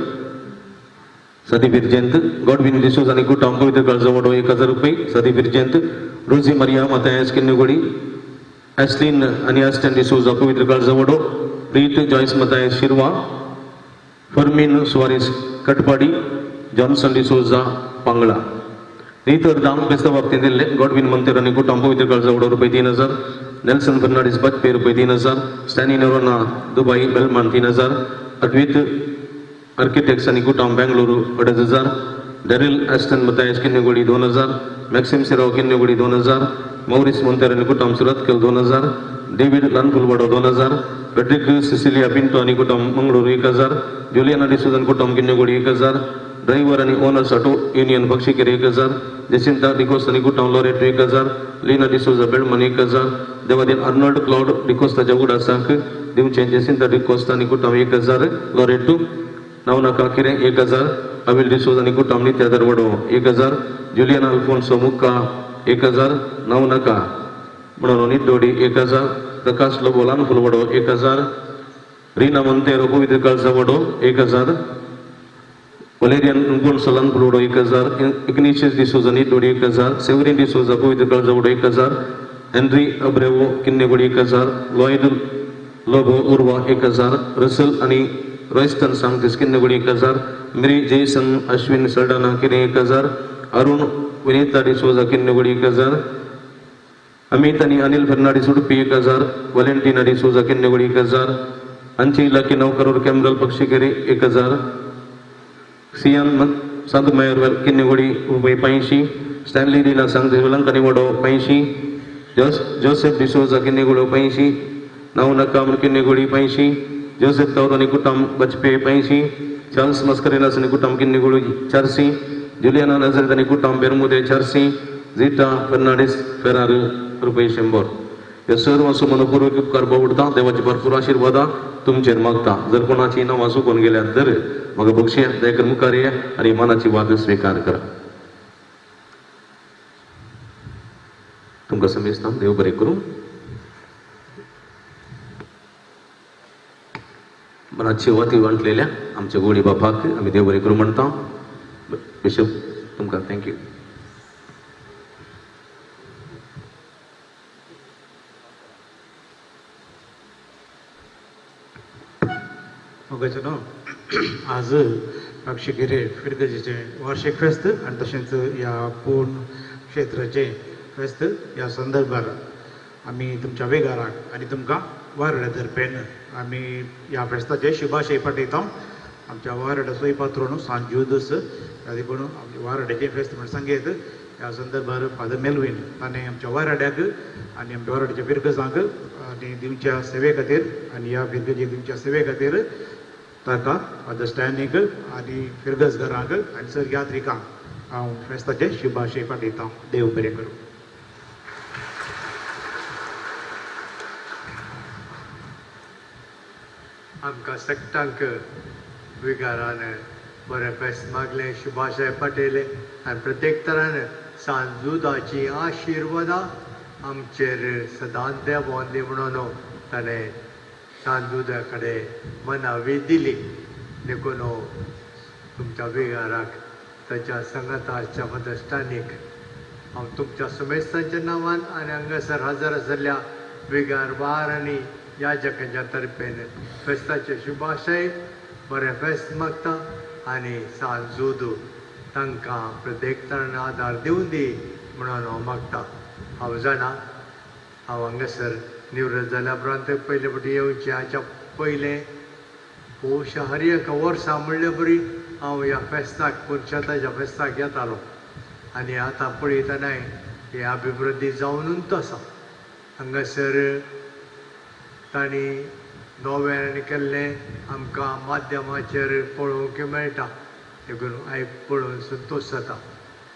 सदी फिरजेंत, गॉडविन डिसोजा आनी कुटाम पवित्र काळजा वाडो 1,000 रुपये, सदी फिरजेंत, रोजी मरिया मतायस किन्नेगोडी, एस्लिन आनी एस्टन डिसोजा पवित्र काळजा वाडो, Preet Joyce Mathias Shirva, Fermin Soares Katpadi, Johnson D'Souza Pangla. रीतर दाम क्रिस्तांव बाबतींत दिल्ले गॉडविन मंतेर आनी कुटाम पवित्र काळजा वाडो रुपये 3,000, नेल्सन फर्नांडीस बजपे रुपये 3,000, स्टॅनी नोरोना दुबई बेलमान 3,000, अद्वित आर्किटेक्ट्स आनी कुटाम Bengaluru 2,500, Daryl Aston Mathias Kinnegodi 2,000, Maxim Serrao Kinnegodi 2,000, Maurice Monteiro आनी कुटाम सुरतकल 2,000, डेव्हिड लानफुलवाडो 2000, पेट्रिक सिसिलिया पिंटो आनी कुटुंब मंगळूर 1000, जुलियाना डिसोजा कुटुंब किन्नेगोडी 1000, ड्रायव्हर आनी owners auto union Bakshikere 1000, Jacinta D'Costa आनी कुटुंब लोरेटो 1000, लीना डिसोजा बेळमन 1000, देवादीन आर्नोल्ड क्लाउड डिकोस्ताच्या उडासाक दिवचें जेसिंता डिकोस्ता आनी कुटुंब 1000 लोरेटो, नवनाका किरें 1000, अविल डिसोजा आनी कुटुंब नित्या दरवडो 1000, जुलियाना अल्फोन्सो मुक्का 1000, नवनाका म्हणून निड्डोडी 1000, प्रकाश लोबो लानफुलवडो 1000, रीना मंतेरो पवित्र काळजावडो 1000, वलेरियन गोन्सो लानफुलवडो 1000, Ignatius D'Souza Niddodi 1000, Severin D'Souza पवित्र काळजावडो 1000, Henry Abreo Kinnigoli 1000, Lloyd Lobo Urwa 1000, Russell आनी रॉयस्टन सांगतीस किन्नेगोडी 1000, मिरी जेसन अश्विन सल्डाना किरें 1000, अरुण विनीता डिसोजा किन्नेगोडी 1000, अमित आनी अनिल फर्नांडीस उडपी 1000, वॅलेंटिना डिसोजा किन्नेगोडी 1000, अंची इलाके 9 करोड कॅमरल पक्षीकेरी 1000, सियान सांतमायर किन्नेगोडी रुपये 85, स्टॅनली लीला सांगतीस वेलंकनी वडो 85, जोसेफ डिसोजा किन्नेगोडी 85, नवनका किन्नेगोडी 85, जोसेफ तौर आनी कुटुंब बचपे 85, चार्ल्स मस्करेनास आनी कुटुंब किन्नेगोडी 400, जुलियाना नजरेत आनी कुटुंब बेरमुदे 400, झिटा फर्नांडीस फेरार रुपये 100. ह्या सर्वांचो मनपूर्वक उपकार बावडटा. देवाचे भरपूर आशिर्वादा तुमचेर मागता. जर कोणाची नांवां चुकून गेल्यार तर म्हाका बक्षी दयाकर मुखार ये आनी मनाची वाद स्विकार करा. तुमकां समेस्तां देव बरें करूं. मनाची वाती वांटलेल्या आमच्या गोडी बापाक आमी देव बरें करूं म्हणटा. बिशप तुमकां thank you. मोगाचो आज पाक्षिकेरे फिरगजेचें वार्षिक फेस्त आनी तशेंच ह्या पूर्ण क्षेत्राचें फेस्त ह्या संदर्भार आमी तुमच्या वेगाराक आनी तुमकां वारड्या दरपेन आमी ह्या फेस्ताचे शुभाशय पाठयता. आमच्या वारड्याचोय पात्रोन सांजुदस देखून आमच्या वारड्याचें फेस्त म्हण सांगयत. ह्या संदर्भार फादर मेलवीन ताणें आमच्या वाराड्याक आनी आमच्या वाराड्याच्या फिरगजांक आनी दिवच्या सेवे खातीर आनी ह्या फिरगजेक दिवच्या सेवे खातीर ताका फादर स्टॅनीक आनी फिरगजघरांक आनी सर यात्रिकांक हांव फेस्ताचें शुभाशय पाठयता. देव बरें करूं. आमकां सगटांक विगारान बरें फेस्त मागलें, शुभाशय पाठयलें आनी प्रत्येक तरान सांजुदाची आशिर्वादां आमचेर सदांच देवोन दी म्हणून ताणें सांजुदा कडेन मनावी दिली. देखून तुमच्या विगाराक ताच्या संगताच्या मदस्टानीक हांव तुमच्या समेस्तांच्या नांवान आनी हांगासर हजर आशिल्ल्या विगार वार आनी याजकांच्या तर्फेन फेस्ताचे शुभाशय बरें फेस्त मागता आनी सांजूद तांकां प्रत्येक तरान आदार दिवन दी म्हणून हांव मागता. हांव जाणा हांव हांगासर निवृत्त जाल्या उपरांत पयले फावटी येवचें हाच्या पयलें बहुशा हर एका वर्सा म्हणले बरी हांव ह्या फेस्ताक पुरुषाताच्या फेस्ताक येतालो आनी आतां पळयतनाय हे अभिवृद्धी जावनूच आसा. हांगासर तांणी नव्यान केल्लें आमकां माध्यमाचेर पळोवंक मेळटा. देखून आयक पळोवन संतोश जाता.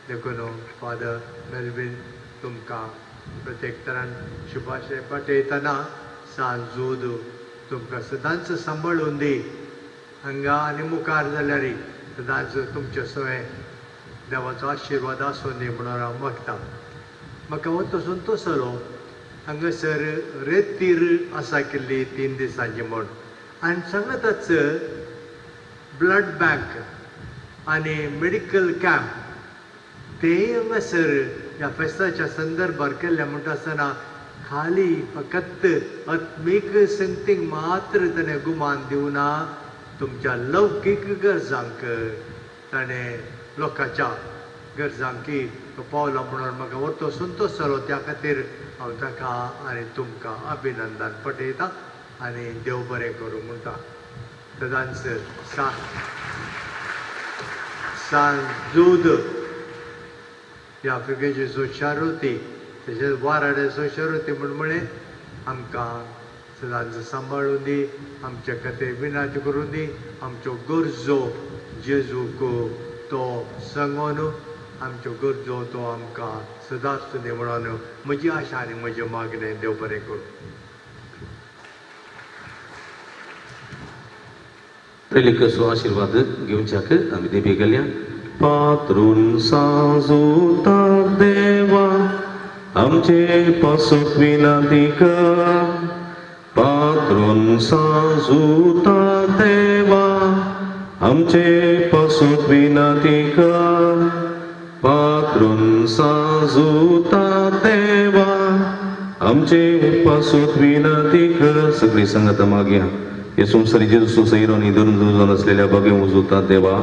देखून फादर मेलवीन तुमकां प्रत्येक तरान शुभाशय पाठयतना सांजूद तुमकां सदांच सांबाळून दी हांगा आनी मुखार जाल्यार सदांच तुमचे सगळें देवाचो आशिर्वाद आसूं दी म्हणून हांव मागता. म्हाका हो तो संतोश जालो हांगासर रेतीर आसा केल्ली 3 दिसांची म्हूण आनी सांगताच ब्लड बँक आनी मेडिकल कॅम्प तेय हांगासर ह्या फेस्ताच्या संदर्भार केल्लें म्हणटा आसतना खाली फकत आत्मीक संगतीक मात्र ताणें गुमान दिवना, तुमच्या लौकीक गरजांक ताणें लोकांच्या गरजांकी तो पावला म्हणून म्हाका व्हरतो संतोश जालो. त्या खातीर हांव ताका आनी तुमकां अभिनंदन पठयता आनी देव बरें करूं म्हणटा. सदांच सांजूद ह्या फिगेची सोशारुती तशेंच वाराड्याचो शरुती म्हूण म्हळें आमकां सदांच सांबाळून दी, आमच्या खातीर विनंती करून दी. आमच्यो गरजो जेजूक तो सांगून आमच्यो गरजो तो आमकां सदांच दी म्हणून म्हजी आशा आनी म्हजें मागणें. देव बरें करूं. प्रेलिकसो आशिर्वाद घेवच्याक आमी देवी गेल्या. पात्रून सांजुता देवा आमचे पासत विनंती कर, पात्रून सांजुता देवा आमचे पासत विनंती कर, पात्रून सांजुता देवा आमचे पासत विनंती कर. सगळी संगत मागया हे संवसारी जेजू सैरोनी धरून जावन आसलेल्या बागे उजुता देवा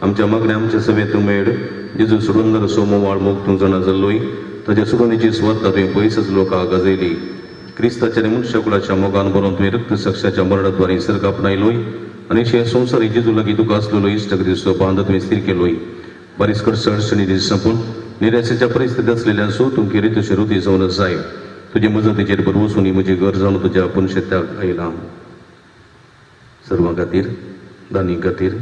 आमच्या मागण्या आमच्या सभेत मेळ. जेजू सुडून सोमवाळ मोग तूं जाणा जाल्लोय, ताज्या सुडोवणेची स्वता तुवें पयसच लोकांक गाजयली. क्रिस्ताच्या आनी मनशाकुलाच्या मोगान बरोवन तुवें रक्तसाक्षाच्या मरणाद्वारे सर्ग आपणायलोय आनी हे संवसारी जेजू लागीं तुका आसलेलो इश्टगतीचो बांद तुवें स्थीर केलोय. बारीस कडसळ अडचणी दीस सोंपून निराशेच्या परिस्थिती आसलेल्या सो तूं किरेतशी रुती जावन जाय. तुजे मजतीचेर भरवसून म्हजी घर जावन तुज्या पुनशेत्याक आयलां. सर्वां खातीर, दानी खातीर,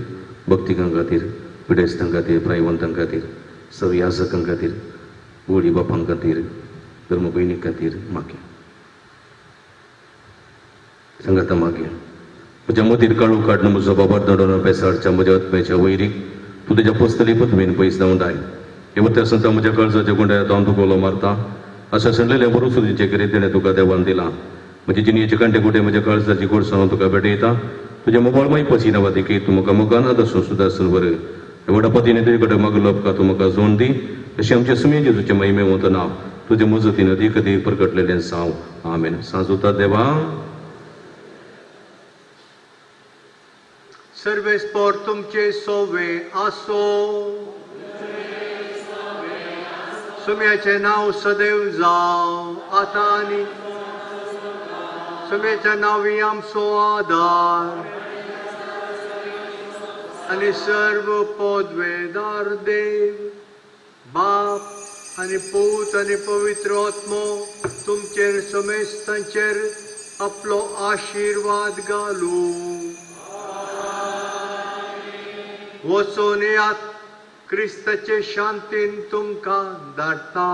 भक्तिकां खातीर, पिडेस्तां खातीर, प्रायवंतां खातीर, सव्यासकां खातीर, व्हडी बापां खातीर, धर्म भयणी खातीर मागे सांगाता मागे. म्हज्या मतीर काळू काडून म्हजो बाबार दडोवन पेसाडच्या म्हज्या आत्म्याच्या वैरीक तूं तुज्या पोस्तली पदवेन पयस धांवडाय. हे वत्या आसता म्हज्या काळजाच्या गुंड्या धांवन तुका मारता अशें सांगलेलें बरोसुदीचें कितें तेणें तुका देवान दिलां. म्हजे जिणेचे कांटे कुटे म्हज्या काळजाची गोडसाण तुका भेटयता. तुज्या मोबायल माय पसिना वादिकी तूं म्हाका मोगान आदर्श सुद्दां बरें व्हडा पतीने तुजे कडेन मागलो उपकार तूं म्हाका जोड दी. अशें आमच्या सुमे जेजूचें महिमे वतना तुजे मजतीन अदीक अदीक प्रकटलेलें साव. आमेन. सांजुता देवा सर्वेस्पोर तुमचे सोवे आसो. सुम्याचें नांव सदैव जावं आतां आनी सुम्याच्या नांवी आमचो आदार आनी सर्व पदवेदार देव बाप आनी पूत आनी पवित्र आत्मो तुमचेर समेस्तांचेर आपलो आशिर्वाद घालूं. वचून येयात, क्रिस्ताचे शांतीन तुमकां धाडटा.